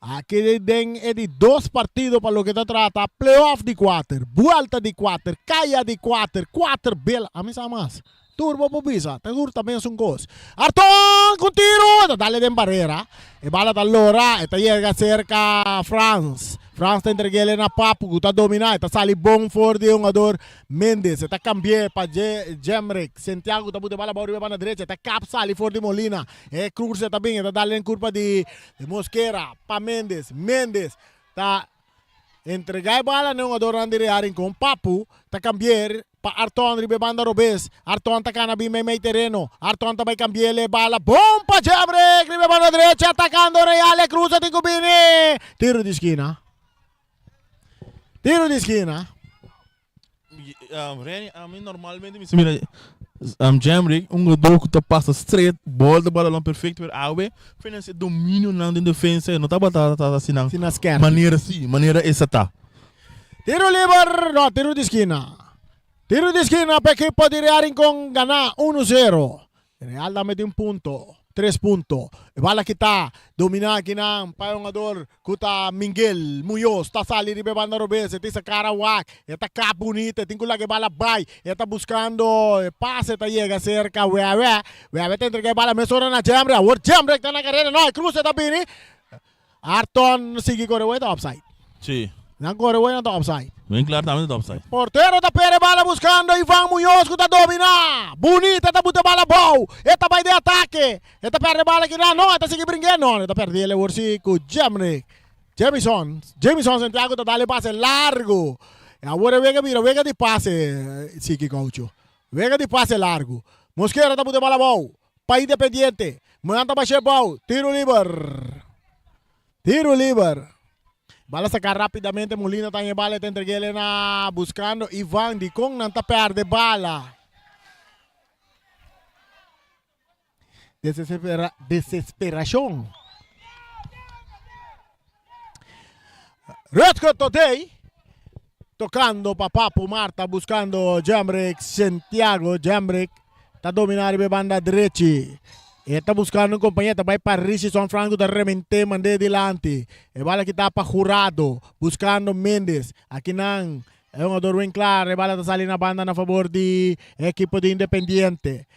Aki den e di dos partido pa loke ta trata playoff di kuater, buelta di kuater, kaya di kuater, kuater bela, ami sa mas. Tur bo por bisa, ta tur ta mesun kos. Arton ku tiru, e ta dale den barera. E bala ta lora, e ta yega serka Frans. Frans ta entreg'é na Papu ku ta dominá, e ta sali bon for di e hungador Mendes. E ta kambi'é pa Jemrick. Santiago ta buta e bala abou riba e banda drecha, e ta kap sali for di Molina. E kruse ta bin, e ta dale den kurpa di Mosquera pa Mendes. Mendes ta entregá e bala na e hungadornan di Real Rincon. Papu ta kambi'é Pa Arton riba e banda robes. Arton ta kana bin meimei tereno. Arton ta bai kambi'el e bala. Bon pa Jemrick riba e banda drecha atakando Real. E krusa tin ku bini. Tiro di skina. Tiro di skina. Renny, ami normalmente mi sa mira Jemrick un jugador ku ta pasa straight, bòl ta bala perfecto, pero awe fenens e dominionan den defensa e no tabata asina manera si, manera esa ta. Tiro liber, no, tiro di skina. Tiro di skina pa ekipo di Real Rincon gana uno zero. Real ta mete un punto, tres punto. E bala kita, domina akinan pa e hungador ku ta Miguel Muñoz. Ta sali riba e banda robes, e tin sa kara wak, e ta kap bunita, e tin ku laga e bala bai. E ta buskando e pase, ta yega serka Wewe. Wewe ta entrega e bala mesora na Jemre. Awor Jemre ta na karera, no, e kruse ta bini. Arton sigui kore wei ta offside. Sí. Nan kore wei nan ta offside. Ben klar tambe ta offside. Portero ta perde bala buskando Ivan Muñoz ku ta domina. Bunita ta buta bala bou. E ta bai den atake. E ta perde bala kina no e ta sigui bring'é no e ta perde el awor si ku Jemrick. Jamison. Jamison Santiago ta dal e pase largu. E awor e wega bira wega di pase Siki Gaucho. Wega di pase largu. Mosquera ta buta bala bou. Pa Independiente. Munan ta basha e bou. Tiro liber. Tiro liber. Bala saca rapidamente. Molina ta haña e bala. E ta entrega el na buscando Ivan. Dicon nan ta perde bala? Desespera, desesperacion. Rutger Todey tocando pa Papu Marta buscando Jemrick Santiago. Jemrick ta domina riba e banda drechi. E ta buscando un compañero, ta bai pa Richardson Franco ta remente mande dilanti. E bala kita pa Jurado buscando Mendes. Aki nan e hungador Winklar, e bala ta sali na banda na favor di equipo di Independiente.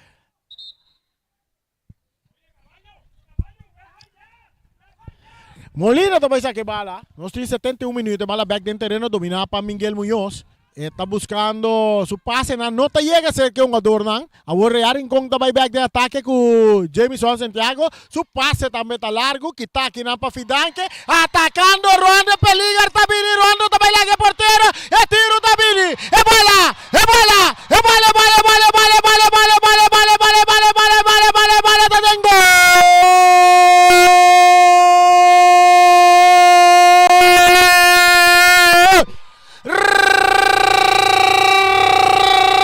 Molina ta bai saka e bala. Nos tin 71 minuut. E bala bek den tereno dominá pa Miguel Muñoz. E ta buskando su pasenan. No ta yega serka e hungadornan. Awor Real Rincon ta bai bek den atake ku Jamison Santiago. Su pase tambe ta largu. Kita akinan pa Fidanke. Atakando Rondo. Peliger ta bini. Rondo ta bai laga e portero. E tiro ta bini. E bala. E bala! E bala, e bala, e bala, e bala, e bala, e bala, e bala, e bala, e bala, e bala, e bala, e bala, e bala, e bala ta den gol!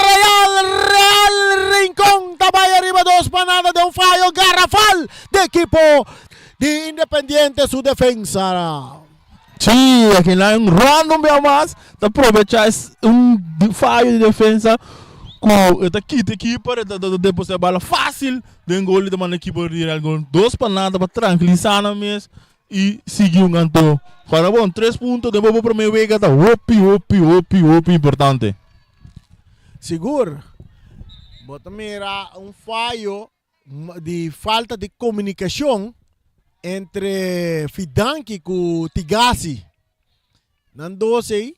Real, Real Rincon ta bai ariba dos pa nada den un fayo garrafal di ekipo di Independiente su defensa. Sí, aki nan un random bia mas ta probecha es un fayo di defensa ku e ta kita e keeper e ta deposita e bala fácil den gol y ta manda e keeper di Real gol. Dos pa nada pa trankilisa nan mes y sigui un anto. Ora bon, tres punto den bo prome wega ta hopi hopi hopi hopi importante. Sigur, bo ta mira un fayo di falta di komunikashon entre Fidanki ku Tigasi. Nan dos ei,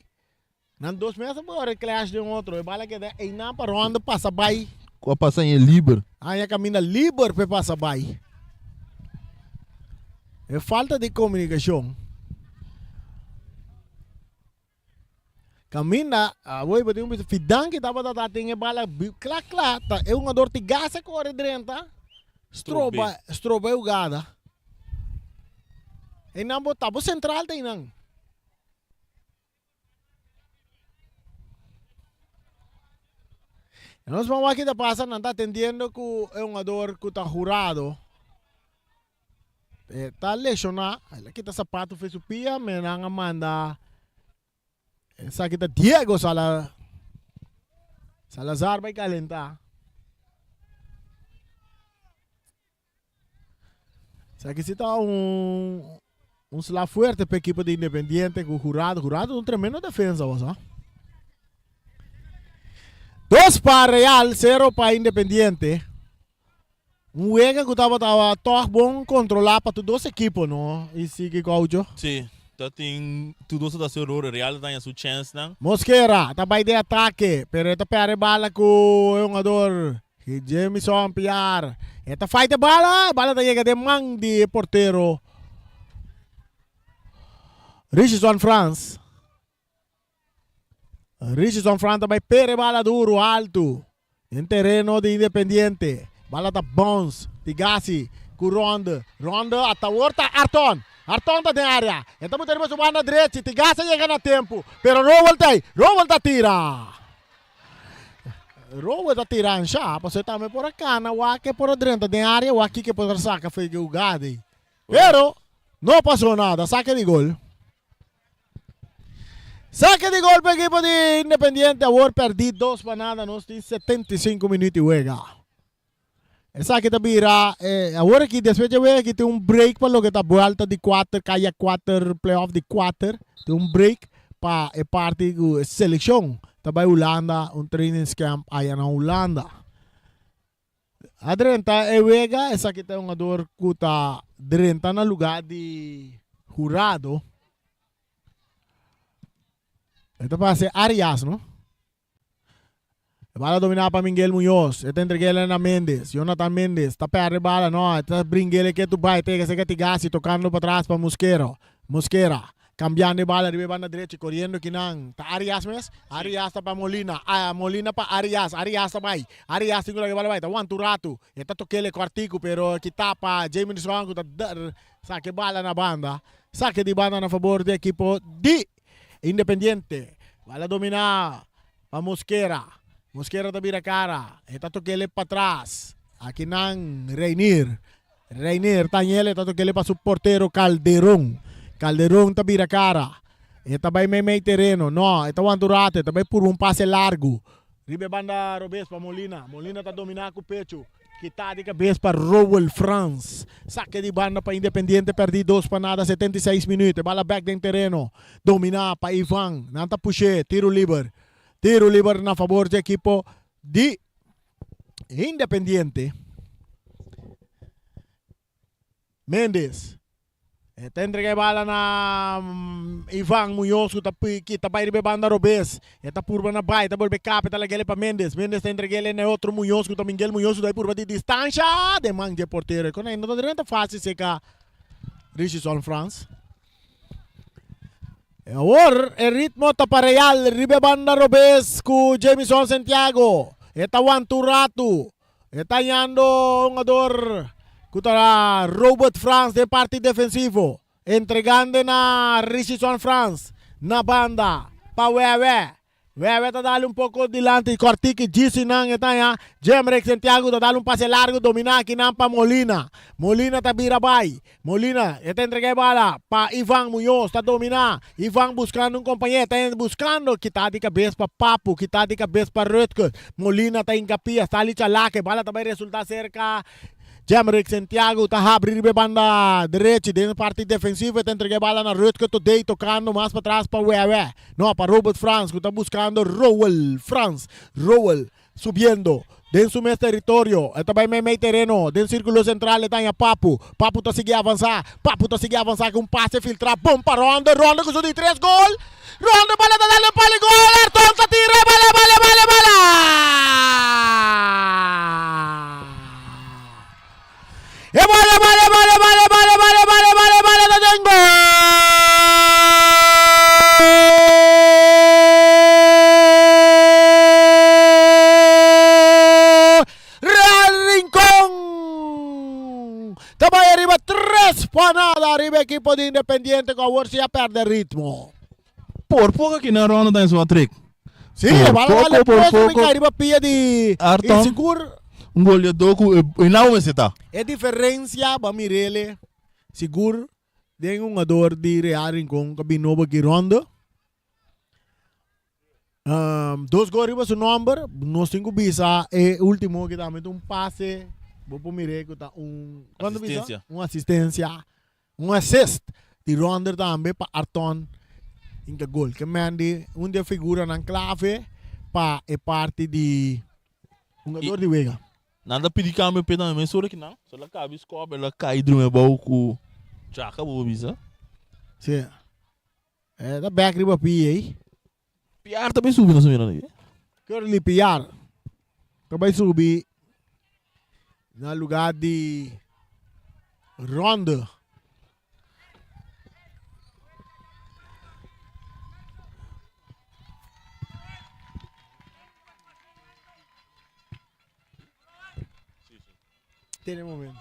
nan dos mes a por clash den otro. E bala keda einan pa Rondo pasa bai. Ku a pasa en e liber. Haña kaminda liber p'e pasa bai. E falta di komunikashon. Caminda awor bo tin un bisa Fidanki tabata ta tin e bala kla kla ta e hungador ti gas a kore drenta stroba stroba e hugada. Einan bo ta bo sentral ta einan. Nos ban wak kita pasa nan ta atendiendo ku e hungador ku ta hurado. E ta lesioná, el a kita sapato fe su pia, me nan a manda esaki ta Diego Sala Salazar bai kalentá. Esaki si ta un un sla fuerte pa ekipo di Independiente ku Jurado. Jurado un tremendo defensa bo sa. Dos pa Real, sero pa Independiente. Un wega ku tabata tòg bon kontrolá pa tur dos ekipo, no? I sigui Gaucho. Sí, ta tin tur dos ta hasi eror, Real ta daña su chènsnan. Mosquera ta bai den atake, pero e ta pèrdè bala ku e hungador Jamison Piar. E ta fight e bala, e bala ta yega den man di e portero Richardson Frans. Richardson Frans ta bai pere bala duru altu den tereno di Independiente. Bala ta bounce di Gassi ku Ronde. Ronde ata awor ta Arton. Arton ta den area. E ta buta riba su banda drechi. Tigasi a yega na tempu. Pero Rowell ta ei. Rowell ta tira. Rowell ta tira ansha. Pasobra e tambe por a kana wak e por a drenta den area wak kiko e por a saka for e hugada ei. Pero no pasó nada. Sake di gol. Sake di gol pa ekipo di Independiente awor perdí dos pa nada nos tin 75 minuut di wega. Esaki ta bira eh, awor aki despues dje wega aki tin un break pa loke ta buelta di kuater kaya kuater playoff di kuater tin un break pa e parti ku e selekshon ta bai Hulanda un trainingscamp aya na Hulanda. A drenta e wega, esaki ta e hungador ku ta drenta na lugá di Jurado. E ta pasa Arias, no? E bala dominá pa Miguel Muñoz. E ta entreg'é na Mendes. Jonathan Mendes ta pèrdè bala, no. E ta bring'é ke tu bai. Tega seka Tigasi tokando patras pa Mosquera. Mosquera kambiando e bala riba e banda drechi, koriendo kinan. Ta Arias mes? Arias ta pa Molina. Molina pa Arias. Arias ta bai. Arias tin ku laga e bala bai. Ta wanta un ratu. E ta tok'é kòrtiku, pero kita pa Jaminson ku ta saka e bala na banda. Sake di banda na fabor di ekipo di Independiente. Bala dominá pa Mosquera. Mosquera ta bira kara. E ta tok'é patras. Akinan Reinier. Reinier ta ñel e ta tok'é pa su portero Calderon. Calderon ta bira kara. E ta bai meimei tereno. No, e ta wanta un rato. E ta bai purba un pase largu. Riba e banda robes pa Molina. Molina ta dominá ku pechu. Kita di kabes pa Rowel Frans. Sake di banda pa Independiente pèrdí dos pa nada 76 minüt. E bala bèk den tereno. Dominá pa Ivan. Nan ta push'é. Tiru liber. Tiru liber na fabor dje ekipo di Independiente. Mendes. E ta entrega e bala na Ivan Muñoz ku ta kita bai riba e banda robes. E ta purba na bai, ta bolbe kap, e ta lag'el pa Mendes. Mendes ta entreg'el na e otro Muñoz ku ta Miguel Muñoz ku ta bai purba di distansha den man dje portero. E kon ei no ta drenta fásil seka Richardson Frans. E awor e ritmo ta pa Real riba e banda robes ku Jamison Santiago. E ta wanta un ratu. E ta hañando hungador ku ta Robert Frans den parti defensivo. Entregando na Richardson Frans na banda pa Wewe. Wewe ta dal un poko dilanti kòrtiki djisi nan e ta haña. Jemrick Santiago ta dal un pase largu dominá akinan pa Molina. Molina ta bira bai. Molina e ta entrega e bala pa Ivan Muñoz ta domina. Ivan buscando un compañero ta buscando kita di cabes pa Papu kita di cabes pa Rutger. Molina ta hinca pia sali chalaka e bala ta bay resulta cerca Jemrick Santiago ta habri riba e banda derechi den parti defensivo e ta entrega e bala na Rutger Todey tocando mas patras pa Wewe no pa Robert Frans cu ta buscando Rowell Frans Rowell Subiendo den su mes teritorio, e ta bai meimei tereno, den sirkulo sentral e ta haña Papu. Papu ta sigui avansá, Papu ta sigui avansá ku un pase filtrá bon pa Ronde, Ronde ku su di tres gol! Ronde bala ta dal den pal i gol! Arton ta tira e bala, bala, bala, bala! E bala, bala, bala, bala, bala, bala, bala, bala, bala ta den gol! Real Rincon ta bai ariba tres pa nada ariba ekipo di Independiente ku awor si a perde ritmo. Por poko aki nan ronda ta en su hat-trick. Sí, e Por bala poko, bala por poco mi poko. kai riba pia di Arton. y sigur Un goleador ku e e nau mester ta. E diferencia ba mirele sigur den un hungador di Real Rincon ku a bin nobo aki Rondo. Um, dos gol riba su nomber, nos tin ku bisa e ultimo ki tambe ta un pase, bo por mire ku ta un kuanto bisa? Asistencia. Un asistencia. Un assist di Ronder tambe pa Arton hinka gol. Ke Mendy un di e figuranan clave pa. pa e parti di hungador di wega. Nan ta pidi cambio p'e tambe mesora ki nan so la cabi scope el a cay drumi abou cu Chaka bo por bisa. Si. E ta bek riba pia ei. Piar ta bay subi nos mira aki. Curly Piar ta bay subi na lugar di Ronde. Tene un momento.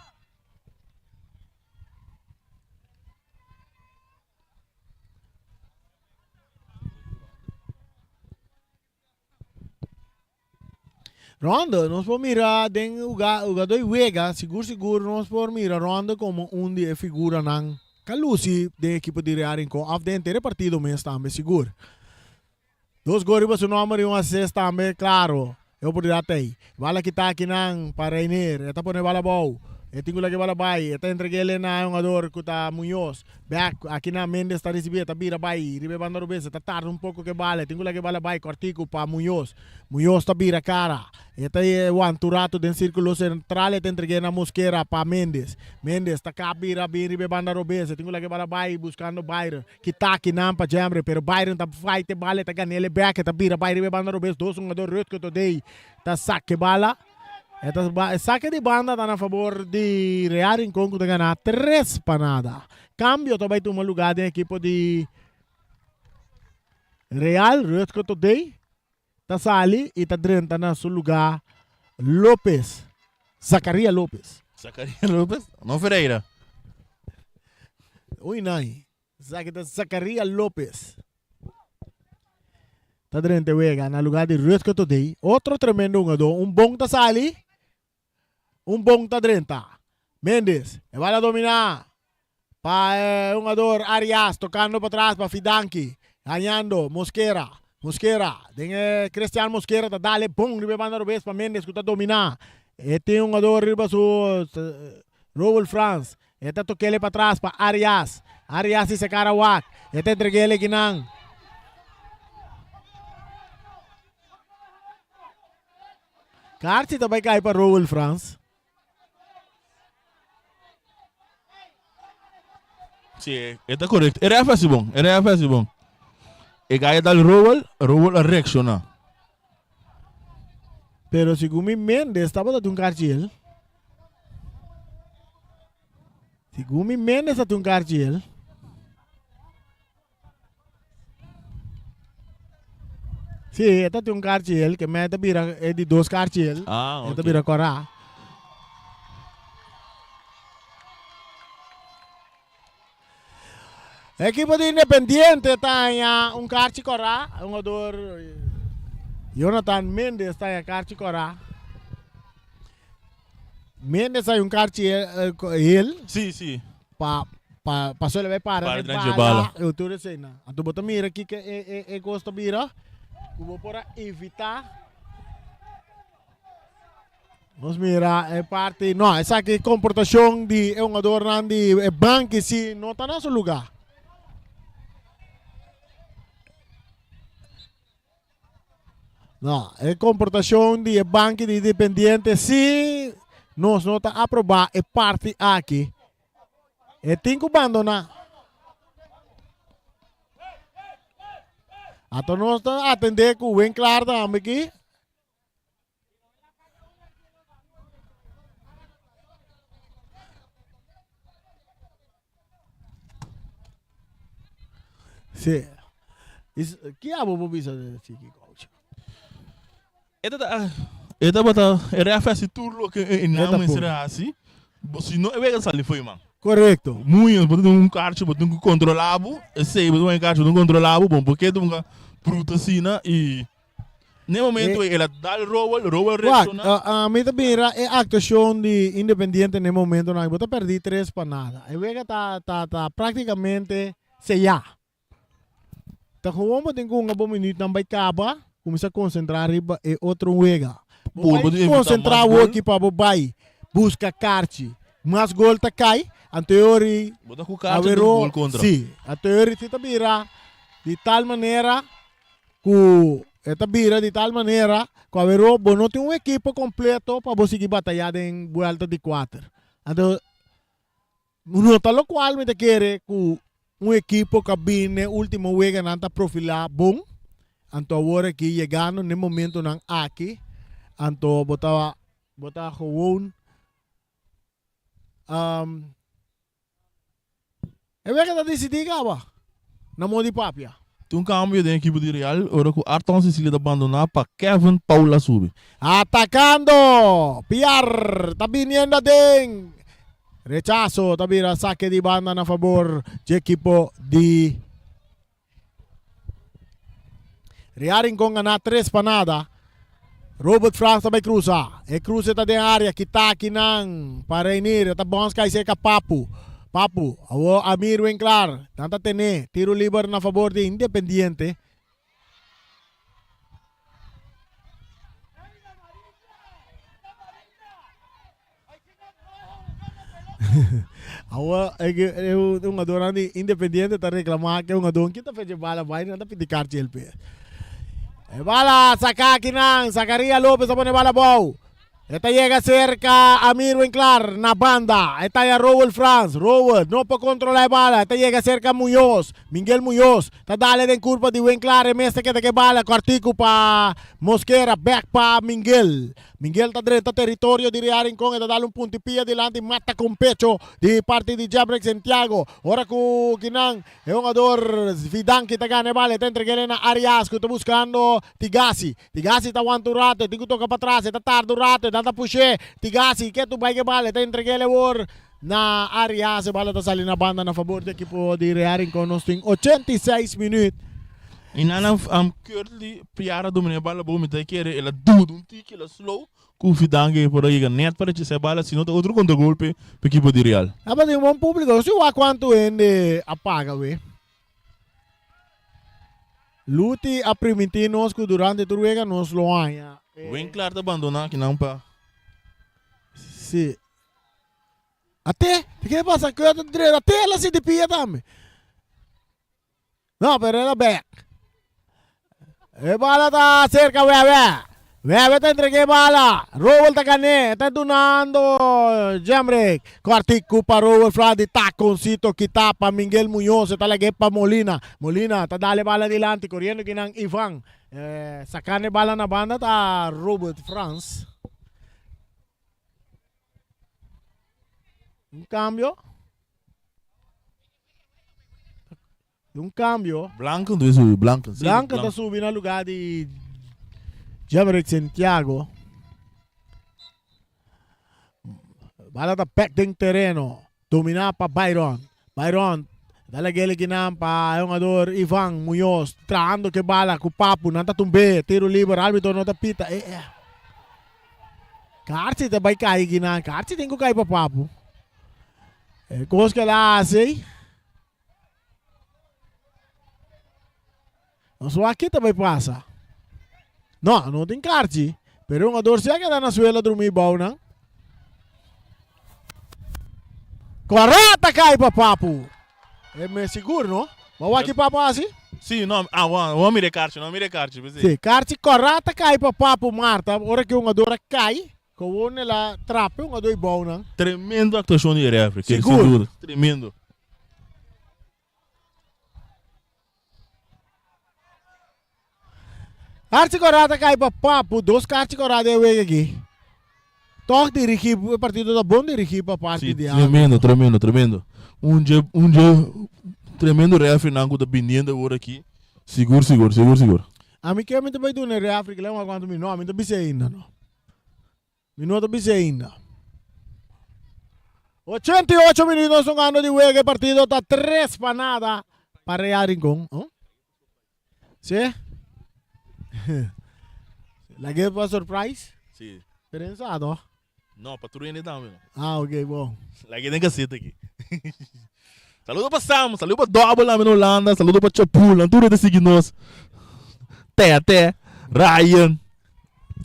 Rondo, nos por mira den hugadó y wega, sigur sigur nos por mira Rondo como un di e figuranan ka luci den ekipo di Real Rincon of den henter e partido mes tambe sigur. Dos gol riba su nomber y un assist tambe, claro. E oportunidad ta ey. Bala kita akinan pa Reinier. E ta pone bala abou. E tin cu laga e bala bay. E ta entreg'el na e hungador cu ta Muñoz. Bek, akinan Mendes ta ricibi. E ta bira bay riba e banda robes. E ta tarda un poco cu e bala. E tin cu laga e bala bay cortico pa Muñoz. Muñoz ta bira cara. E ta wanta un rato den circulo central. E ta entreg'e na Mosquera pa Mendes. Mendes ta caba bira bin riba e banda robes. E tin cu laga e bala bay buscando Byron. Kita kinan pa Jemre, pero Byron ta fight e bala, e ta gan'el e bek, e ta bira bai riba e banda robes, dos hungador Rutger Todey ta sak e bala. E ta e sake di banda ta na fabor di Real Rincon ku ta gana tres pa nada. Kambio ta bai tuma luga den ekipo di Real, Rutger Todey ta sali i ta drenta na su luga Lopez, Zacaria Lopez. Zacaria Lopez? No Ferreira. Uy nai. Esaki ta Zacaria Lopez. Ta drenta e wega na lugar di Rutger Todey. Otro tremendo hungador. Un bon ta sali. Un bon ta drenta. Mendes. E bala domina. Pa e hungador Arias. Tocando pa tras pa Fidanki. Gañando Mosquera. Mosquera. Den e Christian Mosquera ta dale bon riba e banda robes pa Mendes ku ta domina. E tin hungador riba su Roel Frans. E ta tok'ele pa tras pa Arias. Arias di secar a wak. E ta entreg'ele kinan. Karchi ta bai kai pa Roel Frans. Sí, e ta korekto. E ref hasi bon. E ref hasi bon. E gai a dal Roel, Roel a reakshoná. Pero segun mi Mendes tabata tin un karchi el. Segun mi Mendes ta tin un karchi el. Sí, e ta tin un karchi el, ke me ta bira e di dos karchi el. Ah, E ta ok. bira kora. Ekipo di Independiente ta haña un karchi kòrá. E hungador Jonathan Mendes ta haña karchi kòrá. Mendes haña un karchi hel. Sí, sí. Pa pa paso el a bai para Para den den bala. bala. E tur eseinan. Anto bo ta mira kiko e e kos ta bira ku bo por a evitá. Nos mira e parti, no, esaki komportashon di e hungadornan di e banki si no ta na su lugá. No, e komportashon di e banki di Independiente si nos no ta aprobá e parti aki. E tin ku bandoná. Ato nos ta atendé ku Winklaar tambe aki. Sí. Is, ki abo bo bisa de chiki coach? E ta e tabata e ref hasi tur loke e E nan ta mester por. hasi. Bo si no e wega sali fo'i man. Korekto. Muy bo tin un karchi bo tin ku kontrolá bo. Esei bo tin un karchi bo tin ku kontrolá bo. Bon por ke ta un bruto asina i Ne momento ei el a dal Rowell, Rowell Wak, reacciona. ami ta mira e actuacion di Independiente n'e momentonan aki. Bo ta perdi tres pa nada. E wega ta ta ta practicamente seyá. Ta gewoon bo tin cu hunga bo minuutnan bai caba, cuminsa concentra riba e otro wega. Bo Bo bai tin evita concentra mas gol. awoki pa bo bai busca karchi. Mas gol ta cay, anto e ori Bo ta cu karchi anto Awero, gol contra. si, anto e ori si ta bira di tal manera. Ku E ta bira di tal manera ku aweró bo no tin un ekipo kompleto pa bo sigui batayá den buelta di kuater. Anto no ta lokual mi ta kere ku un ekipo ku a bini den último weganan ta profilá bon. Anto awor aki yegando n'e momentonan aki anto bo ta bo ta gewoon E wega ta disidí kaba na moda di papia. Tin un kambio den ekipo di Real ora ku Arton Cecilia ta bandoná pa Kevin Paula subi. Atakando! Piar ta biniendo aden. Rechaso ta bira sake di banda na fabor dje ekipo di Real Rincon gana 3 pa nada. Robert Frans ta bai cruza. E cruze ta den area. Kita akinan pa Reinier. Ta bons kai cerca Papu. Papu. Awo Amir Winklar. Dan ta tene. Tiro liber na favor di Independiente. Awo e hungadornan di Independiente ta reclama ke hungador ki ta fecha e bala bai nan ta pidi karchi el pe. E bala saka akinan Zacaria Lopez a pone bala abou. E ta yega cerca Amir Winklar na banda. E taya Rowel Frans. Rowel no por controla e bala. E ta yega cerca Muñoz. Miguel Muñoz ta dale den curpa di Winklar. E mes ta keda ke bala cortico pa Mosquera back pa Miguel. Miguel ta drenta teritorio di Real Rincon, e ta dal un punti pia dilanti mata con pecho di parti di Jabreck Santiago. Ora cu kinan e hungador Vidanki ta gana e bala, e ta entreg'el na Arias cu ta buscando Tigasi. Tigasi ta wanta un rato, e tin cu toca patras, e ta tarda un rato, e ta ta push'e. Tigasi ke tu bay cu e bala, e ta entreg'el awor na Arias. E bala ta sali na banda na fabor di ekipo di Real Rincon. Nos tin 86 minuut. I nan a Curtly Piara domina e bala bon, mi ta kere el a duda un tiki, el a slow ku Fidange por a yega net pa rechasa e bala, si no ta otro kontragolpe pa ekipo di Real. Tabatin un bon publico, no si wak kuantu hende a paga we. Luti a priminti nos ku durante tur wega nos lo haña e. Winklar ta bandona akinan pa. Si. Ate, ke pasa? Kue ta dreda? Ate el a sinti pia tambe. No, pero el a bek. E bala ta cerca Wewe. Wewe ta entrega e bala. Rowell ta gané. Ta dunando Jemrick. Cuartico pa Rowell Fla di taconcito kita pa Miguel Muñoz. E ta lag'é pa Molina. Molina ta dale bala dilanti. Corriendo kinan Ivan. Eh, sacando e bala na banda ta Robert Frans. Un cambio. Un cambio. Blanco ta subi, Blanco. Sí, Blanco ta subi na lugar di Jemerick Santiago. Bala ta pek den tereno. Domina pa Byron. Byron dale gele kinan pa e jugador Ivan Muñoz. Trahando ke bala ku Papu. Nan ta tumbe. Tiro liber. Arbitro no ta pita. Eh, eh. Karchi ta bai kai kinan. Karchi tin ku kai pa Papu. E kos ke el a hasi. Nos wak ki ta bai pasa. No, no tin karchi. Pero e hungador si a keda na suela drumi bou nan. Kora ta kai pa Papu. E mes sigur no. Bo wak ki Papu a hasi? Si, no, ah, bo a mira e karchi, no a mira e karchi. Si, karchi kora ta kai pa Papu Marta ora ki e hungador a kai. Kowon el a trape un adoy bounan. Tremendo actuacion di e refri, kere sin Sigur. duda. Tremendo. Karchi kora ta kai pa Papu, dos karchi kora den e wega aki. Tog dirigi, e partido ta bon dirigi pa parti Si, di tremendo, arbitro. tremendo, tremendo. Un dje, un dje tremendo refrinan ku ta biniendo awor aki. Sigur, sigur, sigur, sigur. Ami ke mi ta bai duna e refri, kila un aguanta mi no, ami ta bisa ainda no. Mi no ta bisa ainda. 88 minuut nos hungando di wega e partido ta 3 pa nada pa Real Rincon. Oh? Sí? Lag'é pa surprise? Sí. Pero no? No, pa tur hende tambe no. Ah, ok, bon. Lag'é den caseta aki. Saludo pa Sam, saludo pa Dobbel tambe na Holanda, saludo pa Chapul, nan tur hende ta sigui nos. Tete, Ryan,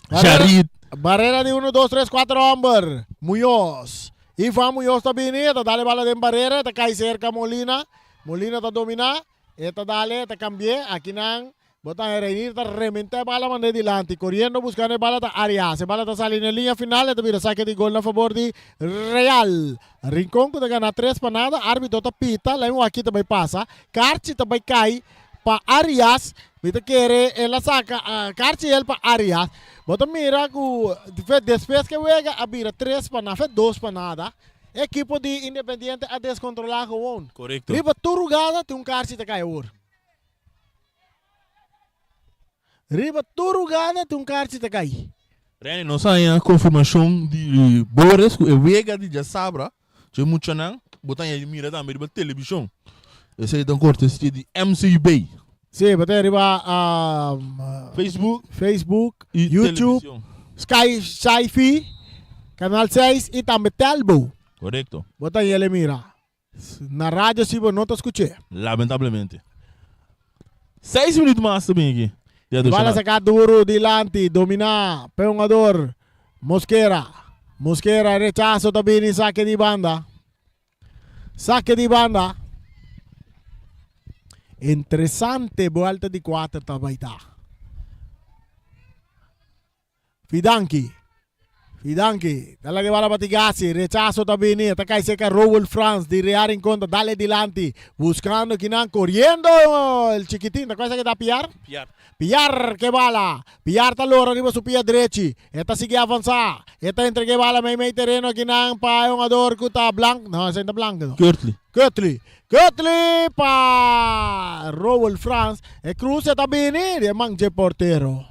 Jarid. Barrera di 1, 2, 3, 4 homber. Muñoz. Ivan Muñoz ta bini, e ta dale bala den barrera, e ta kai cerca Molina. Molina ta domina, e ta dale, e ta cambi'é. Akinan. Bo ta Reinier ta rementa e bala manda e dilanti. Coriendo buscando e bala ta Arias. E bala ta sali na e liña final. E ta bira saque di gol na favor di Real. Rincon cu ta gana tres pa nada. Arbitro ta pita. Lain waki ta bay pasa. Karchi ta bay cay pa Arias. Mi ta kere el a saca karchi el pa Arias. Bo ta mira cu despues cu e wega a bira tres pa nada, fe dos pa nada. E ekipo di Independiente a descontrola gewoon. Correcto. Riba tur hugada tin un karchi ta cay awor. Riba tur hugada tin un karchi ta kai. Renny, nos a haña konfirmashon di Boris ku e wega di djasabra dje muchanan bo ta haña mira tambe riba telebishon. Esei ta un kortesia di MCB. Sí, bo ta haña riba Facebook, Facebook, i YouTube, telebishon. Sky Sci-Fi, Canal 6 i tambe Telbo. Korekto. Bo ta haña el mira. Na radio si bo no ta skuch'é. Lamentablemente. Seis minuut mas ta bin aki. Di Bala addicional. saca duro dilanti, domina p'e hungador Mosquera. Mosquera rechazo ta bini saque di banda. Saque di banda. Interesante buelta di cuater ta bay ta. Fidanki. Fidanki. Ta laga e bala pa Tigasi. Rechaso ta bini. Ta kai serka Rowel Frans di Real Rincon. Ta dale dilanti. Buscando kinan. Coriendo el chiquitin. Ta cual esaki ta Piar? Piar. Piar ke bala. Piar ta lora riba su pia drechi. E ta sigui avansa. E ta entrega e bala mei mei tereno kinan pa e hungador ku ta Blank. No, esei no ta Blank no. Kurtly. Kurtly. Kurtly pa Rowel Frans. E cruce ta bini di e man dje portero.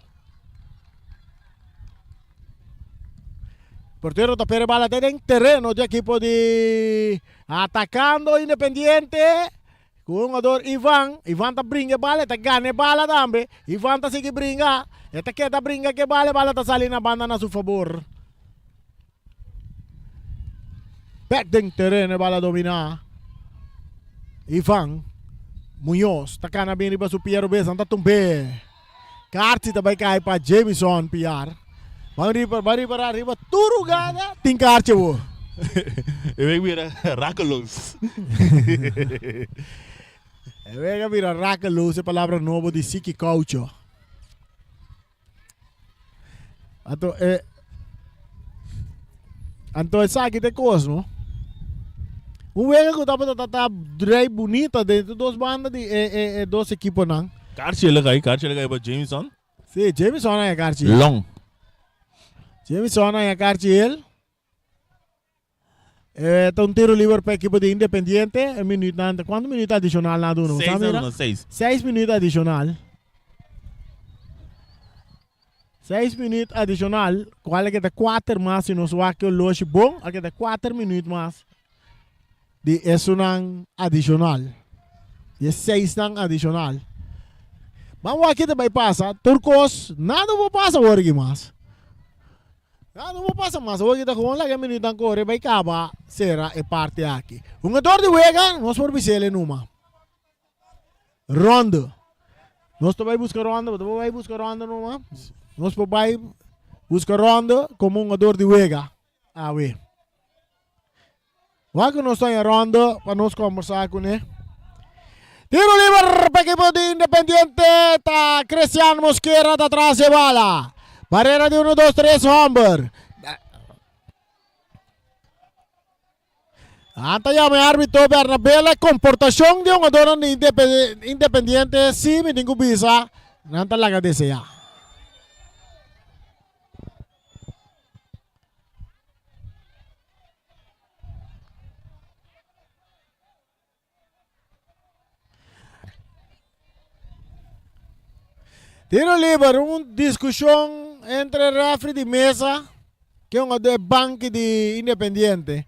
Portero ta pere bala te den tereno di equipo di atacando Independiente. Ku jugador Ivan. Ivan ta bringa e bala, e ta gana e bala tambe. Ivan ta sigui bringa. E ta keda bringa ku e bala, e bala ta sali na banda na su fabor. Bek den tereno e bala domina. Ivan Muñoz ta kana bin riba su pia robes, nan ta tumb'é. Karchi ta bai kai pa Jamison Piar. Ban riba, ban riba ra riba tur hugada tin karchi awor. E wega bira rakeloos. E wega bira rakeloos, e palabra nobo di Siki Caucho. Anto e Anto esaki ta e kos no. Un wega ku tabata ta ta drei bunita den e dos banda di e e e dos ekiponan. Karchi el a kai, karchi el a kai pa Jamison. Si, Jamison a haña karchi. Long. Jamison a haña karchi el. E ta un tiro liber pa ekipo di Independiente. E minuutnan, cuanto minuut adicional nan a duna? Seis nan a duna, seis. Seis minuut adicional. Seis minuut adicional, cual a keda cuater mas si nos wak e oloshi bon, a keda cuater minuut mas di esunnan adicional. Di e seisnan adicional. Ban wak ki ta bay pasa, tur cos, nada por pasa awor aki mas. Nada no por pasa mas, awor ki ta gewoon laga e minuutnan kore bai kaba sera e parti aki. Hungador di wega, nos por bis'el e numa. Ronde. Nos ta bai buska ronde, bo ta por bai buska ronde numa? Nos por bai buska ronde komo hungador di wega awe. Wak ku nos ta en ronde pa nos kombersá kuné. Tiro liber pa ekipo di Independiente ta Christian Mosquera ta tras e bala. Barrera di 1, 2, 3 homber. Anta yama e arbitro Bernabela komportashon di hungadornan di Independiente si mi tin ku bisa nan ta laga deseá. Tiro liber, un discusion entre referee di mesa que un de banki di Independiente.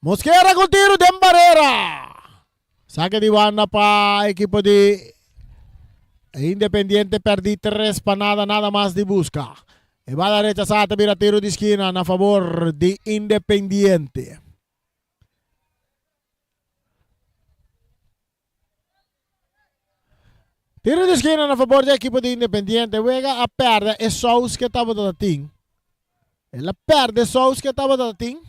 Mosquera con tiro den barrera. Saque di banda pa equipo di Independiente perdi 3 pa nada, nada mas di busca. E bala rechasá ta bira tiro di skina na favor di Independiente. Tiro di skina na favor di ekipo di Independiente. Wega a perde e sous ke tabata tin. El a perde e sous ke tabata tin.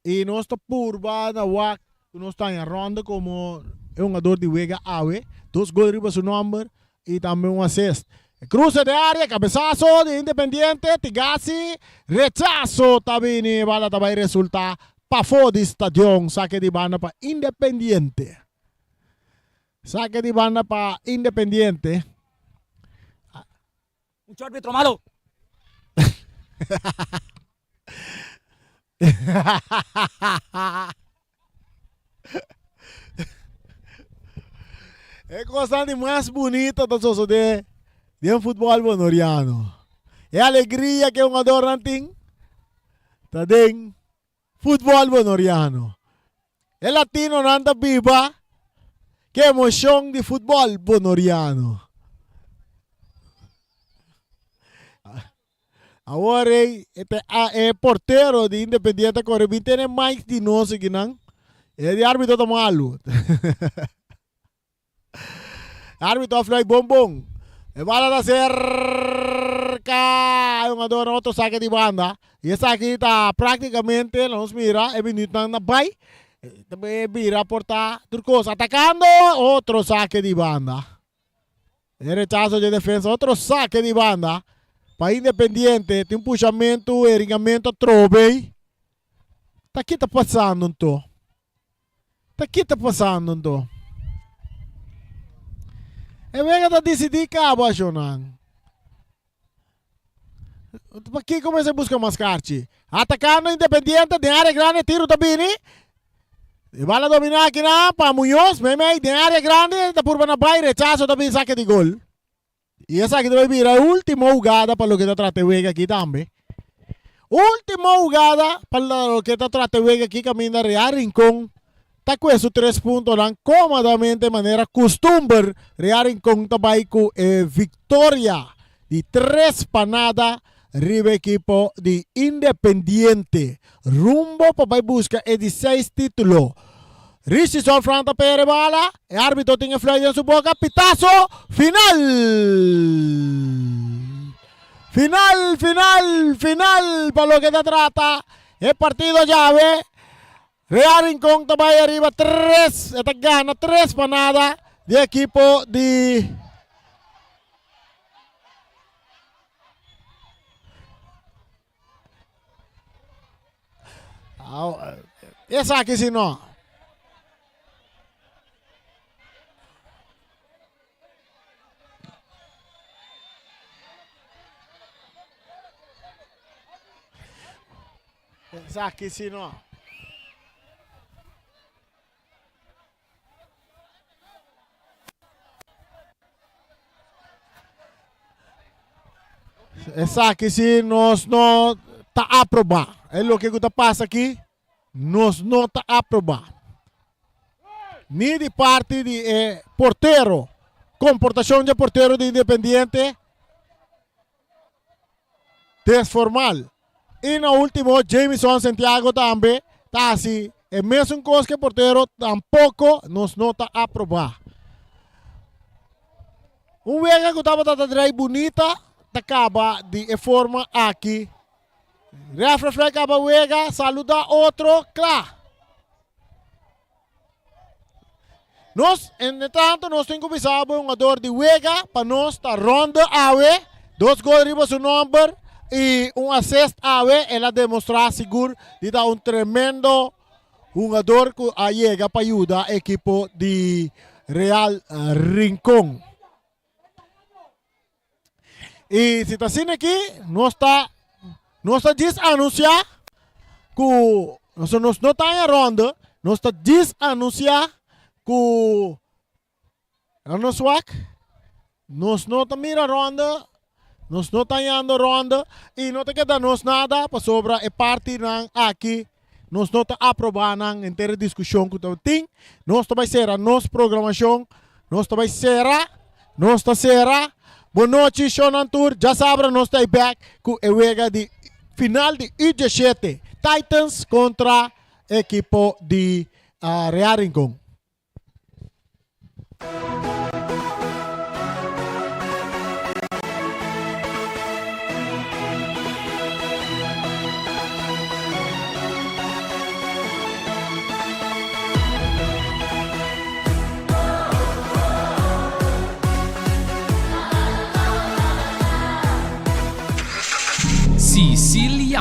I nos ta purba na wak ku nos ta haña ronda komo e hungador di wega awe. Dos gol riba su nomber. i tambe un assist. Cruce de área, cabezazo di Independiente, Tigasi, rechazo ta bini, bala ta bai resulta pafó di stadion, sake di banda pa Independiente. Sake di banda pa Independiente. Mucho arbitro malo. E kosnan di mas bunita ta sosodé den futbòl bonoriano. E alegria ku e hungadornan tin ta den futbòl bonoriano. E latinonan ta biba ku e emoshon di futbòl bonoriano. Awor ei e ta e portero di Independiente a kore bin tene mic di nos akinan. E di arbitro ta malu. Arbitro a fluit bon bon. E bala ta serka e hungador otro sake di banda. Y esaki ta praktikamente nos mira e minutnan na bai. Ta bira por ta tur kos atakando otro sake di banda. E rechaso dje defensa, otro sake di banda pa Independiente. Tin un pushamentu, e ringamentu atrobe. Ta ki ta pasando anto? Ta ki ta pasando anto? E wega ta disidí kaba, shownan. Pakiko mester buska mas karchi? Atakando Independiente den área grandi, tiro ta bini. E bala dominá akinan pa Muñoz, meimei den área grandi, ta purba na bai, rechaso ta bini sake di gol. I esaki ta bai bira e último hugada pa loke ta trata e wega aki tambe. Último hugada pa loke ta trata e wega aki kaminda Real Rincon ta kue su tres puntonan kómodamente manera kustumber. Real Rincon ta bai ku e viktoria di tres pa nada riba ekipo di Independiente rumbo pa bai buska e di seis título. Richardson Fran ta pega e bala, e árbitro tin e fluit den su boka, pitazo final! Final, final, final pa loke ta trata e partido djawe. Real Rincon ta bai ariba tres, e ta gana tres pa nada di ekipo di Esaki si no. Esaki si no. Esaki si nos no ta aproba. E loke ku ta pasa aki, nos no ta aproba. Ni di parti di e portero, komportashon di e portero di Independiente. Desformal. I na ultimo Jamison Santiago tambe ta hasi e mesun kos ke portero tampoko nos no ta aproba. Un wega ku tabata ta drai bunita ta kaba di e forma aki. Ref reflei kaba wega saluda otro kla. Nos, entretanto, nos tin ku bisa bo hungador di wega pa nos ta ronde awe. Dos gol riba su nomber i un assist awe. El a demostrá sigur di ta un tremendo hungador ku a yega pa yuda ekipo di Real Rincon. I si ta asina aki, nos ta nos ta djis anunsiá ku nos nos no ta haña ronde, nos ta djis anunsiá ku nos wak, nos no ta mira ronde, nos no ta hañando ronde i no ta keda nos nada pasobra e partinan aki nos no ta aprobá nan henter e diskushon ku ta tin. Nos ta bai sera nos programashon, nos ta bai sera, nos ta sera. Bon nochi shownan tur, djasabra nos ta ei bek ku e wega di final di U diesshete, Titans kontra ekipo di Real Rincon.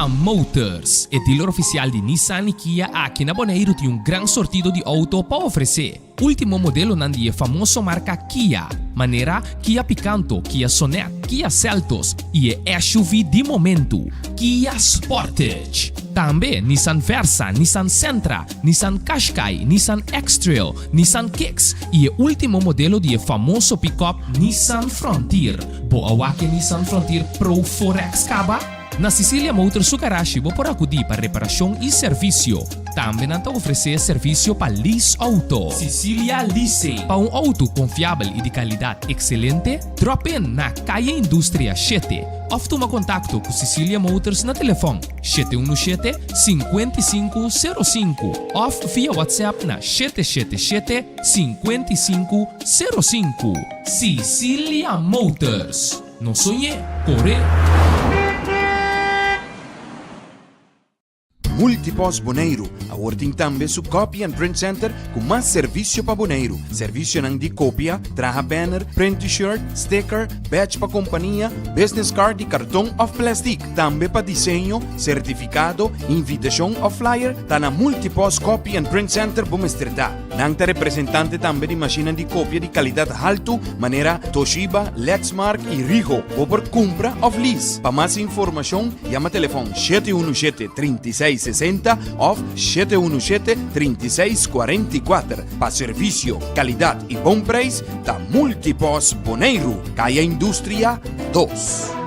Cecilia Motors, e dealer ofisial di Nissan i Kia aki na Boneiru tin un gran sortido di outo pa ofresé. Último modelonan di e famoso marka Kia, manera Kia Picanto, Kia Sonet, Kia Seltos i e SUV di momentu, Kia Sportage. Tambe Nissan Versa, Nissan Sentra, Nissan Qashqai, Nissan X-Trail, Nissan Kicks i e último modelo di e famoso pikòp Nissan Frontier. Bo a wak e Nissan Frontier Pro 4X kaba? Na Cecilia Motors su garashi bo por akudí pa reparashon i servisio. Tambe nan ta ofresé servisio pa lease outo. Cecilia Leasing. Pa un outo konfiabel i di kalidat ekselente, drop in na Kaya Industria shete òf tuma kontakto ku Cecilia Motors na telefòn 717 5505 òf via WhatsApp na 777 5505. Cecilia Motors. No soñ'é, kor'é! Multipost Boneiru awor tin tambe su Copy and Print Center ku mas servisio pa Boneiru. Servisionan di kopia, traha banner, print t-shirt, sticker, badge pa kompania, business card di karton òf plèstik. Tambe pa diseño, sertifikado, invitashon òf flyer ta na Multipost Copy and Print Center bo mester ta. Nan ta representante tambe di mashinnan di kopia di kalidat haltu manera Toshiba, Lexmark i Rigo. Bo por kumpra òf lease. Pa mas informashon yama telefòn 717 36 60 òf 717 36 44. Pa servisio, kalidat i bon preis ta Multipost Boneiru, Kaya Industria 2.